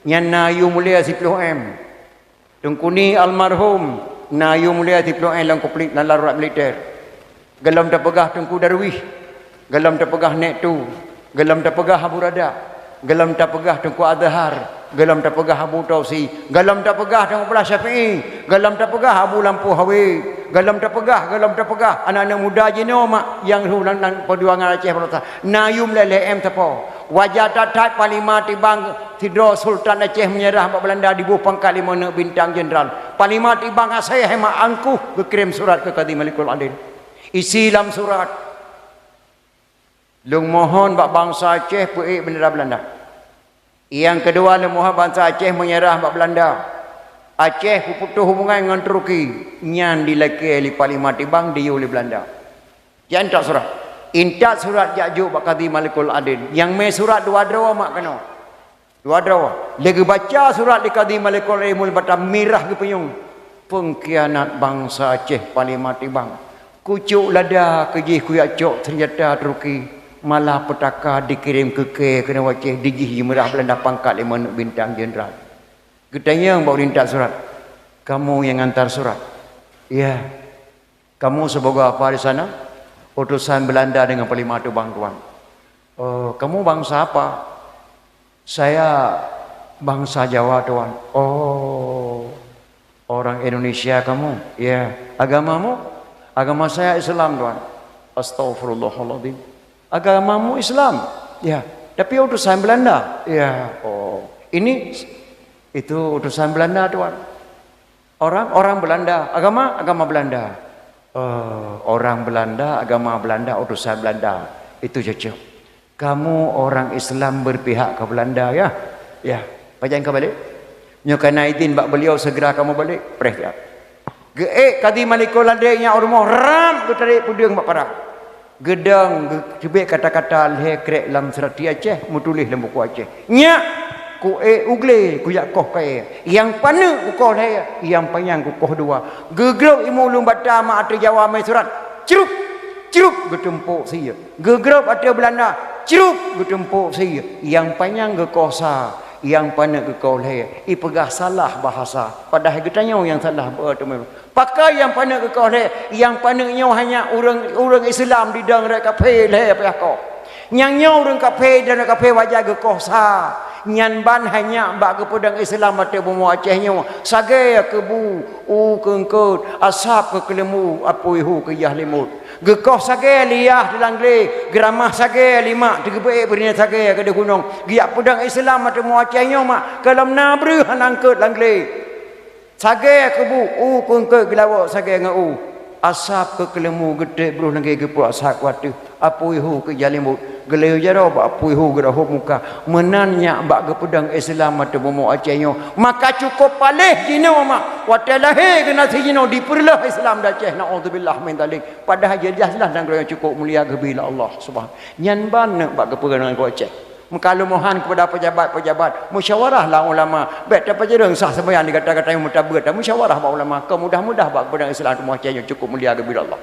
nyan na yum mulia siploh M. Teungku Ni almarhum na yum mulia siploh N lam konflik, lam darurat militer. Gohlom tapeugah Teungku Darwis, gohlom tapeugah Nek Tu, gohlom tapeugah Abu Rada, gohlom tapeugah Teungku Azhar, gohlom tapeugah Abu Tausi, gohlom tapeugah Teungku Abdullah Syafi'i, gohlom tapeugah Abu Lampu Hawe, gohlom tapeugah, gohlom tapeugah aneuk-aneuk muda jinoe mak nyang rhot lam, lam peujuangan Aceh Baroesa. Na yum lhée-lhée M sapo. Wajar that-that Panglima Tibang sidroe Sultan Aceh meunyeurah bak Beulanda diboh pangkat lé meuneuk bintang jeuneural. Panglima Tibang asai hai mak angkuh geukirém surat keu Kadhi Malikul Adil. Isi lam surat, "Lôn mohon bak bansa Aceh peuék bendera Beulanda. Nyang keudua, lôn mohon bansa Aceh meunyeurah bak Beulanda. Aceh peuputôh hubungan ngon Turki, nyan dilakée lé Panglima Tibang diyue lé Beulanda." Intat surat. Intat surat jak jok bak Kadhi Malikul Adil. Nyang mé surat dua droe mak keunoe. Dua droe. Lé geubaca surat lé Kadhi Malikul Adil, mulut mata mirah geupeunyong. Peungkhianat bansa Aceh Panglima Tibang. Kucok lada keu jih, kujak cok seunjata Turki. Malah peutaka dikirém keu kée keunoe Aceh, dijih jimeurah Beulanda pangkat lé meuneuk bintang jeuneural. Geutanyong bak ureuëng intat surat, "Kamu yang ngantar surat?" "Iya." "Kamu sebagai apa di sana?" "Utusan Belanda dengan Panglima Tibang, Tuan." "Oh, kamu bangsa apa?" "Saya bangsa Jawa, Tuan." "Oh, orang Indonesia kamu?" "Ya." "Agamamu?" "Agama saya Islam, Tuan." "Astagfirullahaladzim. Agamamu Islam?" "Ya." "Tapi utusan Belanda?" "Ya." "Oh, ini?" "Itu utusan Belanda, Tuan." "Orang, orang Belanda. Agama, agama Belanda." "Oh, orang Belanda, agama Belanda, utusan Belanda. Itu cocok. Kamu orang Islam berpihak ke Belanda, ya?" "Ya." "Pajan ka balek?" "Nyoe ka na izin bak beliau, segera kamu balik." Preh siat. Geuék Kadhi Malikul Adil nyan u rumoh, rab, geutarek peudeueng bak para. Geudong, geuteubiet kata-kata lhée krek lam seurati Aceh, meutuléh lam buku Aceh. "Nyak, kuék u glé, kujak koh kayée. Nyang paneuk kukoh lhée, nyang panyang kukoh dua." Geugrob imeum lueng bata mak ateueh Jawa mé surat. Crup, crup, geutumpôk sie. Geugrob ateueh Beulanda. Crup, geutumpôk sie. Nyang panyang geukoh sa, nyang paneuk geukoh lhée. Ipeugah salah bahasa. Padahai geutanyoe nyang salah beuteumé. Pakon nyang paneuk geukoh lhée? Nyang paneuk nyoe hanya ureuëng, ureuëng Islam didong rot kafé lhée payah koh. Nyang nyoe ureuëng kafé didong rot kafé, wajar geukoh sa. Nyan ban hanya bak geupeudong Islam ateueh bumoe Aceh nyoe. Sagai keu bu, u keu eungkôt, asab keu keuleumbu, apui hu keu jah limot. Geukoh sagai liah di lam glé, geuramah sagai limak, teugeubeuék beurinyan sagai keudeh gunong. Geujak peudong Islam ateueh bumoe Aceh nyoe mak, gohlom na breueh hana eungkôt lam glé. Sagai keu bu, u keu eungkôt geulawok sagai ngon u. Asab keu keuleumbu, geutrép broh lagée geupeuet asab keu ateueh. Apui hu keu jah limot, geulayeue jaroe bak apui hu geurahom muka. Meunan nyak bak geupeudong Islam ateueh bumoe Aceh nyoe. Maka cukôp paléh jinoe mak, watée lahé geunaséh jinoe dipeureuloh Islam di Aceh. Naudzubillah min dzalik. Padahai jeulaih-jeulaih nanggroe nyang cukôp mulia geubri lé Allah Subhanahu. Nyan ban neuk bak geupeugah nanggroe Aceh. Meukalumohan keupada pejabat-pejabat, musyawarah lah ulama. Bék tapajeureung sah seumayang di gata-gata nyang meutabeuet, musyawarah bak ulama. Keu mudah-mudah bak geupeudong Islam ateueh bumoe Aceh nyoe cukôp mulia geubri lé Allah.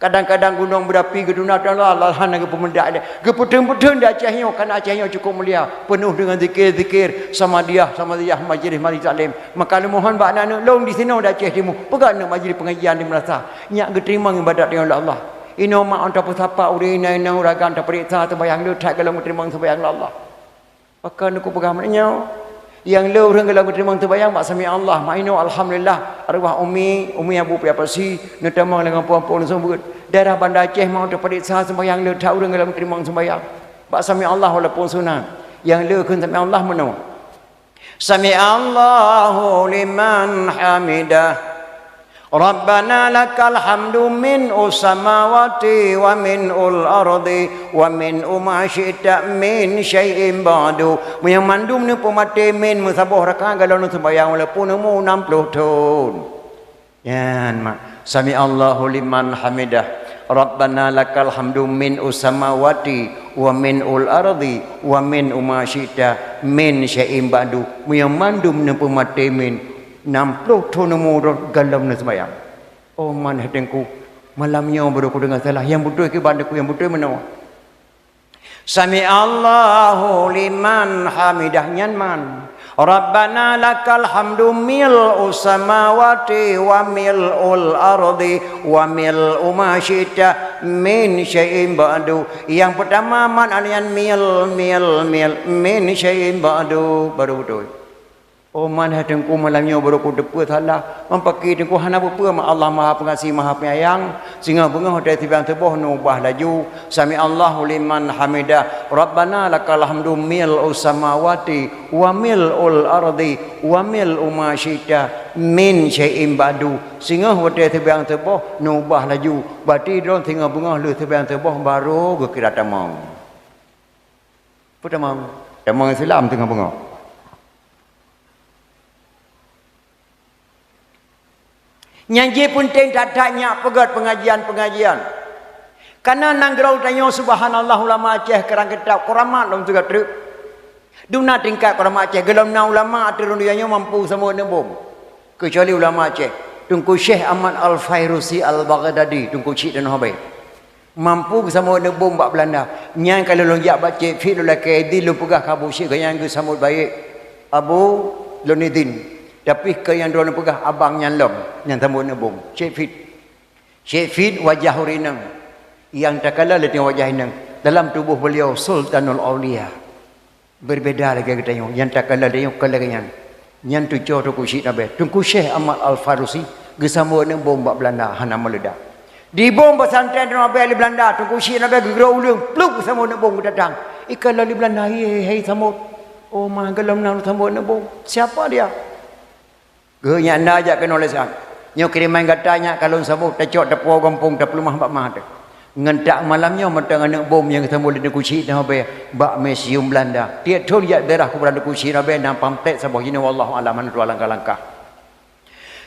Kadang-kadang gunong berapi geutuna-tuna, Allah hana geupeumeudak lé. Geupeutheun-peutheun di Aceh nyoe, karena Aceh nyoe cukôp mulia, peunoh deungon zikir-zikir, samadiah, samadiah, majlis-majlis taklim. Maka lôn mohon bak aneuk-aneuk lôn di sinoe di Aceh Timu, peugah aneuk majlis pengajian di madrasah, nyak geuteurimong ibadat nyoe lé Allah. Inoe mak, ôn tapeusapa ureuëng inong-inong ureuëng agam, tapeuriksa seumayang le that gohlom geuteurimong seumayang lé Allah. Pakon neupeugah meunan nyoe? Nyang le ureuëng gohlom geuteurimong seumayang bak sami Allah, mak inoe alhamdulillah, arwah umi, umi Abu Pia Pasi, neutamong lam gampông-gampông neuseumeubeuet. Daerah Banda Aceh mak, ôn tapeuriksa seumayang le that ureuëng gohlom geuteurimong seumayang bak sami Allah walaupun sunat. Nyang le kheun sami Allah meunoe. Sami'allahu liman hamidah. Rabbana lakal hamdu min usamawati wa min ul ardi wa min uma syi'ta min syai'in ba'du. Meunyoe mandum neupeumaté min meusaboh rakaat golom neuseumbahyang walaupun umu nam ploh thon. Nyan mak. Sami Allahu liman hamidah. Rabbana lakal hamdu min usamawati wa min ul ardi wa min uma syi'ta min syai'in ba'du. Meunyoe mandum neupeumaté min nam ploh thon umu droe golom neuseumbahyang. Oh man hai Teungku, malam nyoe baru kudeungoe salah. Nyang beutôi kiban Teungku, nyang beutôi meunoe. Sami Allahu liman hamidah nyan man. Rabbana lakal hamdu mil'us samawati wa mil'ul ardi wa mil'u ma syi'ta min syai'in ba'du. Nyang peutama man nyan mil, mil, mil, min syai'in ba'du. Baru beutôi. Oh man hai Teungku, malam nyoe baru kuteupeue salah. Meupaké Teungku hana peue-peue, ma Allah Maha Pengasih, Maha Penyayang. Singoh beungoh watée sibiang teuboh neuubah laju. Sami Allahu liman hamidah. Rabbana lakal hamdu mil'us samawati wa mil'ul ardi wa mil'u ma syi'ta min syai'in ba'du. Singoh watée sibiang teuboh neuubah laju. Berarti droe singoh beungoh lheueh sibiang teuboh baru geukira tamong. Peue tamong? Tamong Islam singoh beungoh. Nyang jih peunteng that-that nyak peugét pengajian-pengajian. Kareuna nanggroe tanyoe, subhanallah, ulama Aceh keurang kitab, kuramat lom teuga treuk. Dum na tingkat kuramat Aceh, golom na ulama ateueh rhueng donya nyoe mampu sampoe neubom. Keucuali ulama Aceh, Teungku Syekh Ahmad Al-Fairusi Al-Baghdadi, Teungku Chik Tanoh Abée. Mampu geusampoe neubom bak Beulanda. Nyan ka lôn jak bak Chek Fit lôn lakée idin, lôn peugah keu Abu Syik, gobnyan geusambot baik. Abu, lôn idin. Tapi keu nyang droeneuh peugah abang nyan lom, nyang sambot neubom. Chek Fit. Chek Fit wajah ureueng inong. Nyang takalon lé teungoh wajah inong. Dalam tuboh beliau Sultanul Aulia. Berbeda lagée geutanyoe, nyang takalon tanyoe kon lagée nyan. Nyan tucoe Teungku Chik Tanoh Abée. Teungku Syekh Ahmad Al-Farusi geusambot neubom bak Beulanda hana meuledak. Dibom pesantren Tanoh Abée lé Beulanda, Teungku Chik Tanoh Abée geugroe uleueng, pluek geusambot neubom geudatang. Ikalon lé Beulanda, "Hai, hai, hai, sambot." "Oh, ma golom na sambot neubom. Siapa dia?" Geuh nyan na jak keunoe lé siat. Nyoe kiriman gata nyak ka lôn sambot, tacok tapuwoe gampông, tapeuleumah bak ma teuh. Ngon tak malam nyoe mantong aneuk bom nyang geusambot lé Teungku Chik Tanoh Abée bak museum Beulanda. Tiep thon jak ziarah kuburan Teungku Chik Tanoh Abée na pamflet saboh jinoe, wallahu alam, hana tuha langkah-langkah.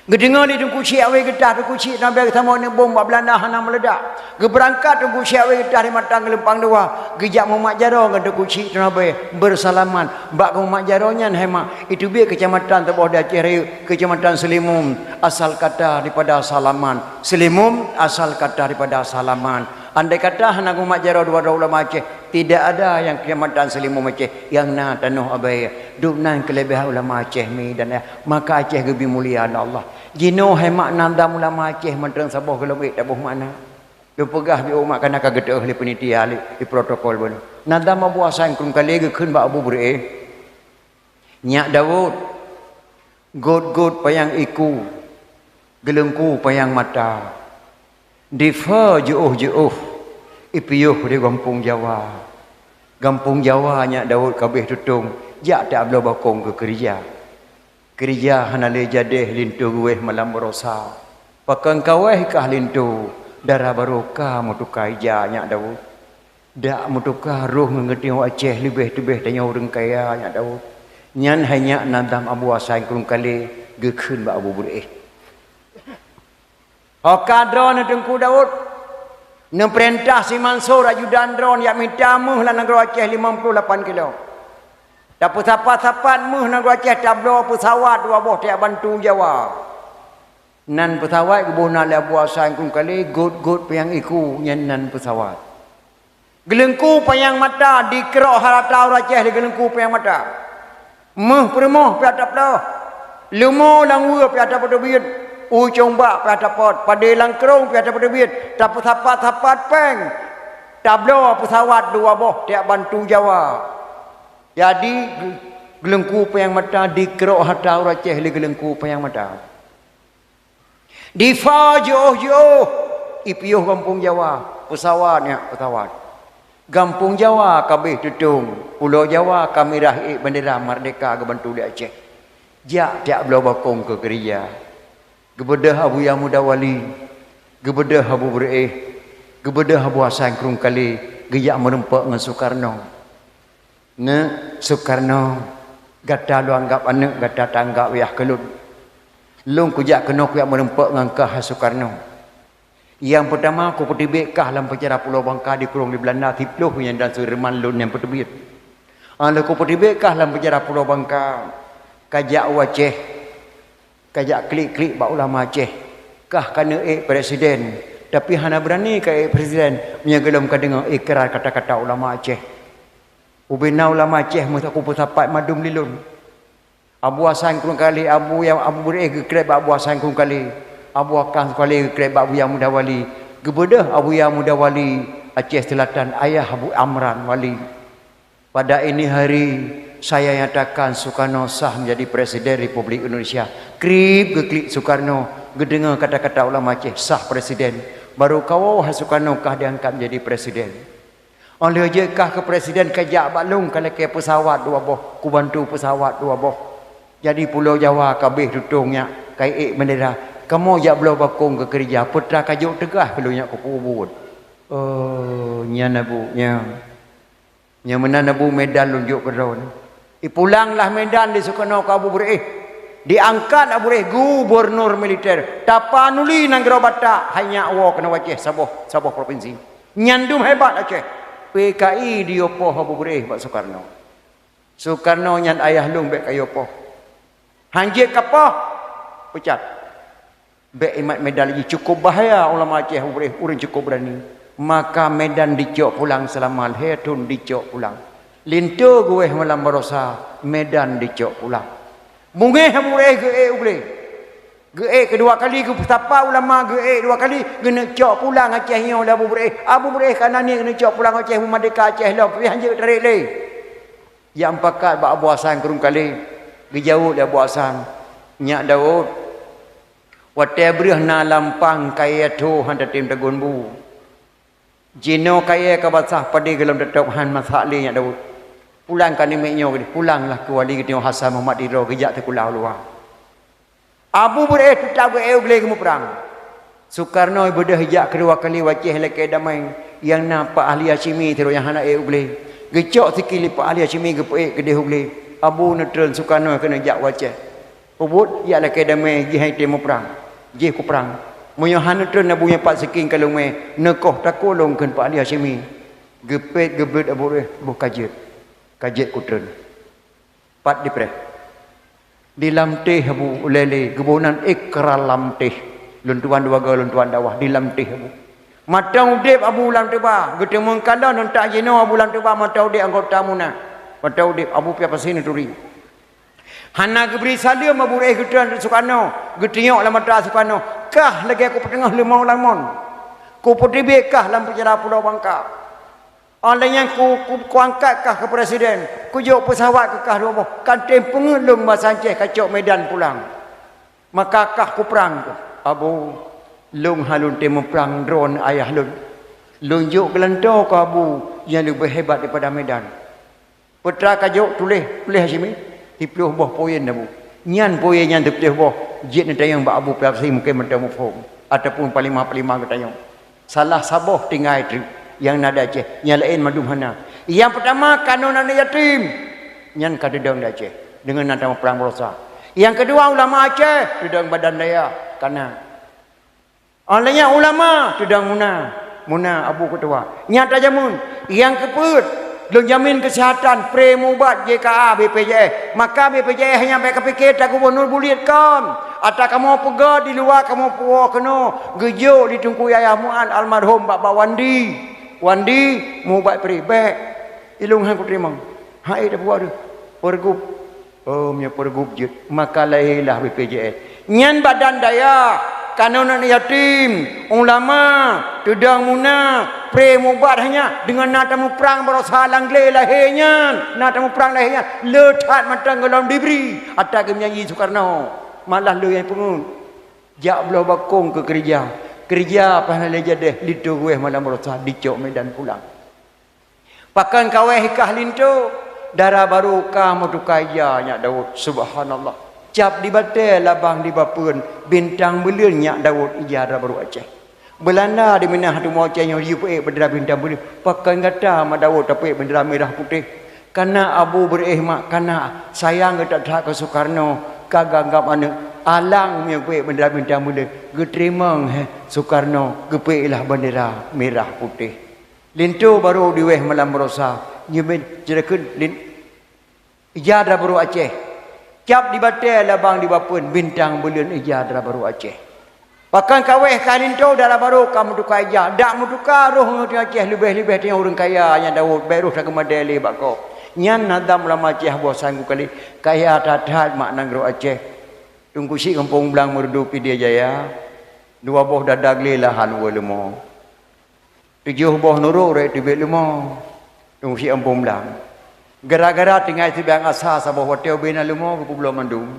Geudeungoe lé Teungku Chik Abée geutah, Teungku Chik Tanoh Abée geusambot aneuk bom bak Beulanda hana meuledak. Geubeurangkat Teungku Chik Abée geutah di mantong geulumpang dua, geujak mumat jaroe ngon Teungku Chik Tanoh Abée beusalaman. Bak geumumat jaroe nyan hai mak, iteubiet keucamatan saboh di Aceh Rayeuk, Keucamatan Seulimum, asal kata daripada salaman. Seulimum asal kata daripada salaman. Andai kata hana geumat jaroe dua droe ulama Aceh, tidak ada nyang Keucamatan Seulimum Aceh, nyang na Tanoh Abée. Dum nan keuleubeh ulama Aceh mi dan ayah, maka Aceh geubri mulia lé Allah. Jinoe hai mak, nadam ulama Aceh mantong saboh gohlom ék taboh makna. Lôn peugah bak umat kana ka geuteu'oh lé panitia lé di protokol bunoe. Nadam Abu Hasan Krueng Kalé geukheun bak Abu Beureu'éh. Nyak Daud, gôt-gôt panyang iku, geuleungku panyang mata. Difa jiôh-jiôh, ipiôh di gampông Jawa. Gampông Jawa nyak Daud ka abéh tutong, jak tabloe bakong keu keurija. Keurija hana lé jadéh, linto geuwéh malam barosa. Pakon kawéh kah linto, dara barô ka meutuka ija nyak Daud. Dak meutuka roh ngon geutanyoe Aceh leubeh teubeh tanyoe ureuëng kaya nyak Daud. Nyan hai nyak nadam Abu Hasan Krueng Kalé geukheun bak Abu Beureu'éh. Ho ka droeneuh Teungku Daud, neupeurintah si Mansur ajudan droeneuh jak mita méuh lam nanggroe Aceh limong ploh lapan kilo. Tapeusapat-sapat méuh nanggroe Aceh tabloe peusawat dua boh tajak bantu Jawa. Nan peusawat geuboh na lé Abu Hasan Krueng Kalé, gôt-gôt panyang iku nyan nan peusawat. Geuleungku panyang mata dikeurok harata ureuëng Aceh lé geuleungku panyang mata. Méuh peurumoh pih atra ploh, leumo lam weue pih atra peuteubiet, u cong bak pih atra pot, padé lam krông pih atra peuteubiet, tapeusapat-sapat péng, tabloe peusawat dua boh tajak bantu Jawa. Jadi, geuleungku panyang mata dikeurok harata ureuëng Aceh lé geuleungku panyang mata. Difa jiôh-jiôh, ipiôh gampông Jawa, peusawat nyak peusawat. Gampông Jawa ka abéh tutong, pulo Jawa ka mirah ék bandera merdeka geubantu lé Aceh. Jak tajak bloe bakong keu keurija. Geubeudôh Abuya Muda Wali, geubeudôh Abu Beureueh, geubeudôh Abu Hasan Krueng Kalé, geujak meurumpok ngon Sukarno. Neuk Sukarno, gata lôn anggab aneuk, gata taanggab ayah keu lôn. Lôn kujak keunoe kujak meurumpok ngon kah, hai Sukarno. Nyang peutama, kupeuteubiet kah lam peunjara Pulo Bangka, dikurong di Beulanda, siplôh nyang dan Sudirman lôn nyang peuteubiet. Ah, lheueh kupeuteubiet kah lam peunjara Pulo Bangka, kajak u Aceh, kajak klik-klik bak ulama Aceh. Kah ka neuék presiden, tapi hana beurani ka ék presiden meunyoe gohlom ka deungoe ikrar kata-kata ulama Aceh. Ubena ulama Aceh meusaku peusapat mandum lé lôn. Abu Hasan Krueng Kalé, Abu nyang Abu Beureueh geukreb bak Abu Hasan Krueng Kalé, Abu Hasan Krueng Kalé geukreb bak Abuya Muda Wali. Geubeudôh Abuya Muda Wali Aceh Selatan, ayah Abu Amran Wali. Pada ini hari, saya nyatakan Sukarno sah menjadi Presiden Republik Indonesia. Krib geuklik Sukarno, geudeungoe kata-kata ulama Aceh, sah presiden. Baru kawoe hai Sukarno kah diangkat menjadi presiden. Óh lheueh jeuet kah keu presiden, kajak bak lôn, kalakée peusawat dua boh, kubantu peusawat dua boh. Jadi Pulo Jawa kabeh tutong nyak, ka ék bendera. Kamoe jak bloe bakong keu keureuja, peue teuma kajok teugaih keu lôn nyak kupeubeuet. Oh, nyan Abu, nyan. Nyang meunan Abu, Medan lôn jok keu droe. Ipulanglah Medan di Sukarno keu Abu Beureueh. Diangkat Abu Beureueh gubernur militer. Tapanuli nanggroe Batak, hai nyak woe keunoe u Aceh saboh, saboh propinsi. Nyan dum hebat Aceh. P K I diyue poh Abu Beureueh bak Sukarno. Sukarno nyan ayah lôn bék kayue poh. Han jeuet kapoh, peucat. Bék imat Medan lagi, cukup bahaya ulama Aceh Abu Beureueh, ureuëng cukup beurani. Maka Medan dicok pulang seulama lhée thon dicok pulang. Linto geuwéh malam barosa, Medan dicok pulang. Beungéh Abu Beureueh geuék u glé. Geuék keudua kali, geupeusapat ulama geuék dua kali, geuneuk cok pulang Aceh nyoe lé Abu Beureueh. Abu Beureueh ka na niet geuneuk cok pulang Aceh, meumerdeka Aceh lom, tapi han jeuet tarék lé. Jak meupakat bak Abu Hasan Krueng Kalé, geujaweueb lé Abu Hasan, "Nyak Daud, watée breueh na lampang kayée tho han tatem tagun bu. Jinoe kayée ka basah padé gohlom teutôb han masak lé Nyak Daud. Pulang ka namiet nyoe, pulanglah keu wali geutanyoe Hasan Muhammad Ridho geujak sikula u luwa." Abu Beureueh teutap geuék u glé geumuprang. Sukarno beudôh jak keudua kali u Aceh lakée damai, nyang na Pak Ahli Hasyimi sidroe nyang hana ék u glé. Geucok sikin lé Pak Ahli Hasyimi geupeuék keudeh u glé. Abu neutreun Sukarno keuneuk jak u Aceh. Peubuet jak lakée damai jih han tem muprang. Jih kuprang. Meunyoe hana neutreun Abu nyoe pat sikin ka lôn mé, neukoh takue lôn kheun Pak Ahli Hasyimi. Geupét geubleuet Abu Beureueh, boh ka jeuet. Ka jeuet kutreun. Pat dipreh. Di lam teh Abu Lele geuboh nan ikrar lam teh. Lôn tuan dua goe, lôn tuan dakwah di lam teh Abu. Mantong udeb Abu lam teuba, geuteumeung kalon ngon tak jinoe Abu lam teuba mantong udeb anggota muna. Mantong udeb Abu piah pasi neuturi. Hana geubri saleuem Abu Beureueh geutreun Sukarno, geutunyok lam mata Sukarno, "Kah lagée kupeuteungoh leumo lamon. Kupeuteubiet kah lam peunjara Pulo Bangka." Óh lheueh nyan ku, ku, kuangkat kah keu presiden, kujok peusawat keu kah dua boh, ka tem peungeuet lôn basa Aceh kacok Medan pulang. Maka kah kuprang keuh. Abu, lôn han lôn tem muprang droe ayah lôn. Lôn jok geulantoe keu Abu nyang leubeh hebat daripada Medan. Peue teuma kajok tuléh, tuléh Hasyimi, siplôh boh poin Abu. Nyan poin nyan siplôh boh jeuet neutanyong bak Abu P F C mungken mantong muphom ataupun panglima-panglima geutanyoe. Salah saboh tinggai treuk nyang na di Aceh, nyang laén mandum hana. Nyang peutama kanoe aneuk yatim, nyan ka teudong di Aceh deungon na tamuprang barosa. Nyang keudua ulama Aceh teudong badan dayah kana. Óh lheueh nyan ulama teudong muna, muna Abu Ketua. Nyan tajameun, nyang keupeuet lôn jamin keuseuhatan, pre meuubat J K A, B P J S. Maka B P J S nyan bék kapike ta gubunur buliet kon. Ata kamoe peugah di luwa kamoe puwoe keunoe geujok di Teungku Yahya Mu'ad almarhum bak, bak Wandi. Wandi meuubat pri bék. Ilung han kuteurimong. Hai dah buat tu. Pergub. Oh, meunyoe pergub jeuet, maka lahé lah B P J S. Nyan badan dayah, kanoe aneuk yatim, ulama, teudong muna, pre meuubat hanya deungon na tamuprang barosa lam glé lahé nyan, na tamuprang lahé nyan, le that mantong gohlom dibri ata geumeujanji Sukarno, malah le nyang peungeuet. Jak bloe bakong keu keureuja. Keureuja paih na lé jadeh, linto geuwéh malam barosa dicok Medan pulang. Pakon kawéh kah linto, dara barô ka meutuka ija Nyak Daud. Subhanallah. Cap di batée, labang di bapeuen, bintang buleuen nyak Daud ija dara barô Aceh. Beulanda di Minang tumo Aceh nyoe jiyue peuék bendera bintang buleuen. Pakon gata mak Daud tapeuék bendera mirah putéh? Kana Abu beuréh mak, kana sayang geutak that keu Sukarno, ka geuanggab aneuk. Alang meunyoe peuék bendera bintang buleuen, geuteurimong hé Sukarno geupeuék lah bendera mirah putéh. Linto barô diwéh malam barosa, nyoe ben jeureukheun lin-, ija dara barô Aceh. Cap di batée, labang di bapeuen, bintang buleuen ija dara barô Aceh. Pakon kawéh ka linto dara barô ka meutuka ija, dak meutuka roh ngon Aceh leubeh-leubeh tanyoe ureuëng kaya nyan Daud, bék roh tageumadée lé bak gob. Nyan na dam ulama Aceh boh sanggu kali, kaya that-that mak nanggroe Aceh. Teungku Syik Gampông Blang Meureudu Pidie Jaya, dua boh dada glé lahan uwe leumo. Tujoh boh nurok rot teubiet leumo, Teungku Syik Gampông Blang. Gara-gara tinggai sibiang asa saboh watée ubé na leumo geupeubloe mandum.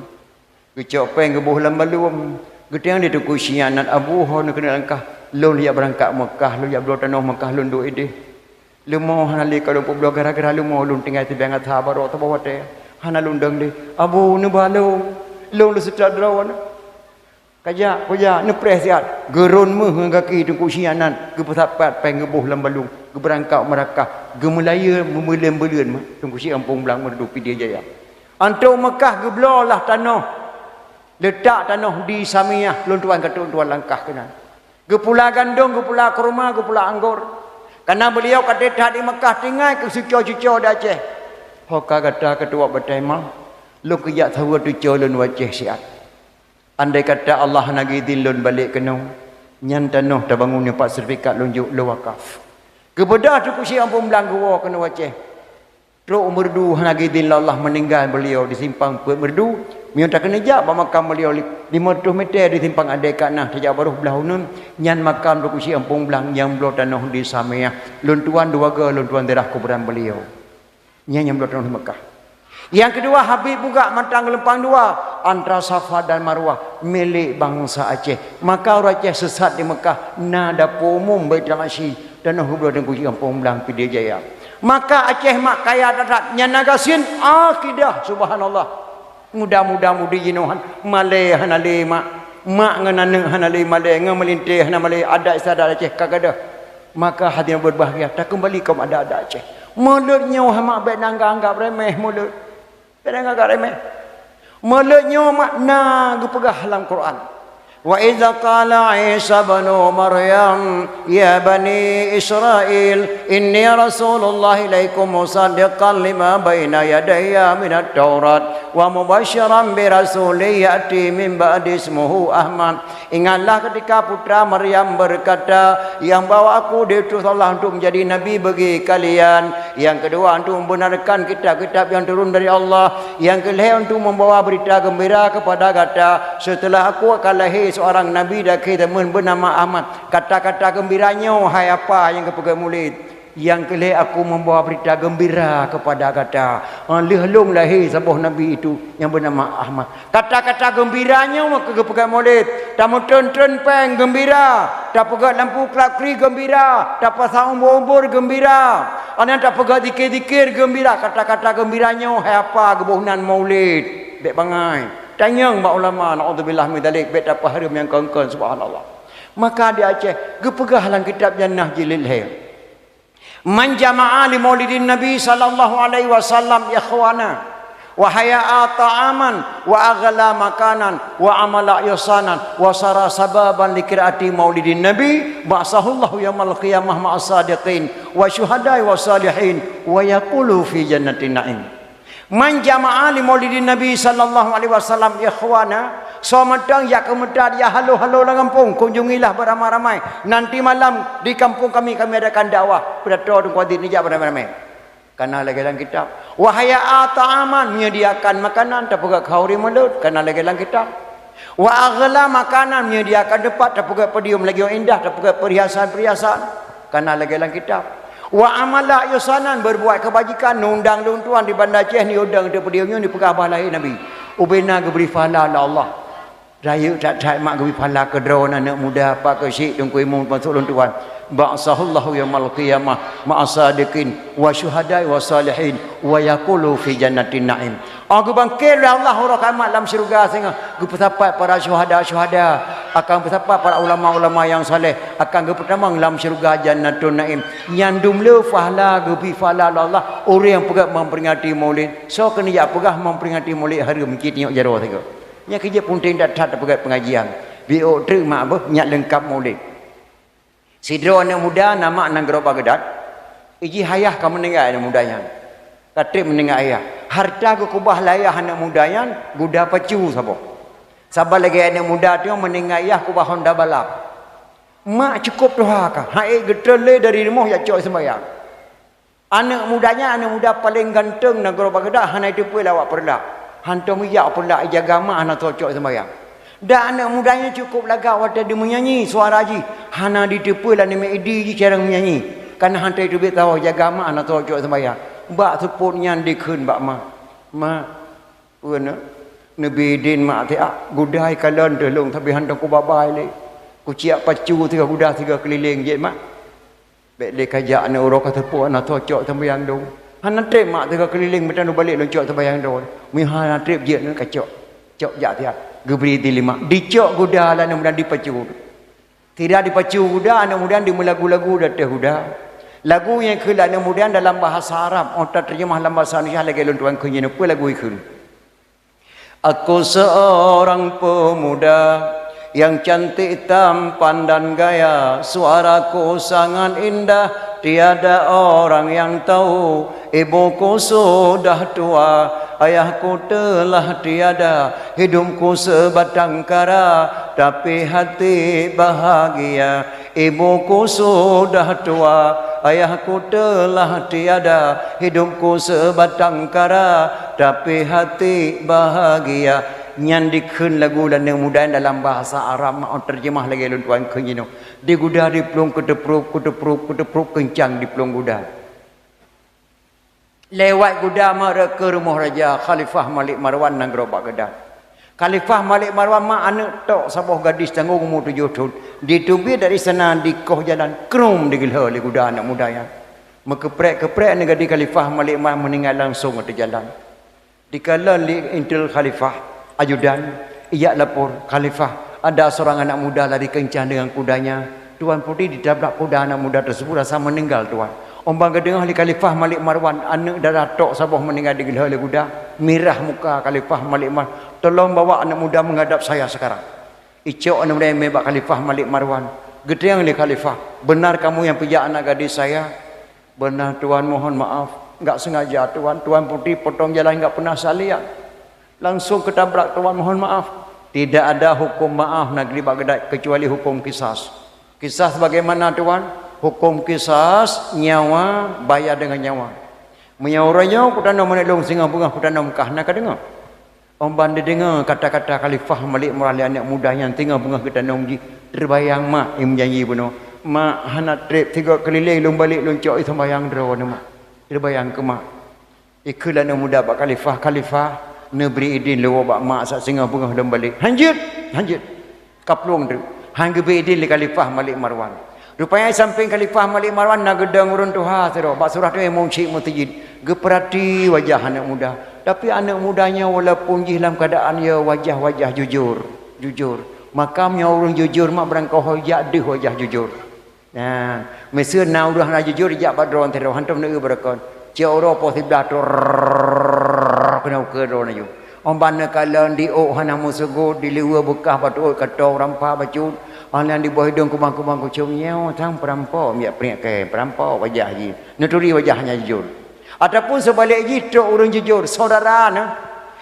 Geucok péng geuboh lam baluem, geutanyong lé Teungku Syik nyan, "Abu, ho neukeuneuk langkah, lôn jak beurangkat Meukah, lôn jak bloe tanoh Meukah lôn duek idéh. Leumo hana lé ka lôn peubloe gara-gara leumo lôn tinggai sibiang asa barô saboh watée. Hana lôn dong lé. Abu, neuba lôn, lôn leuseutôt droeneuh." Kajak, kujak, neupreh siat. Geurôn méuh ngon gaki Teungku Syik nyan, geupeusapat péng geuboh lam baluem, geubeurangkat Meukah, geumeulayeue meubuleuen-buleuen mak Teungku Syik Gampông Blang Meureudu Pidie Jaya. Antô Meukah geubloe lah tanoh, leutak tanoh di Samiyah, lôn tuan ka trok tuan langkah keunan. Geupula gandong, geupula kurma, geupula anggor. Kana beuliau ka that di Meukah tinggai keu suco-suco di Aceh. Ho ka gata keutuwak batée ma, lôn keujak saweue tuco lôn u Aceh siat. Andai kata Allah hana geuidhin lôn balek keunoe, nyan tanoh tabangun nyoe pat seurtifikat lôn jok lôn wakaf. Geubeudôh Teungku Syik Gampông Blang geuwoe keunoe u Aceh. Trok u Meureudu hana geuidhin lé Allah, meuninggai beuliau di simpang Peuet Meureudu. Meunyoe takeuneuk jak bak makam beuliau li-, limong reutôh mètè di simpang Adé Kanah, tajak barôh blah uneuen, nyan makam Teungku Syik Gampông Blang nyang bloe tanoh di Samiyah. Lôn tuan dua goe, lôn tuan daerah kuburan beuliau. Nyan nyang bloe tanoh di Meukah. Nyang keudua, Habib Bugak Mantang Geulumpang Dua, antara Safa dan Marwah, milék bansa Aceh. Maka ureueng Aceh seusat di Meukah, na dapu umum Baitul Asyi, tanoh geubloe Teungku Syik Gampông Blang Pidie Jaya. Maka Aceh mak kaya that-that, nyan na gasien akidah, subhanallah. Muda-muda mudi jinoe han malèe hana lé mak. Mak ngon aneuk hana lé malèe, ngon meulintèe hana malèe, adat istiadat Aceh ka gadôh. Maka hadirin berbahagia, takeumbali keu adat-adat Aceh. Mulod nyoe mak bèk na anggap-anggap remeh mulod. Bèk na anggap remeh. Mulod nyoe mak na geupeugah lam Quran. Wa idza qala Isa ibnu Maryam, "Ya bani Israil, inni rasulullah ilaikum musaddiqan lima baina yadayya minat Taurat, wa mubasysyiran bi rasulin ya'ti min ba'di ismuhu Ahmad." Ingatlah ketika putra Maryam berkata, "Yang bahwa aku diutus Allah untuk menjadi nabi bagi kalian. Yang kedua, untuk membenarkan kitab-kitab yang turun dari Allah. Yang kelhèe, untuk membawa berita gembira kepada gata. Setelah aku akan lahir seorang nabi di akhir zaman bernama Ahmad." Kata-kata gembira nyoe hai apa nyang geupeugah mulod. Nyang keu lhèe aku membawa berita gembira kepada gata. Ha, lheueh lôn lahé saboh nabi itu nyang beunama Ahmad. Kata-kata gembira nyoe meukeue geupeugah mulod. Tameutreun-treun péng gembira, tapeugöt lampu klap kri gembira, tapasang umbor-umbor gembira. Aneuk tapeugöt zikir-zikir gembira. Kata-kata gembira nyoe hai apa geuboh nan mulod. Bèk bangai. Tanyong bak ulama, naudzubillah min dzalik, bèk tapeuhareuem nyang kon-kon, subhanallah. Maka di Aceh geupeugah lam kitab nyan na jilid lhèe. Man jama'a li maulidin Nabi sallallahu alaihi wasallam ikhwana, wa hayya'a ta'aman, wa aghla makanan, wa amala ihsanan, wa sara sababan li qiraati maulidin Nabi, ba'atsahullahu yaumal qiyamah ma'as sadiqin, wa syuhada'i wa salihin, wa yaqulu fi jannatin na'im. Man jama'a li maulidin Nabi sallallahu alaihi wasallam ikhwana, soe mantong jak keu meutat, jak halo-halo lam gampông, kunjungilah beramai-ramai. Nanti malam di kampung kami, kami adakan dakwah. Pidato Teungku Adit nijak beramai-ramai. Kana lagèe lam kitab. Wa hayya'a ta'aman, menyediakan makanan, tapeugöt khauri mulod, kana lagèe lam kitab. Wa aghla makanan, menyediakan teumpat, tapeugöt podium lagèe indah, tapeugöt perhiasan-perhiasan, kana lagèe lam kitab. Wa amala ihsanan, berbuat kebajikan, neundang lôn tuan di Banda Aceh, neudong di podium nyoe, neupeugah bah lahé Nabi. Ubena geubri pahala lé Allah. Rayeuk that-that mak geubri pahala keu droeneuh aneuk muda, Pak Keuchik, Teungku Imum, teumasok lôn tuan. Ba'atsahullahu yaumal qiyamah ma'as sadiqin wa syuhada'i wa salihin wa yaqulu fi jannatin na'im. Oh, geubangkét lé Allah uroe kiamat lam syeuruga singoh, geupeusapat para syuhada-syuhada, akan peusapat para ulama-ulama nyang saleh, akan geupeutamong lam syeuruga Jannatun Naim. Nyan dum le pahala, geubri pahala lé Allah ureuëng nyang peugét memperingati Maulid. Soe keuneuk jak peugah memperingati Maulid hareuem, cit nyok jaroe sigoe. Nyan keuh jeuet peunteng that-that tapeugét pengajian. Biôk treuk mak beuh nyak leungkap Maulid. Sidroe aneuëk muda na mak nanggroe Baghdad, ijih ayah ka meuninggai aneuëk muda nyan. Ka treb meuninggai ayah. Hareuta geukeubah lé ayah aneuëk muda nyan, guda pacu saboh. Sabab lagée aneuëk muda nyoe meuninggai ayah keubah honda balap. Mak cukôp tuha ka, han ék geutreun lé dari rumoh jak cok seumbahyang. Aneuëk muda nyan aneuëk muda paleng ganteng nanggroe Baghdad, hana jiteupeue lé awak Peureulak. Hantom ijak Peureulak, ijaga mak hana soe cok seumbahyang. Dan aneuëk muda nyan cukôp lagak watée jimeunyanyi, suara jih hana jiteupeue lé aneuk miet idi jih cara meunyanyi. Kareuna han teubiet saboh, jaga mak hana soe cok seumbahyang. Bak seupôt nyan jikheun bak mak, "Mak, peue na? Neubi idin mak tiak, guda ikalon teuh lôn, tapi hantom kubabai lé. Kuciak pacu sigoe guda sigoe keulileng jeuet mak." Bék lé kajak aneuëk uroe ka seupôt hana soe cok seumbahyang droe. Hana treb mak teuka keulileng meutanyoe balek lôn cok seumbahyang droe. Meunyoe hana treb jeuet aneuëk kacok. Cok jak siat. Geubri idin lé mak. Dicok guda lé aneuëk muda dipacu. Sira dipacu guda, aneuëk muda dimeulagu-lagu di ateueh guda. Lagu nyang kheun lé aneuëk muda dalam bahasa Arab, oh tateurjeumah lam bahasa Indonesia lagée lôn tuan kheun jinoe, peue lagu ikheun. Aku seorang pemuda yang cantik tampan dan gaya, suaraku sangat indah, tiada orang yang tahu. Ibuku sudah tua, ayahku telah tiada, hidupku sebatang kara, tapi hati bahagia. Ibuku sudah tua, ayahku telah tiada, hidupku sebatang kara, tapi hati bahagia. Nyan dikheun lagu lé aneuëk muda dalam bahasa Arab, mak terjemah lagée lôn tuan kheun jinoe. Diguda diplueng keuteuprop, keuteuprop, keuteuprop keuncang diplueng guda. Lewat guda mak rot keu rumoh raja Khalifah Malik Marwan nanggroe Baghdad. Khalifah Malik Marwan mak aneuëk tok saboh gadis tanggong umu tujoh thon. Diteubiet dari sana dikoh jalan, krum digeulhö lé guda aneuëk muda nyan. Meukeuprek-keuprek aneuëk gadis Khalifah Malik Marwan meuninggai langsong ateueh jalan. Dikalon lé intel Khalifah, ajudan, ijak lapor, "Khalifah, ada seorang anak muda lari kencang dengan kudanya. Tuan Putri ditabrak kuda anak muda tersebut, rasa meninggal, Tuan." Óh ban geudeungoe lé Khalifah Malik Marwan, aneuëk dara tok saboh meuninggai digeulhö lé guda, mirah muka Khalifah Malik Marwan, "Tolong bawa anak muda menghadap saya sekarang." Icok aneuëk muda nyan bak Khalifah Malik Marwan. Geutanyong lé Khalifah, "Benar kamu yang pijak anak gadis saya?" "Benar, Tuan, mohon maaf. Enggak sengaja, Tuan. Tuan Putri potong jalan enggak pernah saya lihat. Langsung ketabrak, Tuan, mohon maaf." "Tidak ada hukum maaf negeri Baghdad kecuali hukum kisas." "Kisas bagaimana, Tuan?" "Hukum kisas, nyawa bayar dengan nyawa." Meunyoe uroe nyoe kutanom aneuëk lôn singoh beungoh kutanom kah na ka deungoe. Óh ban dideungoe kata-kata Khalifah Malik Marwan lé aneuëk muda nyan singoh beungoh geutanom jih, teubayang mak nyang janji bunoe, "Mak, hana treb sigoe keulileng lôn balek lôn cok i seumbahyang droeneuh mak." Teubayang keu mak. Ikheun lé aneuëk muda bak Khalifah, "Khalifah, neubri idin lôn woe bak mak saat singoh beungoh lôn balek." "Hanjeuet, hanjeuet." Kaplueng teuk, han geubri idin lé Khalifah Malik Marwan. Rupanya sampéng Khalifah Malik Marwan na geudong ureuëng tuha sidroe bak surah teumé meucit meuseujid, geupeurati wajah aneuëk muda. Tapi aneuëk muda nyoe walaupun jih lam keuadaan ya wajah-wajah jujur, jujur. Maka meunyoe ureuëng jujur mak beurangkaho jak deuh wajah jujur. Nah, meuseu na ureuëng hana jujur jak bak droe sidroe hantom neueu beureukoh. Cok uroe poh siblaih trok keunoe ukeue droe laju. Óh ban neukalon di ôk hana meusugot, di liweue beukah batu ôk katong rampa bacut, óh lheueh diboh idong kubang-kubang kucong nyoe sang peurampok miak priek kée, peurampok wajah jih. Neuturi wajah nyang jujur. Ataupun seubalek jih trok ureuëng jujur, saudara neuh.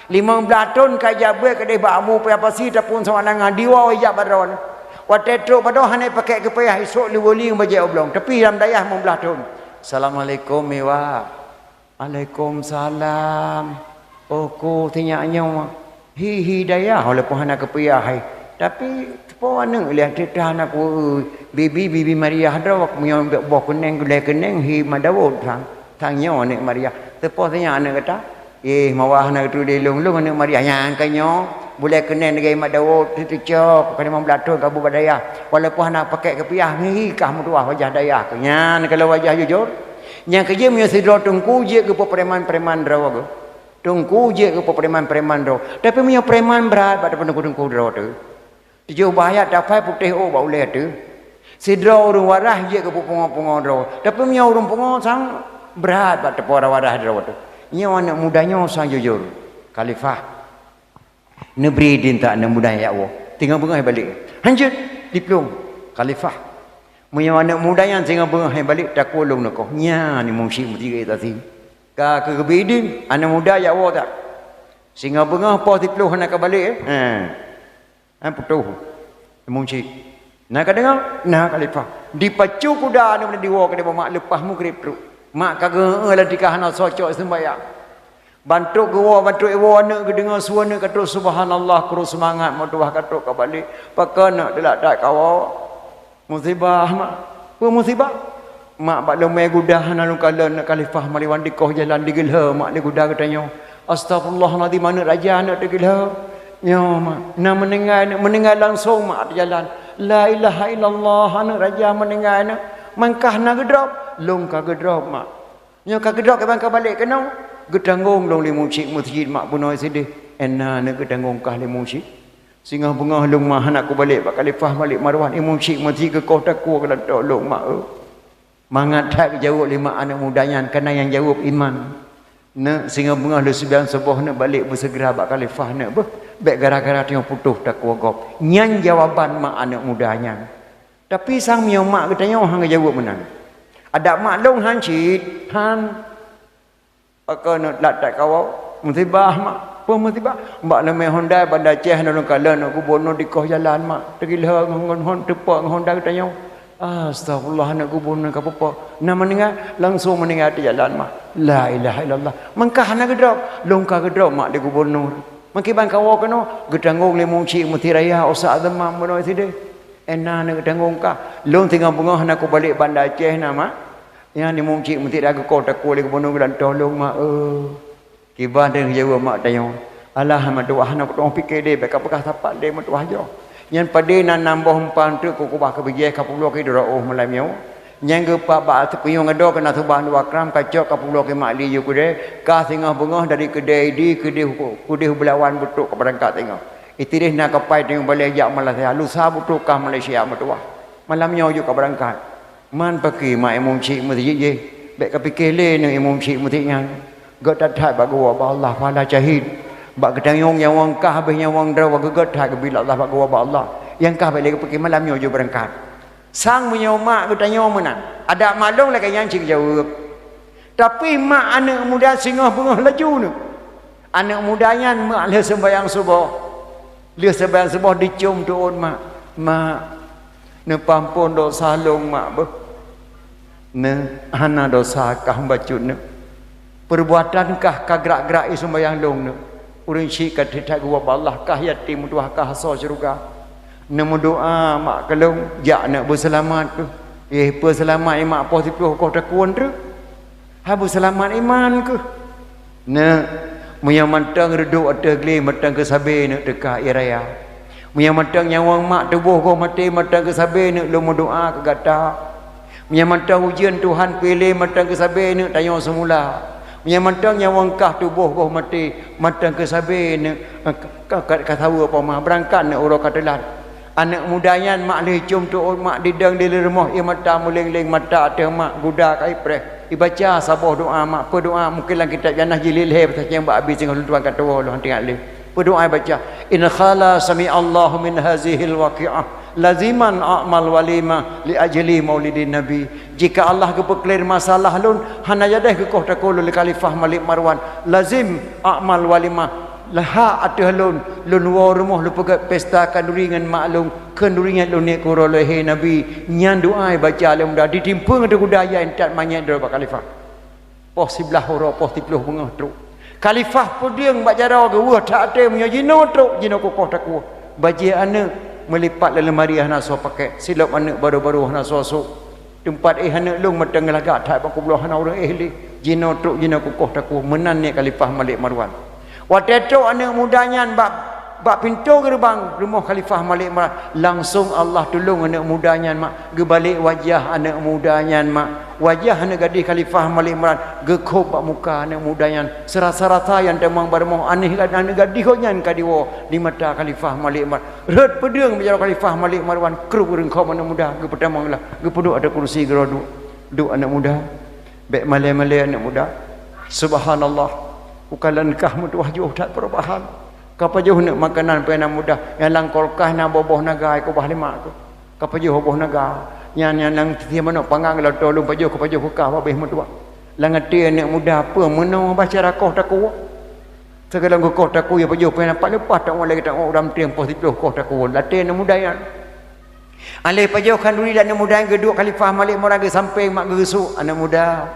Limong blaih thon ka ijak beuet keudeh bak amu paya pasi ataupun sawanangan diwoe ijak bak droe. Watée trok bak droe hana pakék keupayah isok liweue li bajée oblong, tapi lam dayah limong blaih thon. "Assalamualaikum, Iwa." "Alaikumsalam. Oh, ku sinyak nyoe hi, hi dayah walaupun hana keupayah hai. Tapi po aneuëk lé teuta aneuëk ku, bibi, bibi Maria droe meunyoe boh keuneng, gulai keuneng hi Madawot sang. Sang nyoe aneuëk Maria. Teupoh sinyak aneuëk gata?" "Eh, mawa hana geuturi lôn, lôn aneuëk Maria." "Nyang ka nyoe, bulai keuneng lagée Madawot teutucok, ka limong blaih thon ka bu bak dayah. Walaupun hana pakék keupayah, hi, hi kah meutuah wajah dayah." Nyan kalau wajah jujur. Nyang keujeuet meunyoe sidroe teungku jeuet geupeupreman-preman droe geuh. Teungku jeuet keu preman-preman droe. Tapi meunyoe preman brat bak teungku-teungku droe teuh. Tujoh bah ayat tafai putéh ôk bak ulèe teuh. Sidroe ureueng waras jeuet keu pungo-pungo droe. Tapi meunyoe ureueng pungo sang brat bak teupeu waras droe teuh. Nyoe aneuk muda nyoe sang jujur. Khalifah. Neubri idin tak aneuk muda nyan jak woe. Singoh beungoh balék. Hanjeuet diplueng. Khalifah. Meunyoe aneuk muda nyan singoh beungoh balék, takue lôn neukoh. Nyan ni musyik meusigoe tasi. Ka keugeubri idin, aneuk muda jak woe tak. Singoh beungoh poh siploh hana ka balék, eh. Ha. Ha, putôh. Musyik. Na ka deungoe? Na, Khalifah. Dipacu kuda aneuk diwoe keu mak leupah mugrib trok. Mak ka geueu lam tika hana soe cok seumbahyang. Ban trok geuwoe, ban trok iwoe aneuk geudeungoe su aneuk ka trok, subhanallah, krôh seumangat, meutuwah ka trok ka balék. Pakon neuk teulat that kawoe? Musibah, mak. Peue musibah? Mak, bak leumé guda hana lôn kalon, Khalifah Maliwan dikoh jalan digeulhô mak lé guda geutanyoe. Astagfirullahalazim, aneuk raja aneuk teugeulhô. Nyoe, mak, na meuninggai aneuk, meuninggai langsong mak di jalan. La ilaha illallah, aneuk raja meuninggai aneuk. Mangkah na geudrop, lôn ka geudrop, mak. Nyoe ka geudrop kiban ka balék keunoe, geutanggong lôn lé musyik meuseujid mak bunoe sideh. Ena aneuk geutanggong kah lé musyik. Singoh beungoh lôn mak hana kubalék bak Khalifah Malik Marwan, i musyik meuseujid geukoh takue keu lantô lôn mak, eu. Mangat that geujaweueb lé mak aneuk muda nyan, kana nyang jaweueb iman. Neuk, singoh beungoh lôn seubiang suboh neuk balék beuseugera bak Khalifah neuk beuh, bék gara-gara tanyoe putôh takue gob. Nyan jawaban mak aneuk muda nyan. Tapi sang meunyoe mak geutanyoe han geujaweueb meunan. Adak mak lôn han cit, han. Pakon neuk lat that kawoe? Musibah mak. Peue musibah? Bak leumé Honda Banda Aceh na lôn kalon neuk gubunur dikoh jalan mak. Teugeulhô ngon, ngon hon teupok ngon Honda geutanyoe. Astagfirullah, aneuk gubunur ka peupo. Na meuninggai, langsong meuninggai di jalan mak. La ilaha illallah. Mangkah hana geudrop, lôn ka geudrop mak di gubunur. Meukiban kawoe keunoe, geutanggong lé musyik meuseujid raya Ustaz Azam bunoe sideh. Ena aneuk geutanggong kah. Lôn singoh beungoh hana kubalék Banda Aceh na mak. Nyan di musyik meuseujid geukoh takue lé gubunur geutanyoe lôn mak, eu. Kiban deuh jaweueb mak tanyoe. Alah meutuwah hana kutu'oh pike deh, bék ka peugah sapat deh meutuwah jroh. Nyan padé na nam boh empan teuk keu kubah keu bijéh ka publoe keu droe malam nyoe. Nyang geupat bak teupeuyong adoe keu na subah dua kram ka cok ka publoe keu mak li yue keudè, ka singoh beungoh dari keudè Idi keudeh, keudeh Belawan beutrok ka beurangkat singoh. Itireh na kapai teungoh balée jak Malaysia, lusa beutrok ka Malaysia meutuwah. Malam nyoe jeuet ka beurangkat. Man pakri mak imum syik meuseujid jih, bék kapike lé neu imum syik meuseujid nyan. Gét that-that bak geuwoe bak Allah pahala syahid. Bak geutanyoe nyawöng kah habéh nyawöng droe geuget that geubri lé Allah bak geuwoe bak Allah. Nyang kah bék lé geupike malam nyoe jeuet beurangkat. Sang meunyoe mak geutanyoe meunan, adak mak lôn lagée nyan cit geujaweueb. Tapi mak aneuëk muda singoh beungoh laju neu. Aneuëk muda nyan mak lheueh seumbahyang suboh. Lheueh seumbahyang suboh dicom teuôt mak, "Mak, neupeuampon dosa lôn mak beuh. Neu, hana dosa kah bacut neu. Peubuatan kah ka grak-grak i seumbahyang lôn neu. Ureuëng syik ka that-that geuwoe bak Allah, kah yatim meutuwah kah asoe syeuruga. Neumeudoá mak keu lôn, jak neuk beuseulamat keuh. Éh, peuseulamat i mak poh siplôh koh takue treuk. Hana beuseulamat iman keuh. Neuk, meunyoe mantong reudôk ateueh glé mantong keusabe neuk teuka ie raya. Meunyoe mantong nyawöng mak tuboh goh maté mantong keusabe neuk lôn meudoá keu gata. Meunyoe mantong ujeuen Tuhan piléh mantong keusabe neuk tanyoe seumula. Meunyoe mantong nyawöng kah tuboh goh maté mantong keusabe neuk, eh, ka, ka, ka saweue poma beurangkat neuk uroe ka teulat." Aneuëk muda nyan mak lheueh com teuôt mak didong di rumoh ie mata meuléng-léng mata ateueh mak guda ka ipreh. Ibaca saboh doá mak, peue doá mungken lam kitab janah jilid lhée beutacéng bak abi singoh lôn tuan ka tuwoe lôn hana teuingat lé. Peue doá ibaca, "In khala sami'allahu min hazihil waqi'ah laziman a'mal walimah li ajli maulidin nabi." Jika Allah geupeuklir masalah lôn, hana jadeh geukoh takue lôn lé Khalifah Malik Marwan, lazim a'mal walimah. Lheueh ateueh lôn, lôn woe rumoh lôn peugét pesta kanduri ngon mak lôn, kheun duri nyan lôn niet keu uroe lôn, he Nabi, nyan doá ibaca lé muda ditimpeue ngon teuguda ya intat manyét droe bak khalifah. Poh siblaih uroe, poh siplôh beungoh trok. Khalifah peudeueng bak jaroe geuweueh that até meunyoe jinoe trok, jinoe kukoh takue. Bajée aneuëk meulipat lam leumari hana soe pakék, silop aneuëk barô-barô hana soe sôk. Teumpat éh aneuëk lôn mantong lagak that bak kubloe hana ureuëng éh lé. Jinoe trok jinoe kukoh takue meunan niet Khalifah Malik Marwan. Watée trok aneuëk muda nyan bak Bak pintoe geureubang rumoh Khalifah Malik Imran, langsong Allah tulông aneuk muda nyan mak, geubalek wajah aneuk muda nyan mak. Wajah aneuk gadih Khalifah Malik Imran geukhôb bak muka aneuk muda nyan. Seurasa-rasa nyang tamong bak rumoh aneuk gadih gobnyan ka diwoe di mata Khalifah Malik Imran. Rhot peudeueng bak jaroe Khalifah Malik Marwan, krub ureueng khom aneuk muda geupeutamong lah, geupeuduek ateueh kursi geudroe duek. Duek aneuk muda. Bék malée-malée aneuk muda. Subhanallah. Ukalon kah meutuwah jiôh that perubahan. Ka pajoh neuk makanan peue nyang mudah, nyang lam kulkas na boh-boh naga, kubah lé mak ku. Ka pajoh boh naga, nyan nyang lam titie manok pangang lam ateueh lôn pajoh, ka pajoh keu kah babeh meutuwah. Lam até aneuk muda peue meunoe bah cara koh takue. Sigohlom geukoh takue, pajoh peue nyang pat leupah, tak lé tak uram tieng poh siplôh koh takue. Lam até aneuk muda nyan. Aleh pajoh khanduri lam aneuk muda nyan geuduek Khalifah Malik Marwan geusampéng mak geusuk aneuk muda.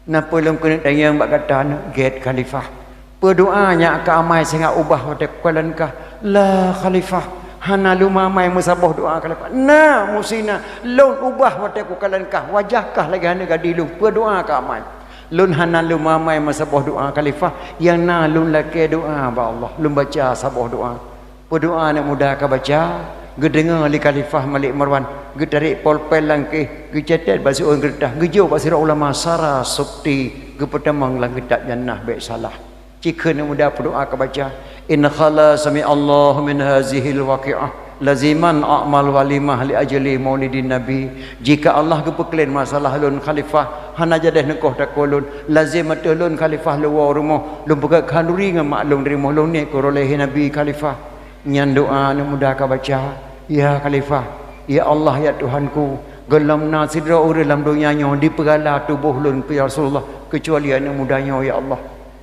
Na peue lôn keuneuk tanyong bak gata aneuk gét Khalifah? Peue doa nyang ka amai singoh ubah watée kukalon kah? La Khalifah, hana lôn amai meusaboh doa Khalifah. Na, musti na, lôn ubah watée kukalon kah, wajah kah lagée aneuk gadih lôn. Peue doa ka amai? Lôn hana lôn amai meusaboh doa Khalifah, nyang na lôn lakée doa bak Allah, lôn baca saboh doa. Peue doa aneuk muda ka baca, geudeungoe lé Khalifah Malik Marwan, geutarek polpen lam keuh, geucatat bak siôn keureutah, geujok bak sidroe ulama sara sukti, geupeutamong lam kitab nyan nah bék salah. Cikheun aneuk muda peue doa ka baca, "In khala sami'allahu min hazihil waqi'ah, laziman a'mal walimah li ajli maulidin nabi." Jika Allah geupeukleuen masalah lôn Khalifah, hana jadeh neukoh takue lôn, lazem ateueh lôn Khalifah lôn woe rumoh, lôn peugét khanduri ngon mak lôn di rumoh, lôn niet keu uroe lahé Nabi Khalifah. Nyan doa aneuk muda ka baca, "Ya Khalifah, ya Allah, ya Tuhanku, gohlom na sidroe ureuëng lam donya nyoe dipeugala tuboh lôn keu Rasulullah, keucuali aneuk muda nyoe, ya Allah.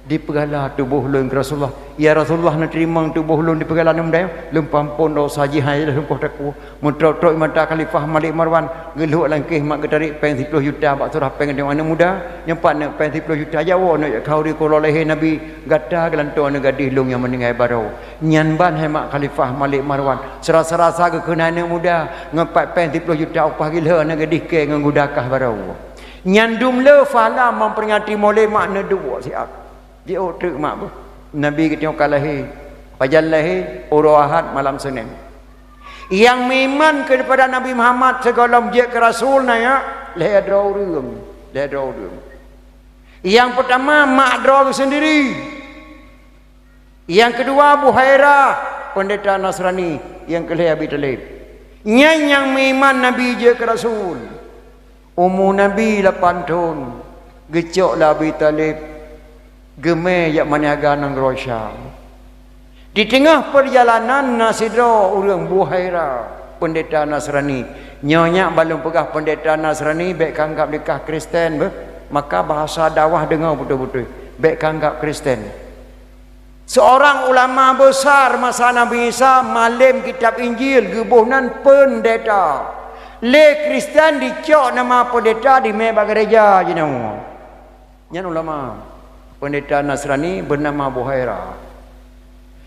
Dipeugala tuboh lôn keu Rasulullah. Ya Rasulullah, neuteurimong tuboh lôn dipeugala aneuk muda nyoe, lôn peuampon dosa jih, hana lôn koh takue." Meutrok-trok mata Khalifah Malik Marwan, geulhok lam keuh mak geutarek péng siplôh juta bak surah péng aneuk muda, nyoe pat neuk péng siplôh juta, jak woe neuk jak khanduri keu uroe lahé Nabi, gata geulantoe aneuk gadih lôn nyang meuninggai baroe. Nyan ban hai mak Khalifah Malik Marwan, seurasa-rasa geukheun hai aneuk muda, ngon pat péng siplôh juta upah geulhok aneuk gadih kée ngon guda kah baroe. Nyan dum le phala memperingati Maulid mak neuduek siat. Jiôh treuk mak beuh. Nabi geutanyoe ka lahé. Pajan lahé? Uroe Ahad malam Senin. Nyang meuiman keupada Nabi Muhammad sigohlom jeuet keu rasul na nyak lhée droe ureuëng, lhée droe ureuëng. Nyang peutama mak droe geuh seundiri. Nyang keudua Buhairah, peundeta Nasrani, nyang keulhée Abi Thalib. Nyan nyang meuiman Nabi jeuet keu rasul. Umu Nabi lapan thon, geucok lé Abi Thalib geumé jak maniaga nanggroe Syam. Di teungoh peurjalanan na sidroe ureuëng Buhaira, peundeta Nasrani. Nyoe nyak ban lôn peugah peundeta Nasrani bék ka anggab lé kah Kristen beuh, maka bahasa dakwah deungoe beutôi-beutôi, bék ka anggab Kristen. Seorang ulama besar masa Nabi Isa malém kitab Injil, geuboh nan peundeta. Lé Kristen dicok nama peundeta dimé bak gereja jinoe. Nyan ulama. Peundeta Nasrani beunama Buhaira.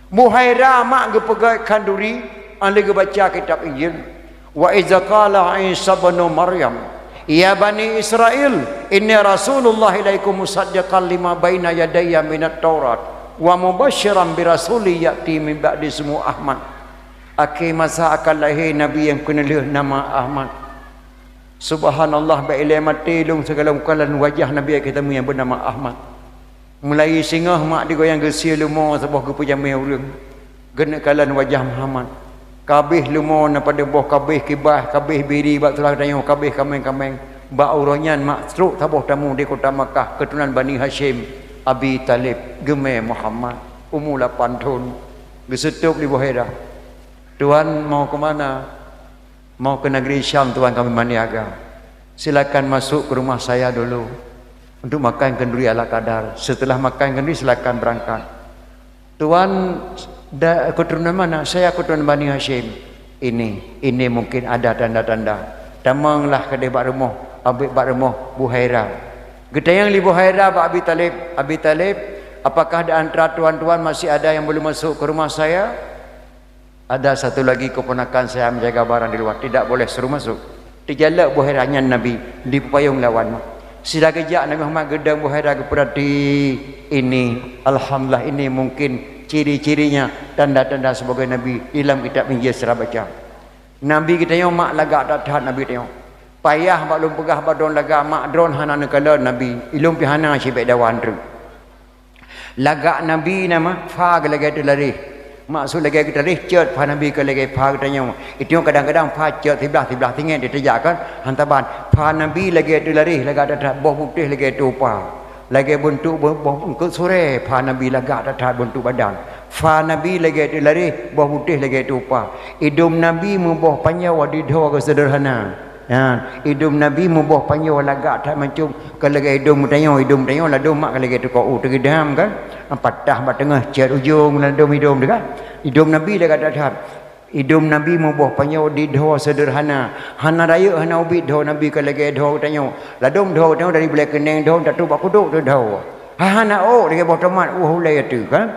Buhaira mak geupeugét khanduri, lé geubaca kitab Injil. Wa iza qala Isa ibnu Maryam, "Ya bani Israil, inni rasulullah ilaikum musaddiqan lima baina yadayya minat Taurat, wa mubasyiran bi rasuli ya'ti min ba'di ismuhu Ahmad." Akhé masa akan lahé Nabi nyang keuneulheueh nama Ahmad. Subhanallah, bak ilée maté lôn sigohlom kalon wajah Nabi akhé zaman nyang beunama Ahmad. Meulayeue singoh mak digoyang geusie leumo saboh geupeujamé ureuëng. Geuneuk kalon wajah Muhammad. Kabéh leumo na padub boh, kabéh kibaih, kabéh biri bak tulang tanyoe, kabéh kaméng-kaméng. Bak uroe nyan mak trok saboh tamu di kota Makkah, keuturonan Bani Hasyim, Abi Thalib, geumé Muhammad, umu lapan thon. Geuseutôb lé Buhaira, "Tuan mau ke mana?" "Mau ke negeri Syam, Tuan, kami maniaga. Silakan masuk ke rumah saya dulu untuk makan kenduri ala kadar. Setelah makan kenduri, silakan berangkat." "Tuan da-, keturunan mana?" "Saya keturunan Bani Hasyim." "Ini, ini mungkin ada tanda-tanda. Tamonglah keudeh bak rumoh, abék bak rumoh Buhaira." Geutanyong lé Buhaira bak Abi Thalib, "Abi Thalib, apakah di antara tuan-tuan masih ada yang belum masuk ke rumah saya?" "Ada satu lagi keponakan saya menjaga barang di luar, tidak boleh suruh masuk." Teujalak Buhaira nyan Nabi, dipeupayong lawan. Sira geujak Nabi Muhammad geudong Buhaira geupeurati, "Ini, alhamdulillah, ini mungkin Ciri-cirinya, tanda-tanda sebagai nabi, di lam kitab Injil sira baca. Nabi geutanyoe mak lagak that-that nabi tanyoe. Payah bak lôn peugah bak droen lagak mak droen hana neukalon nabi. Ilôn pih hana sibék dawa treuk. Lagak nabi na mak pha lagée teularéh. Maksud lagée teularéh cot pha nabi ka lagée pha geutanyoe. Itu kadang-kadang pha cot siblah-siblah tinggai di teujak kan. Hantaban pha nabi lagée teularéh lagak that-that boh putéh lagée tupa. Lagée beuntuk boh, boh eungkôt surée pha nabi lagak that-that beuntuk badan. Pha nabi lagée teularéh boh putéh lagée tupa. Idum nabi meuboh panjoe di dhoe seudeurhana. Ha, idum nabi meuboh panjoe lagak that mancum ka lagée idum geutanyoe, idum geutanyoe ladom mak ka lagée tukoe u teugeudam kan. Patah bak teungoh cot ujong ladom idum teuh kan. Idum nabi lagak that-that. Idum nabi meuboh panjoe di dhoe seudeurhana. Hana rayeuk hana ubit dhoe nabi ka lagée dhoe geutanyoe. Ladom dhoe geutanyoe dari bulée keuneng dhoe tatu bak kudok teuh dhoe. Hana ôk lagée boh tomat uh ulée ateueh kan.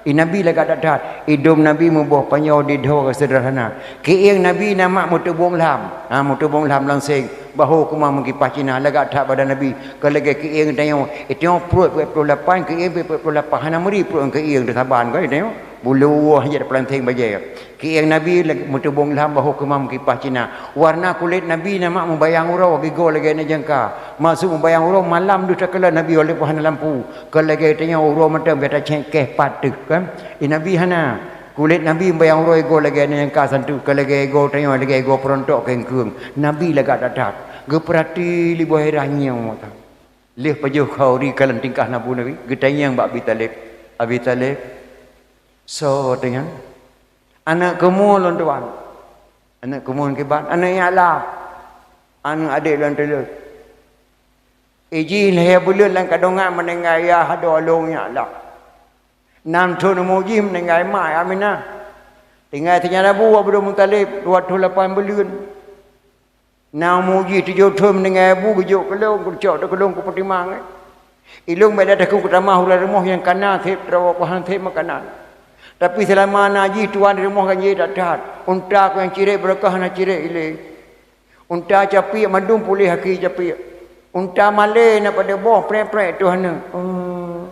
I nabi lagak that-that. Idum nabi meuboh panjoe di dhoe seudeurhana. Kiéng nabi na mak meuteubong lham. Ha, meuteubong lham langseng. Bahu keumah meukipah Cina lagak that badan nabi. Ka lagée kiéng geutanyoe. Geutanyoe pruet peuet ploh lapan, kiéng peuet ploh lapan. Hana meuri pruet ngon kiéng teusaban kan geutanyoe. Bulu woh jeuet peulanteng bajée. Kiéng nabi lagée meuteubong lham bahu keumah meukipah Cina. Warna kulét nabi na mak meubayang uroe gigoe lagée neujangka. Maksud meubayang uroe malam deuh takalon nabi walaupun hana lampu. Ka lagée tanyoe uroe mantong biasa céngkéh pat teuh kan. I nabi hana. Kulét nabi meubayang uroe gigoe lagée neujangka santu. Ka lagée gigoe tanyoe lagée gigoe peurontok keueng-keueng. Nabi lagak that-that. Geupeurati lé boh hira nyoe. Lheueh pajoh khauri kalon tingkah nabu nabi. Geutanyong bak Abi Taleb. Abi Taleb. Soe teuh nyan? Aneuëk keumuen lôn tuan. Aneuëk keumuen kiban, aneuëk nyak la. Aneuëk adék lôn tuleueng. Ijih lhée buleuen lam kandongan meuninggai yah adoe lôn nyak la. Nam thon umu jih meuninggai mak Aminah. Tinggai sinyan abu Abdul Muthalib dua ploh lapan buleuen. Na umu jih tujoh thon meuninggai abu geujok keu lôn, geucok teuh keu lôn kupeutimang. Ilôn bèk that-that keu kutamah ulat rumoh nyang kana seb teurawak bahan seb makanan. Tapi seulama na jih tuan rumoh ganjé that-that, unta ku nyang cirek beureukoh hana cirek ilée. Unta capiek mandum puléh aki capiek. Unta malée na padub boh prek-prek tuh hana. Oh.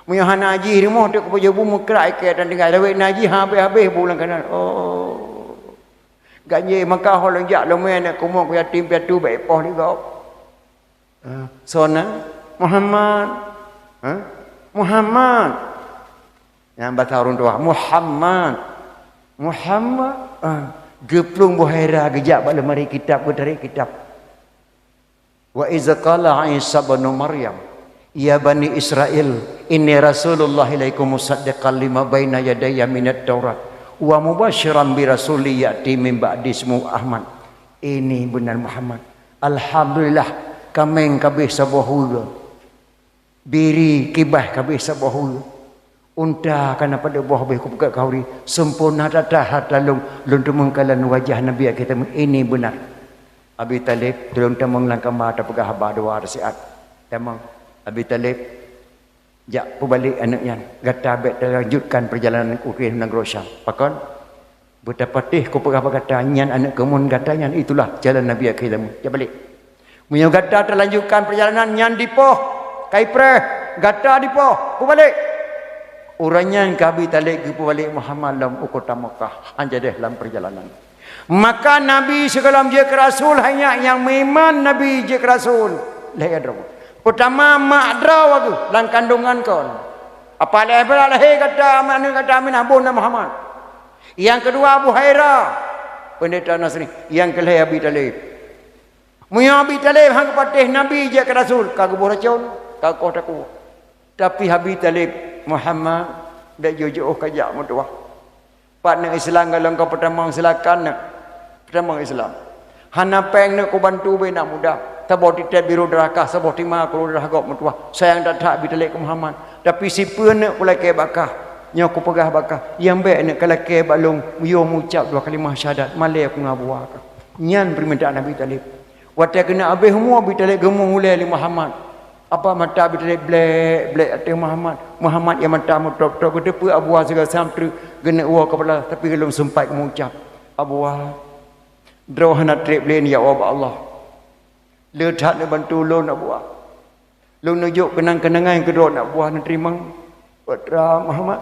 Meunyoe hana jih rumoh teuk kupajoh bu meukrak ikée tan tinggai lawét na jih habéh-habéh bu lam kanan. Oh. Ganjé maka ho lôn jak lôn mé aneuk kumoe ku yatim piatu bèk ipoh lé gob. Ah, soe nan? Muhammad. Ha? Muhammad. Nyang basa ureuëng tuha, Muhammad. Muhammad. Ah, geuplueng buhaira geujak bak leumari kitab, geutarek kitab. Wa iz qala Isa ibnu Maryam, "Ya bani Israil, inni rasulullah ilaikum musaddiqan lima baina yadayya minat Taurat wa mubasyiran bi rasulin ya'ti min ba'di ismuhu Ahmad." Ini beuna Muhammad. Alhamdulillah, kaméng ka abéh saboh ureue. Biri kiban ka abéh saboh ureue. Unta ka na padub boh abéh kupeugét khauri. Sempurna that-that hareuta lôn, lôn teumeung kalon wajah Nabi akhé zaman. Ini beuna. Abi Taleb, tulông tamong lam kama tapeugah haba dua rasiat. Tamong. Abi Taleb, jak peubalek aneuk nyan. Gata bèk talanjutkan peurjalanan u nanggroe Syam. Pakon? Beutapatéh kupeugah bak gata, nyan aneuk keumuen gata nyan, itulah jalan Nabi akhé zaman. Jak balek. Meunyoe gata talanjutkan peurjalanan nyan dipoh, ka ipreh, gata dipoh, peubalek. Uroe nyan ka Abi Taleb geupeubalek Muhammad lom u kota Makkah, han jadeh lam peurjalanan. Maka Nabi sigohlom jeuet keu rasul, hai nyak nyang meuiman Nabi jeuet keu rasul lhèe droe. Peutama mak droe geuh lam kandongan kon. Apa lhèe brat lahé gata, aneuk gata Aminah, boh nan Muhammad. Nyang keudua Abu Haira, peundeta Nasri. Nyang keulhèe Abi Taleb. Meunyoe Abi Taleb han geupatéh Nabi jeuet keu rasul, ka geuboh racon, ka koh takue. Tapi Abi Taleb, Muhammad, bèk jiôh-jiôh ka jak meutuwah. Pat neuk Islam golom ka peutamong, silakan neuk peutamong Islam. Hana péng neuk kubantu bèk na mudah. Saboh titép biru darah kah, saboh tima keu darah gob meutuwah. Sayang that-that Abi Taleb keu Muhammad. Tapi sipeue neuk kulakèe bak kah, nyoe kupeugah bak kah, nyang bèk neuk kalakèe bak lôn, yôh meucab dua kalimah syahadat, malèe kungon Abu Bakar. Nyan peumintaan Abi Taleb. Watèe keuneuk abéh umu Abi Taleb geumueng ulèe lé Muhammad. Apa mata Abi Taleb blek-blek ateueh Muhammad. Muhammad nyang mata meutôb-tôb, geuteupeue Abu Bakar sigoe sam treuk geuneuk woe keupala, tapi golom seumpat meucab, "Abu Bakar, droe hana trép lé neujak woe bak Allah. Le that neubantu lôn, Abu Bakar. Lôn neujok keunang-keunangan keu droe, Abu Bakar, neuteurimong." Putra Muhammad.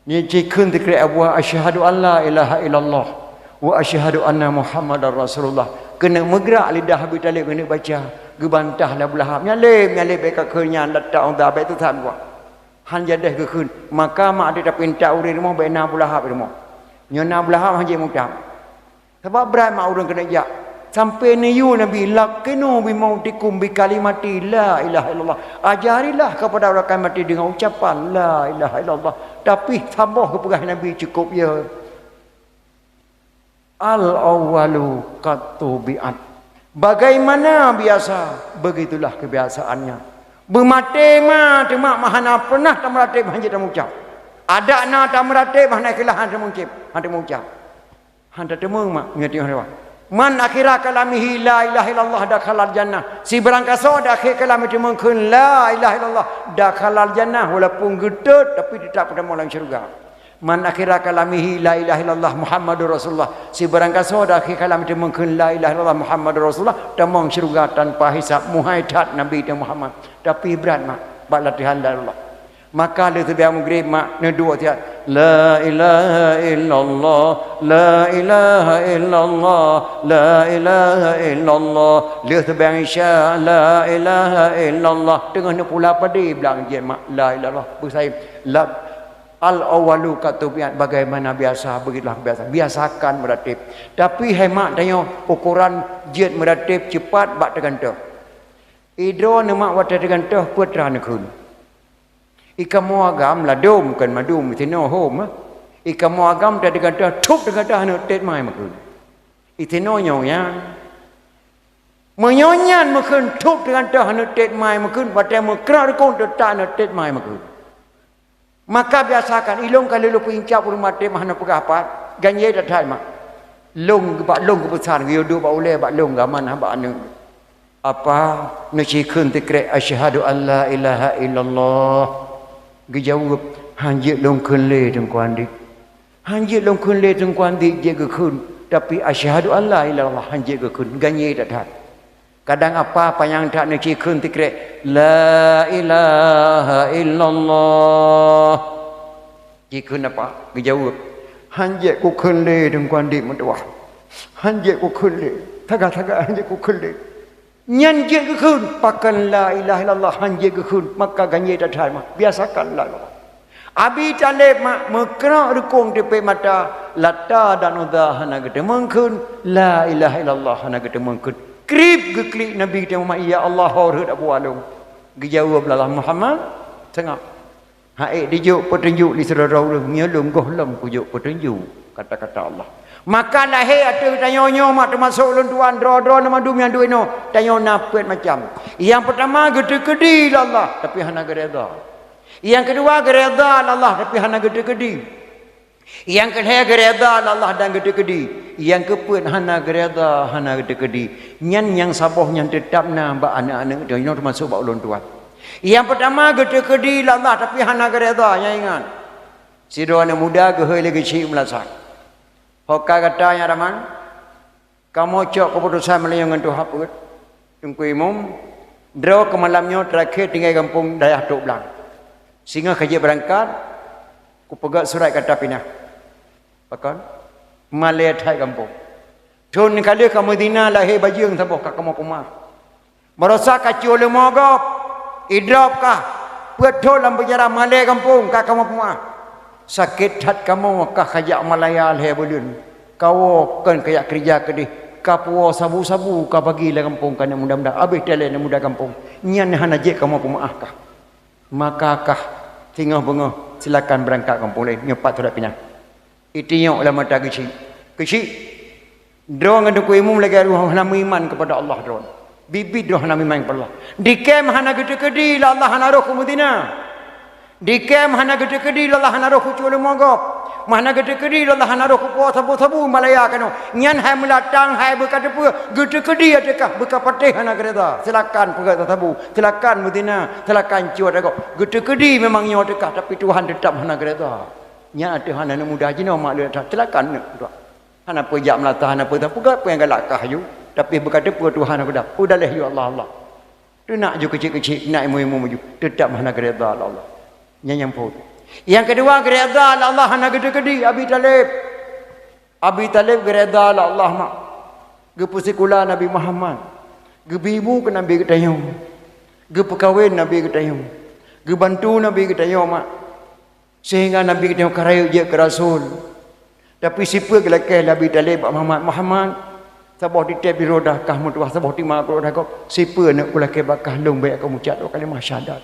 Nyan cikheun teukrek Abu, "Asyhadu an la ilaha illallah wa asyhadu anna Muhammadar Rasulullah." Keuneuk meugrak lidah Abi Thalib keuneuk baca, geubantah lé Abu Lahab, "Nyaleb, nyaleb, bèk kakheun nyan, Lata Uzza, bèk teusat buah." Han jadeh geukheun, maka mak teuh tapinta ureueng rumoh bèk na Abu Lahab rumoh. Nyoe na Abu Lahab han jeuet meutam. Sabab brat mak ureueng keuneuk jak. Sampai neuyue Nabi, "Laqinu bi mautikum bi kalimati la ilaha illallah." Ajarilah kepada orang kalimat dengan ucapan la ilaha illallah. Tapi saboh geupeugah Nabi, "Cukup ya. Al-awwalu qattubi'at." Bagaimana biasa, begitulah kebiasaannya. Beumaté ma teuma hana pernah tameuratéb han jeuet tameucab. Adak na tameuratéb hana ikhlaih han tameucab, han tameucab. Han tateumeung mak, ngerti hana? "Man akhira kalamihi la ilaha illallah dakhalal jannah." Sibarang kasoe dak akhé kalam teumeung kheun la ilaha illallah dakhalal jannah, walaupun geutot tapi teutap peutamong lam syeuruga. "Man akhira kalamihi la ilaha illallah Muhammadur Rasulullah." Sibarang kasoe dak akhé kalam teumeung kheun la ilaha illallah Muhammadur Rasulullah, tamong syeuruga tanpa hisab, muhai that Nabi teuh Muhammad. Tapi brat mak, bak latihan la ilaha illallah. Maka lheueh seubiyang Maghrib mak neuduek siat, "La ilaha illallah, la ilaha illallah, la ilaha illallah." Lheueh seubiyang Isya, "La ilaha illallah." Teungoh neupula padé blang jeuet mak, la ilaha illallah. Beusayeuem, la, "Al-awwalu qattubi'at," bagaimana biasa, begitulah biasa. Biasakan meuratéb. Tapi hai mak tanyoe, ukoran jeuet meuratéb ceupat bak teugantoh. Idroe neuh mak watèe teugantoh, peue teuma neukheun. I kamoe agam ladôm kon madum, i sinoe hom, eh. I kamoe agam teugantoh, thup teugantoh aneuk tet mai makheun. I sinoe nyoe nyan. Meunyoe nyan makheun thup teugantoh aneuk tet mai makheun, watèe meukrok rukon teutap aneuk tet mai makheun. Maka biasakan, ilôn ka lheueh lôn peuincab ureueng maté mah hana peugah pat, ganjé that-that mak. Lôn bak lôn geupeusan, geuyue duek bak ulèe bak lôn geuamanah bak aneuk. Apa, neucikheun teukrek, "Asyhadu an la ilaha illallah." Geujaweueb, "Han jeuet lôn kheun lé Teungku Andik." Han jeuet lôn kheun lé Teungku Andik jeuet geukheun, tapi, "Asyhadu an la ilaha illallah," han jeuet geukheun, ganjé that-that. Kadang apa panyang that neucikheun teukrek, "La ilaha illallah." Jikheun apa? Geujaweueb, "Han jeuet kukheun lé Teungku Andik meutuwah. Han jeuet kukheun lé. Sagai-sagai han jeuet kukheun lé." Nyan jeuet geukheun, pakon la ilaha illallah han jeuet geukheun, maka ganjé that-that mak. Biasakan la ilaha illallah. Abi Thalib mak meukrok rukon teupék mata, Lata dan Uzza hana geuteumeung kheun, la ilaha illallah hana geuteumeung kheun. Krieb geuklik Nabi teuh Muhammad, "Ya Allah, ho rhot Abu Along." Geujaweueb lé Allah, "Muhammad, seungab." Ha'ék dijok peutunjuk di sidroe-droe ureueng, nyoe lôn gohlom kujok peutunjuk kata-kata Allah. Maka lahé ateueh tanyoe nyoe mak teumasok ulôn tuan, droe-droe na mandum nyang duek inoe, tanyoe na peuet macam. Nyang peutama geuteukeudi lé Allah, tapi hana geuredha. Nyang keudua geuredha lé Allah, tapi hana geuteukeudi. Nyang keulhèe geuredha lé Allah dan geuteukeudi. Nyang keupeuet hana geuredha, hana geuteukeudi. Nyan nyang saboh nyang teutap na bak aneuk-aneuk tanyoe teumasok bak ulôn tuan. Nyang peutama geuteukeudi lé Allah tapi hana geuredha, nyan ingat. Sidroe aneuk muda geuhôi lé geuchik meulasah. Ho ka gata nyan Rahman, kamoe cok keuputosan meunyoe ngon tuha peuet. Teungku Imum, droe keu malam nyoe teurakhe tinggai gampông dayah Tok Blang. Singoh ka jeuet beurangkat, kupeugöt surat gata pinah. Pakon? Malèe that gampông. Thon ka lheueh ka Madinah lahé bajeueng saboh ka kamoe peumeu'ah. Baroesa ka cue leumo gob, idrop kah, peuet thon lam peunjara malèe gampông ka kamoe peumeu'ah. Sakét that kamoe kah kajak Malaya lhèe buleuen. Kawoe kon kajak keureuja keudeh, kapuwoe sabu-sabu kabagi lam gampông keu aneuk muda-muda, abéh teuh lé aneuk muda gampông. Nyan hana jeuet kamoe peumeu'ah kah. Maka kah singoh beungoh silakan beurangkat gampông laén, nyoe pat surat pinah. Itinyok lam mata geuchik. Geuchik, droe ngon Teungku Imum lagèe droe hana meuiman keupada Allah droe. Biet-biet droe hana meuiman keupada Allah. Dikém hana geuteukeudi lé Allah hana roh keu meuzina. Dikém hana geuteukeudi lé Allah hana roh keu cue leumo gob. Hana geuteukeudi lé Allah hana roh keu puwoe sabu-sabu Malaya keunoe. Nyan hai meulatang, hai beuka teupeue, geuteukeudi ateueh kah, beuka patéh hana geuredha. Silakan peugöt sabu, silakan meuzina, silakan cue ateueh gob. Geuteukeudi memang nyoe ateueh kah, tapi Tuhan teutap hana geuredha. Nyan ateueh hana aneuk muda jinoe mak lé that, silakan aneuk muda. Hana peue jak meulatang, hana peue peugah peue nyang galak kah aju, tapi beuka teupeue Tuhan hana geudah. Udaleh aju Allah, Allah. Teunak ju keuchik-keuchik, teunak imum-imum ju, teutap hana geuredha lé Allah. Nyan nyang phon. Nyang keudua, geuredha lé Allah hana geuteukeudi Abi Thalib. Abi Thalib geuredha lé Allah mak. Geupeusikula Nabi Muhammad. Geubri ibu keu Nabi geutanyoe. Geupeukawen Nabi geutanyoe. Geubantu Nabi geutanyoe mak. Sehingga Nabi geutanyoe ka rayeuk jeuet keu rasul. Tapi sipeue geulakée lé Abi Thalib bak Muhammad, "Muhammad, saboh titép di roda kah meutuah, saboh teuma keu roda gob. Sipeue aneuk kulakée bak kah lôn bék keu mucab dua kalimah syahadat."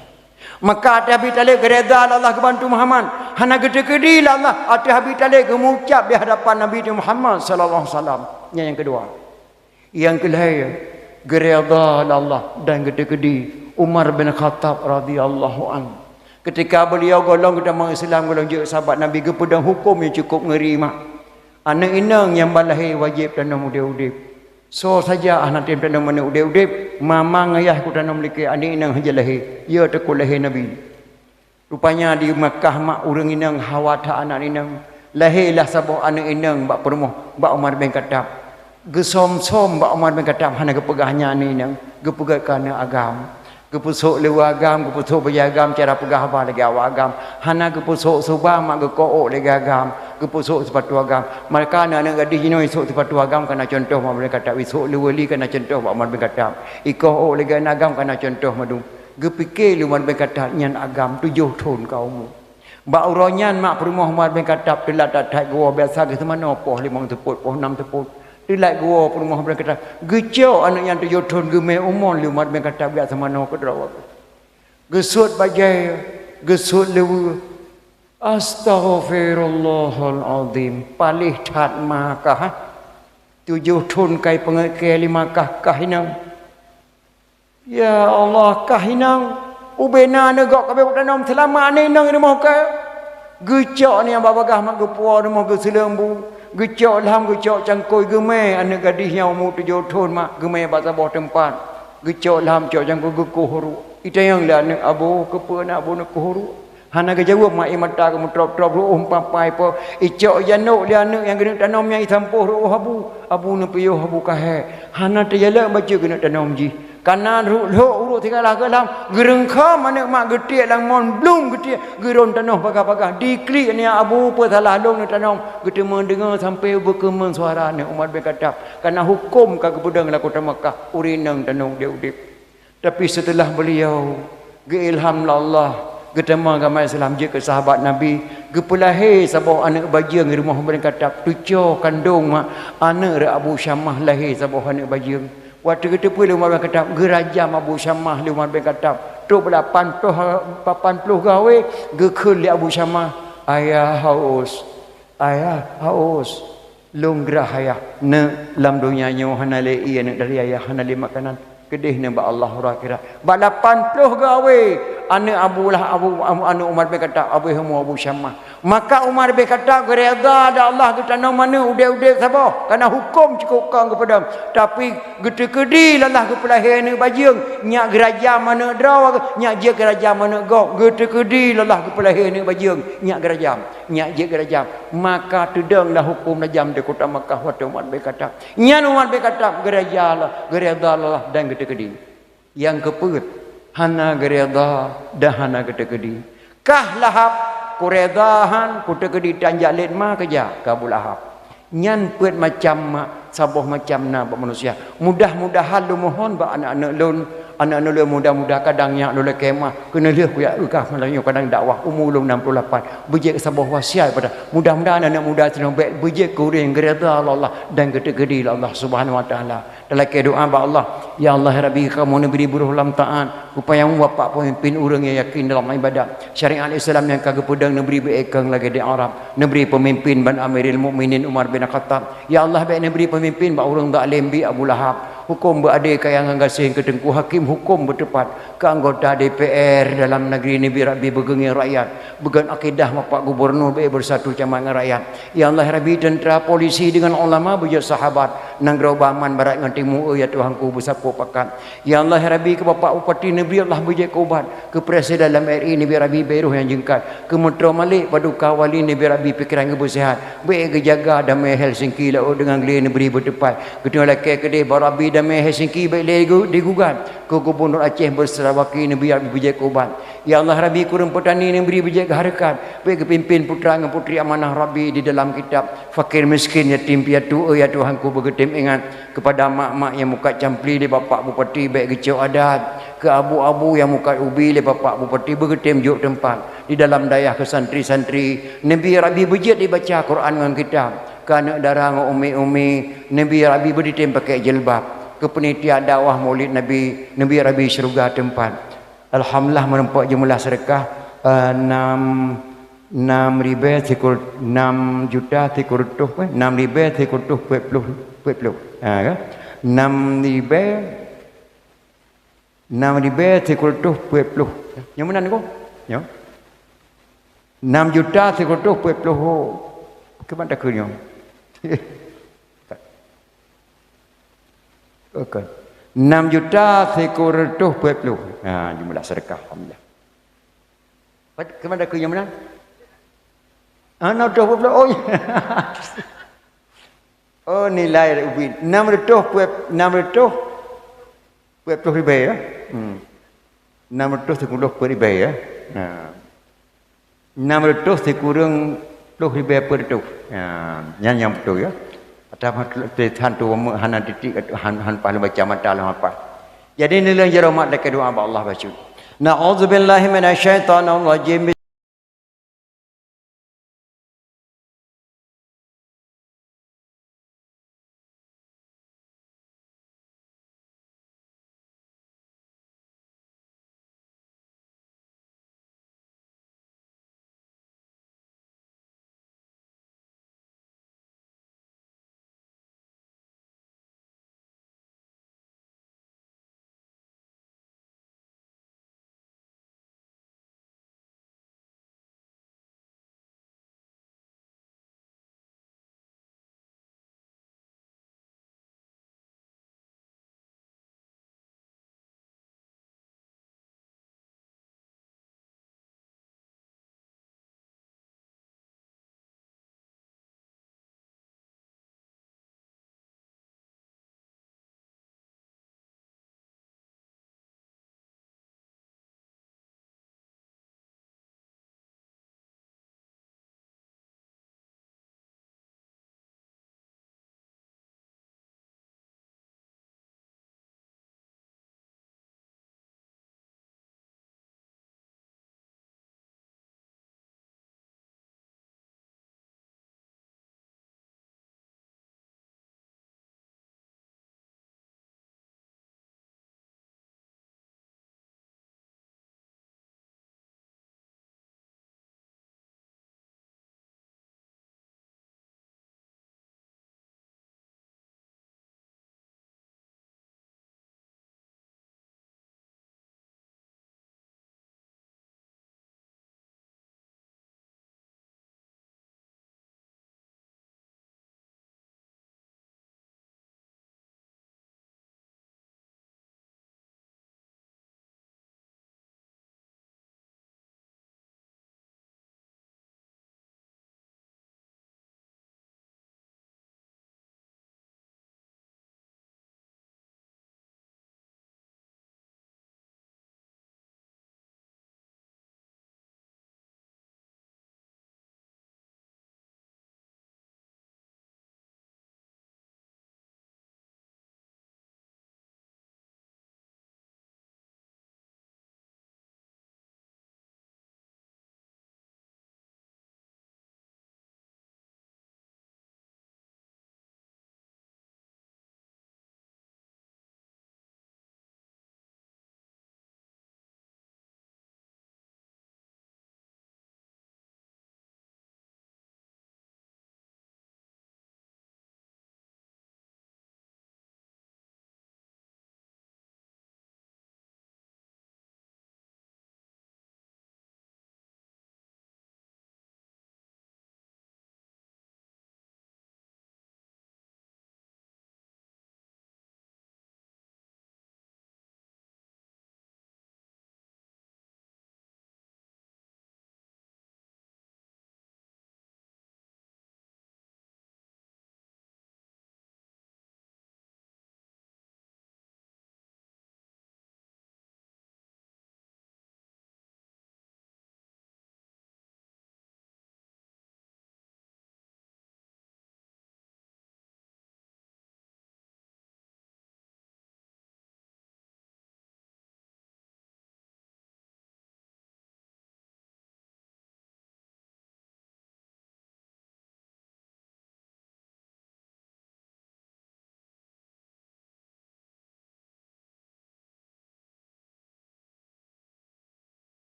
Maka ateueh Abi Thalib geuredha lé Allah geubantu Muhammad. Hana geuteukeudi lé Allah ateueh Abi Thalib geumucab di hadapan Nabi Muhammad sallallahu alaihi wasallam. Nyan nyang keudua. Nyang keulhée, geuredha lé Allah dan geuteukeudi Umar bin Khattab radhiyallahu anhu. Ketika beliau gohlom geutamong Islam, gohlom jeuet sahabat Nabi, geupeudong huköm nyang cukup ngeuri mak. Aneuk inong nyang ban lahé wajéb tanom udeb-udeb. Soe saja hana tem tanom aneuk udeb-udeb, mamang ayah kutanom likée aneuk inong hana lahé, ya teukôt lahé Nabi. Rupanya di Makkah mak ureuëng inong hawa that aneuk inong. Lahé lah saboh aneuk inong bak peurumoh bak Umar bin Khattab. Geusöm-söm bak Umar bin Khattab hana geupeugah nyan aneuk inong, geupeugah keu aneuk agam. Geupeusok leuwa agam, geupeusok bajée agam, cara peugah haba lagée awak agam. Hana geupeusok suba mak geukok ôk lagée agam, geupeusok sipatu agam. Maka aneuk-aneuk gadih jinoe isok sipatu agam kana cuntoh bak Umar bin Khattab, isok leuwa li kana cuntoh bak Umar bin Khattab. Ikoh ôk lagée aneuk agam kana cuntoh mandum. Geupike lé Umar bin Khattab nyan agam tujoh thon ka umu. Bak uroe nyan mak peurumoh Umar bin Khattab teulat that-that geuwoe, biasa geuseumanoe poh limong seupôt, poh nam seupôt. Teulat geuwoe peurumoh Umar bin Khattab. Geucok aneuk nyan tujoh thon geumé umon lé Umar bin Khattab geujak seumanoe keudroe. Geusuet bajée, geusuet leuwa. Astaghfirullahalazim, paléh that ma kah. Tujoh thon kai peungeuet kée lé ma kah, kah inong. Ya Allah, kah inong, ubena aneuk gob ka bék tanom seulama aneuk inong di rumoh kah. Geucok aneuk nyan bak bagaih mak geupuwoe rumoh geuseuleueng bu. Geucok lham, geucok cangkôi, geumé aneuk gadih nyang umu tujoh thon mak, geumé bak saboh teumpat. Geucok lham, cok cangkôi, geukoh ruek. Itanyong lé aneuk, "Abu, keupeue aneuk abu neukoh ruek?" Hana geujaweueb mak, ie mata geumeutrôb-trôb, ruôh papai po. Icok janok lé aneuk nyang geuneuk tanom nyan isampôh ruôh abu. Abu neupiôh abu kahé. Hana teujalak bacut geuneuk tanom jih. Kana lhok uruek sigalah keu lham, geureungkham aneuk mak geutiek lam mon, blum geutiek, geuron tanoh bagah-bagah. Diklik aneuk abu, peue salah lôn neuk tanom. Geuteumé deungoe sampoe beukeumeung suara aneuk Umar bin Khattab. Kana huköm ka geupeudong lam kota Makkah, ureuëng inong tanom udeb-udeb. Tapi seuteulah beuliau geuilham lé Allah, geutamong agama Islam jeuet keu sahabat Nabi, geupeulahé saboh aneuk bajeueng di rumoh Umar bin Khattab, teucok kandong mak aneuk Abu Syamah lahé saboh aneuk bajeueng. Watée geuteupeue lé Umar bin Khattab, geurajam Abu Syamah lé Umar bin Khattab, trok bak lapan ploh, lapan ploh gawé, geukheun lé Abu Syamah, "Ayah haus, ayah haus." Lôn grah ayah, neuk lam donya nyoe hana lé ié neuk dari ayah, hana lé makanan. Keudeh neuk bak Allah uroe akhirat. Bak lapan ploh gawé aneuk Abu Lah-, Abu, Abu, aneuk Umar bin Khattab, Abu Hamu, Abu Syamah. Maka Umar bin Khattab geuredha dan Allah geutanom aneuk udeb-udeb saboh. Kana huköm cukup kong geupeudong. Tapi geuteukeudi lé Allah geupeulahé aneuk bajeueng, nyak geurajam aneuk droe, nyak jeuet geurajam aneuk gob. Geuteukeudi lé Allah geupeulahé aneuk bajeueng, nyak geurajam. Nyak jeuet geurajam, maka teudong lah huköm rajam di kota Makkah watée Umar bin Khattab. Nyan Umar bin Khattab geuredha lé Allah, geuredha lé Allah dan geuteukeudi. Nyang keupeuet, hana geuredha dan hana geuteukeudi. Kah Lahab, kuredha han, kuteukeudi tan jak lét ma keujak keu Abu Lahab. Nyan peuet macam mak, saboh macam na bak manusia. Mudah-mudahan lôn mohon bak aneuk-aneuk lôn, aneuk-aneuk lôn muda-muda kadang nyak lôn lakée meu'ah, keuneulheueh kujak eukah malam nyoe kadang dakwah, umu lôn enam puluh lapan. Beujeuet saboh wasiat pada. Mudah-mudahan aneuk muda sinoe bék beujeuet keu ureuëng geuredha lé Allah dan geuteukeudi lé Allah Subhanahu wa Taala. Talakée doá bak Allah, "Ya Allah, ya Rabbi, kamoe neubri buroh lam taát, upaya bapak peumimpin ureuëng nyang yakin dalam ibadat. Syariat Islam nyang ka geupeudong neubri beuékeueng lagée di Arab. Neubri peumimpin ban Amirul Mukminin Umar bin Khattab. Ya Allah, bék neubri peumimpin bak ureuëng zalém bi Abu Lahab. Huköm beuadé kaya ngon gaséh keu teungku hakim, huköm beuteupat keu anggota D P R dalam negeri neubri Rabbi beugeungieng rakyat. Beugon akidah bapak gubernur bék beusatu camat ngon rakyat. Ya Allah, ya Rabbi, teuntra polisi deungon ulama beujeuet sahabat. Nanggroe beuaman barat ngon timu, ya Tuhanku, beusapeue pakat. Ya Allah, ya Rabbi, keu Bapak Bupati neubri Allah beujeuet keu ubat, keu Presiden lam R I neubri Rabbi beuroh nyang jeungkat, keu Meutroe Malik Paduka Wali neubri Rabbi pikeran geuh beuseuhat, bék geujaga damé Helsinki laôt deungon glé neubri beuteupat, geutanyoe lakée keudeh bak Rabbi Damé Helsinki bèk lé gu-, digugat. Keu Gubunur Aceh beuseurawaki neubri Rabbi beujeuet keu ubat. Ya Allah Rabbi, kureueng peutani neubri beujeuet keu hareukat. Bèk geupimpén putra ngon putri amanah Rabbi di dalam kitab. Fakir miskin, yatim piatu, oh ya Tuhanku, beugeutém ingat. Keupada mak-mak nyang mukat campli lé Bapak Bupati bèk geucok adat. Keu abu-abu nyang mukat ubi lé Bapak Bupati beugeutém jok teumpat. Di dalam dayah keu santri-santri, neubri Rabbi beujeuet dibaca Quran ngon kitab. Keu aneuk dara ngon umi-umi, neubri Rabbi beuditém pakèk jilbab. Keu peunitia dakwah Maulid Nabi, neubri Rabbi syeuruga teumpat. Alhamdulillah, meurumpok jeumeulah seudeukah, eh, nam, nam ribèe sikur, nam juta sikur reutôh, eh, nam ribèe sikur reutôh peuet ploh, peuet ploh. Ha, kan? Nam ribèe, nam ribèe sikur reutôh peuet ploh. Nyoe meunan, Teungku? Nyoe. Nam juta sikur reutôh peuet ploh. Keuban takheun nyoe? Bukan. Nam juta sikur reutôh peuet ploh. Ha, jeumeulah seudeukah, alhamdulillah. Pat-, keuban takheun nyoe meunan? Ah, nam reutôh peuet ploh. Oh, iya. Oh, nilai ubit. Nam reutôh peuet, nam reutôh peuet ploh ribèe, ya? Hmm. Nam reutôh sikur reutôh peuet ribèe, ya? Ha. Nam reutôh sikureueng ploh ribèe peuet reutôh. Ha, nyan nyang beutôi, ya. Atau tulisan tu hana titik, han, han paih lôn baca mata lôn hafal. Jadi, neuleung jaroe mat lakèe doa bak Allah bacut. Na'udzubillahi minasyaitonirrajim.